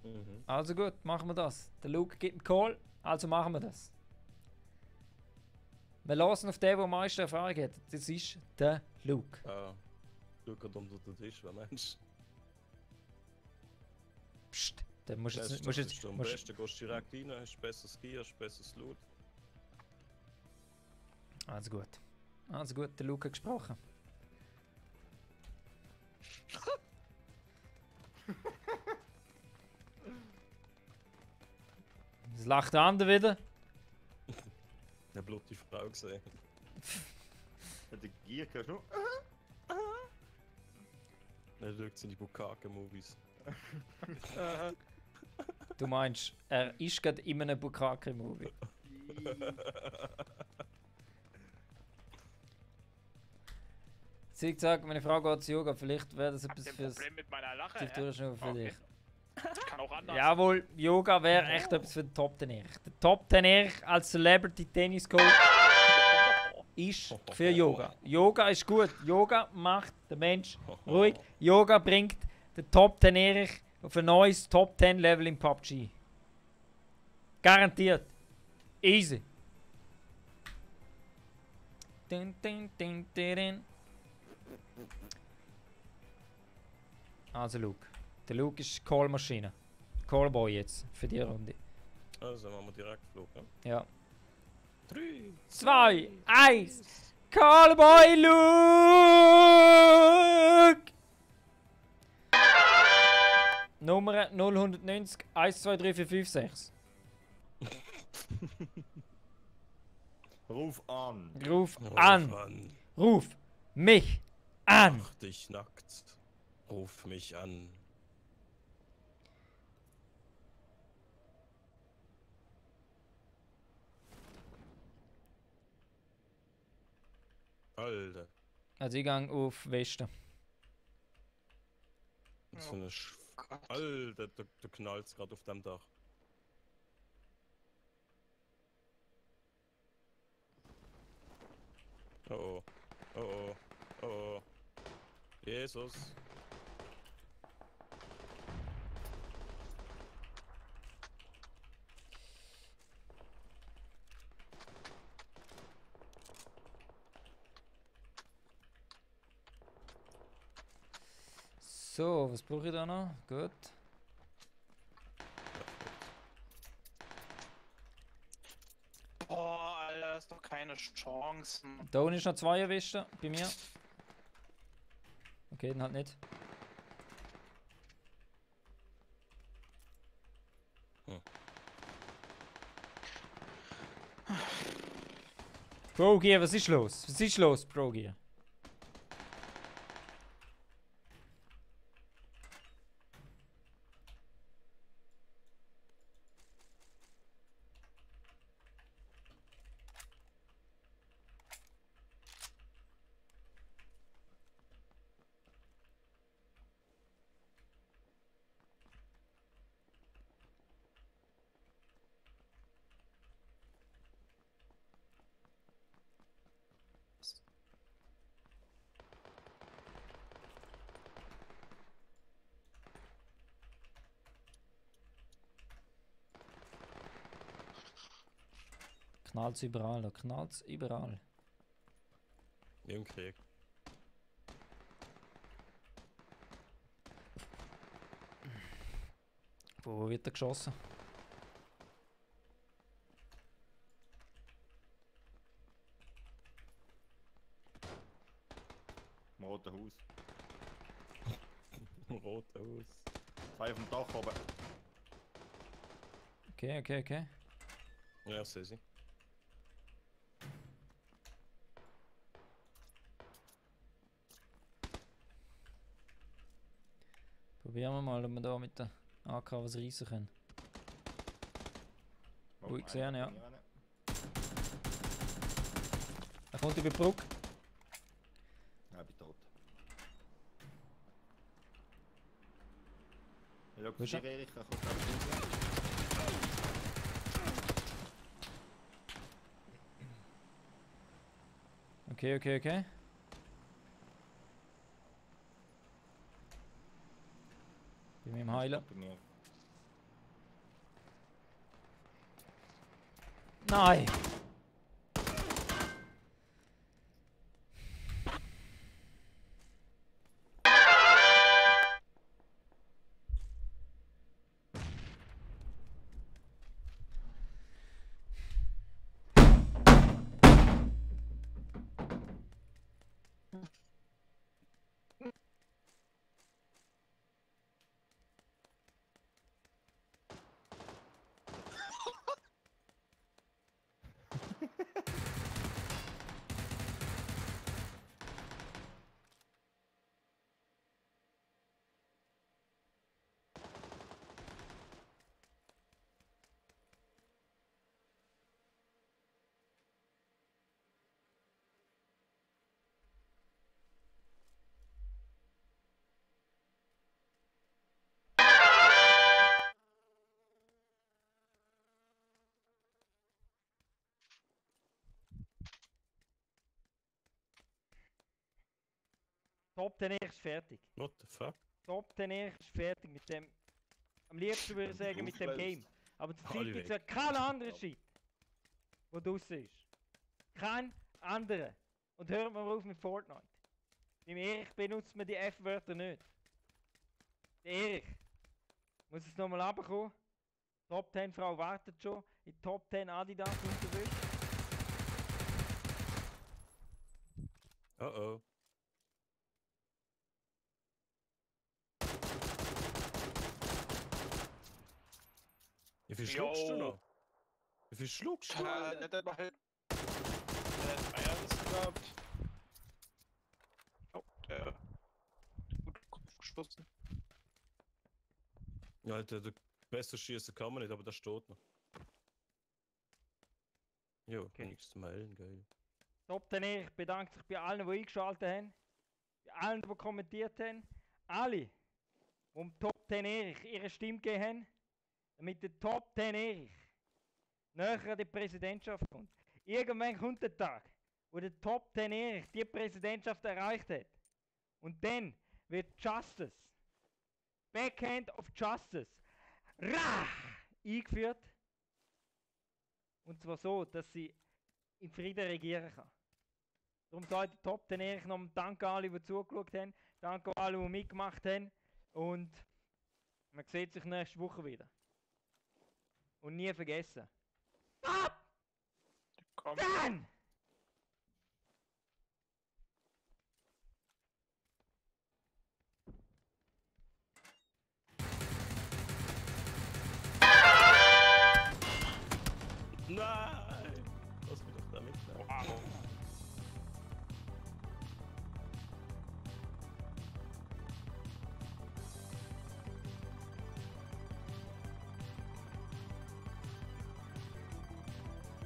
Mhm. Also gut, machen wir das. Der Luke gibt einen Call, also machen wir das. Wir lassen auf den, der am meisten Erfahrung hat. Das ist der Luke. Ah, schau gerade unter den Tisch, wer meinst Psst, dann musst du du? jetzt Das nicht. ist am Musst, besten, gehst direkt rein, hast besseres Gear, hast besseres Loot. also gut. Also gut, der Luke hat gesprochen. Das lacht der andere wieder. Eine blutige Frau gesehen. Der Gier hörst du? Er schaut seine Bukake-Movies. Du meinst, er ist gerade in einem Bukake-Movie. Sie sagt, meine Frau geht zu Yoga, vielleicht wäre das etwas Ein fürs Problem mit meiner Lache. tief durchschnaufen für Okay. dich. Das kann auch anders. Jawohl, Yoga wäre echt etwas für den Top 10 Erich. Der Top 10 Erich als Celebrity Tennis Coach ist für Yoga. Yoga ist gut. Yoga macht den Mensch ruhig. Yoga bringt den Top 10 Erich auf ein neues Top 10 Level im PUBG. Garantiert. Easy. Dun, dun, dun, dun, dun. Also Luke. Der Luke ist Call-Maschine. Callboy jetzt für die Runde. Also machen wir direkt Flug, ne? Ja. 3, 2, 1. Callboy Luke! Nummer 0190 123456. Ruf an. Ruf an. Ruf mich an. Mach dich nackt. Ruf mich an. Alter, Also ich gehe auf Westen. so eine Alter, du knallst gerade auf dem Dach. Oh oh, oh oh, oh oh. Jesus. So, was brauche ich da noch? Gut. Boah, Alter, ist doch keine Chance. Da unten ist noch 2 erwischen bei mir. Okay, dann halt nicht. Pro Gear, was ist los? Was ist los, Pro Gear? knallt's überall, da knallt's überall. Wie im Krieg. Wo wird er geschossen? Im roten Haus. Rot aus. 2 auf dem Dach oben. Okay, okay, okay. Ja, sehe sie. Probieren wir mal, ob wir da mit der AK was reissen können. Oh, ich sehe ihn, ja. einer. Er kommt über die Brücke. Ja, ich bin tot. Ja, schau, Wo ist er? Erich, er kommt gerade raus. Okay, okay, okay. Bei mir im Heilen. Bei mir. Nein! Top 10 ist fertig. What the fuck? Top 10 ist fertig mit dem. Am liebsten würde ich sagen mit dem Game. Aber zur Zeit Alle gibt es weg. ja keinen anderen Shit, wo draussen ist. Kein anderer. Und hört mal auf mit Fortnite. Beim Erich benutzt man die F-Wörter nicht. Der Erich muss es nochmal runterkommen. Top 10 Frau wartet schon. In Top 10 Adidas unterwegs. Oh oh. Wie viel schluckst du Jo. noch? Wie viel schluckst du? Nicht einmal. Eins gehabt. Oh, der. Gut Kopf gestoßen. Ja, Alter, du besser schießen kann man nicht, aber das steht noch. Jo, Okay. nichts zu melden, geil. Top 10 Erich bedankt sich bei allen, die eingeschaltet haben. Bei allen, die kommentiert haben. Alle, die im Top 10 Erich ihre Stimme gegeben haben. Damit der Top 10 Erich näher an die Präsidentschaft kommt. Irgendwann kommt der Tag, wo der Top 10 Erich die Präsidentschaft erreicht hat. Und dann wird Justice, Backhand of Justice, eingeführt. Und zwar so, dass sie in Frieden regieren kann. Darum sage ich Top 10 Erich noch Danke an alle, die zugeschaut haben. Danke an alle, die mitgemacht haben. Und man sieht sich nächste Woche wieder. Und nie vergessen. Top Komm. 10! Nein! Lass mich doch damit. Wow.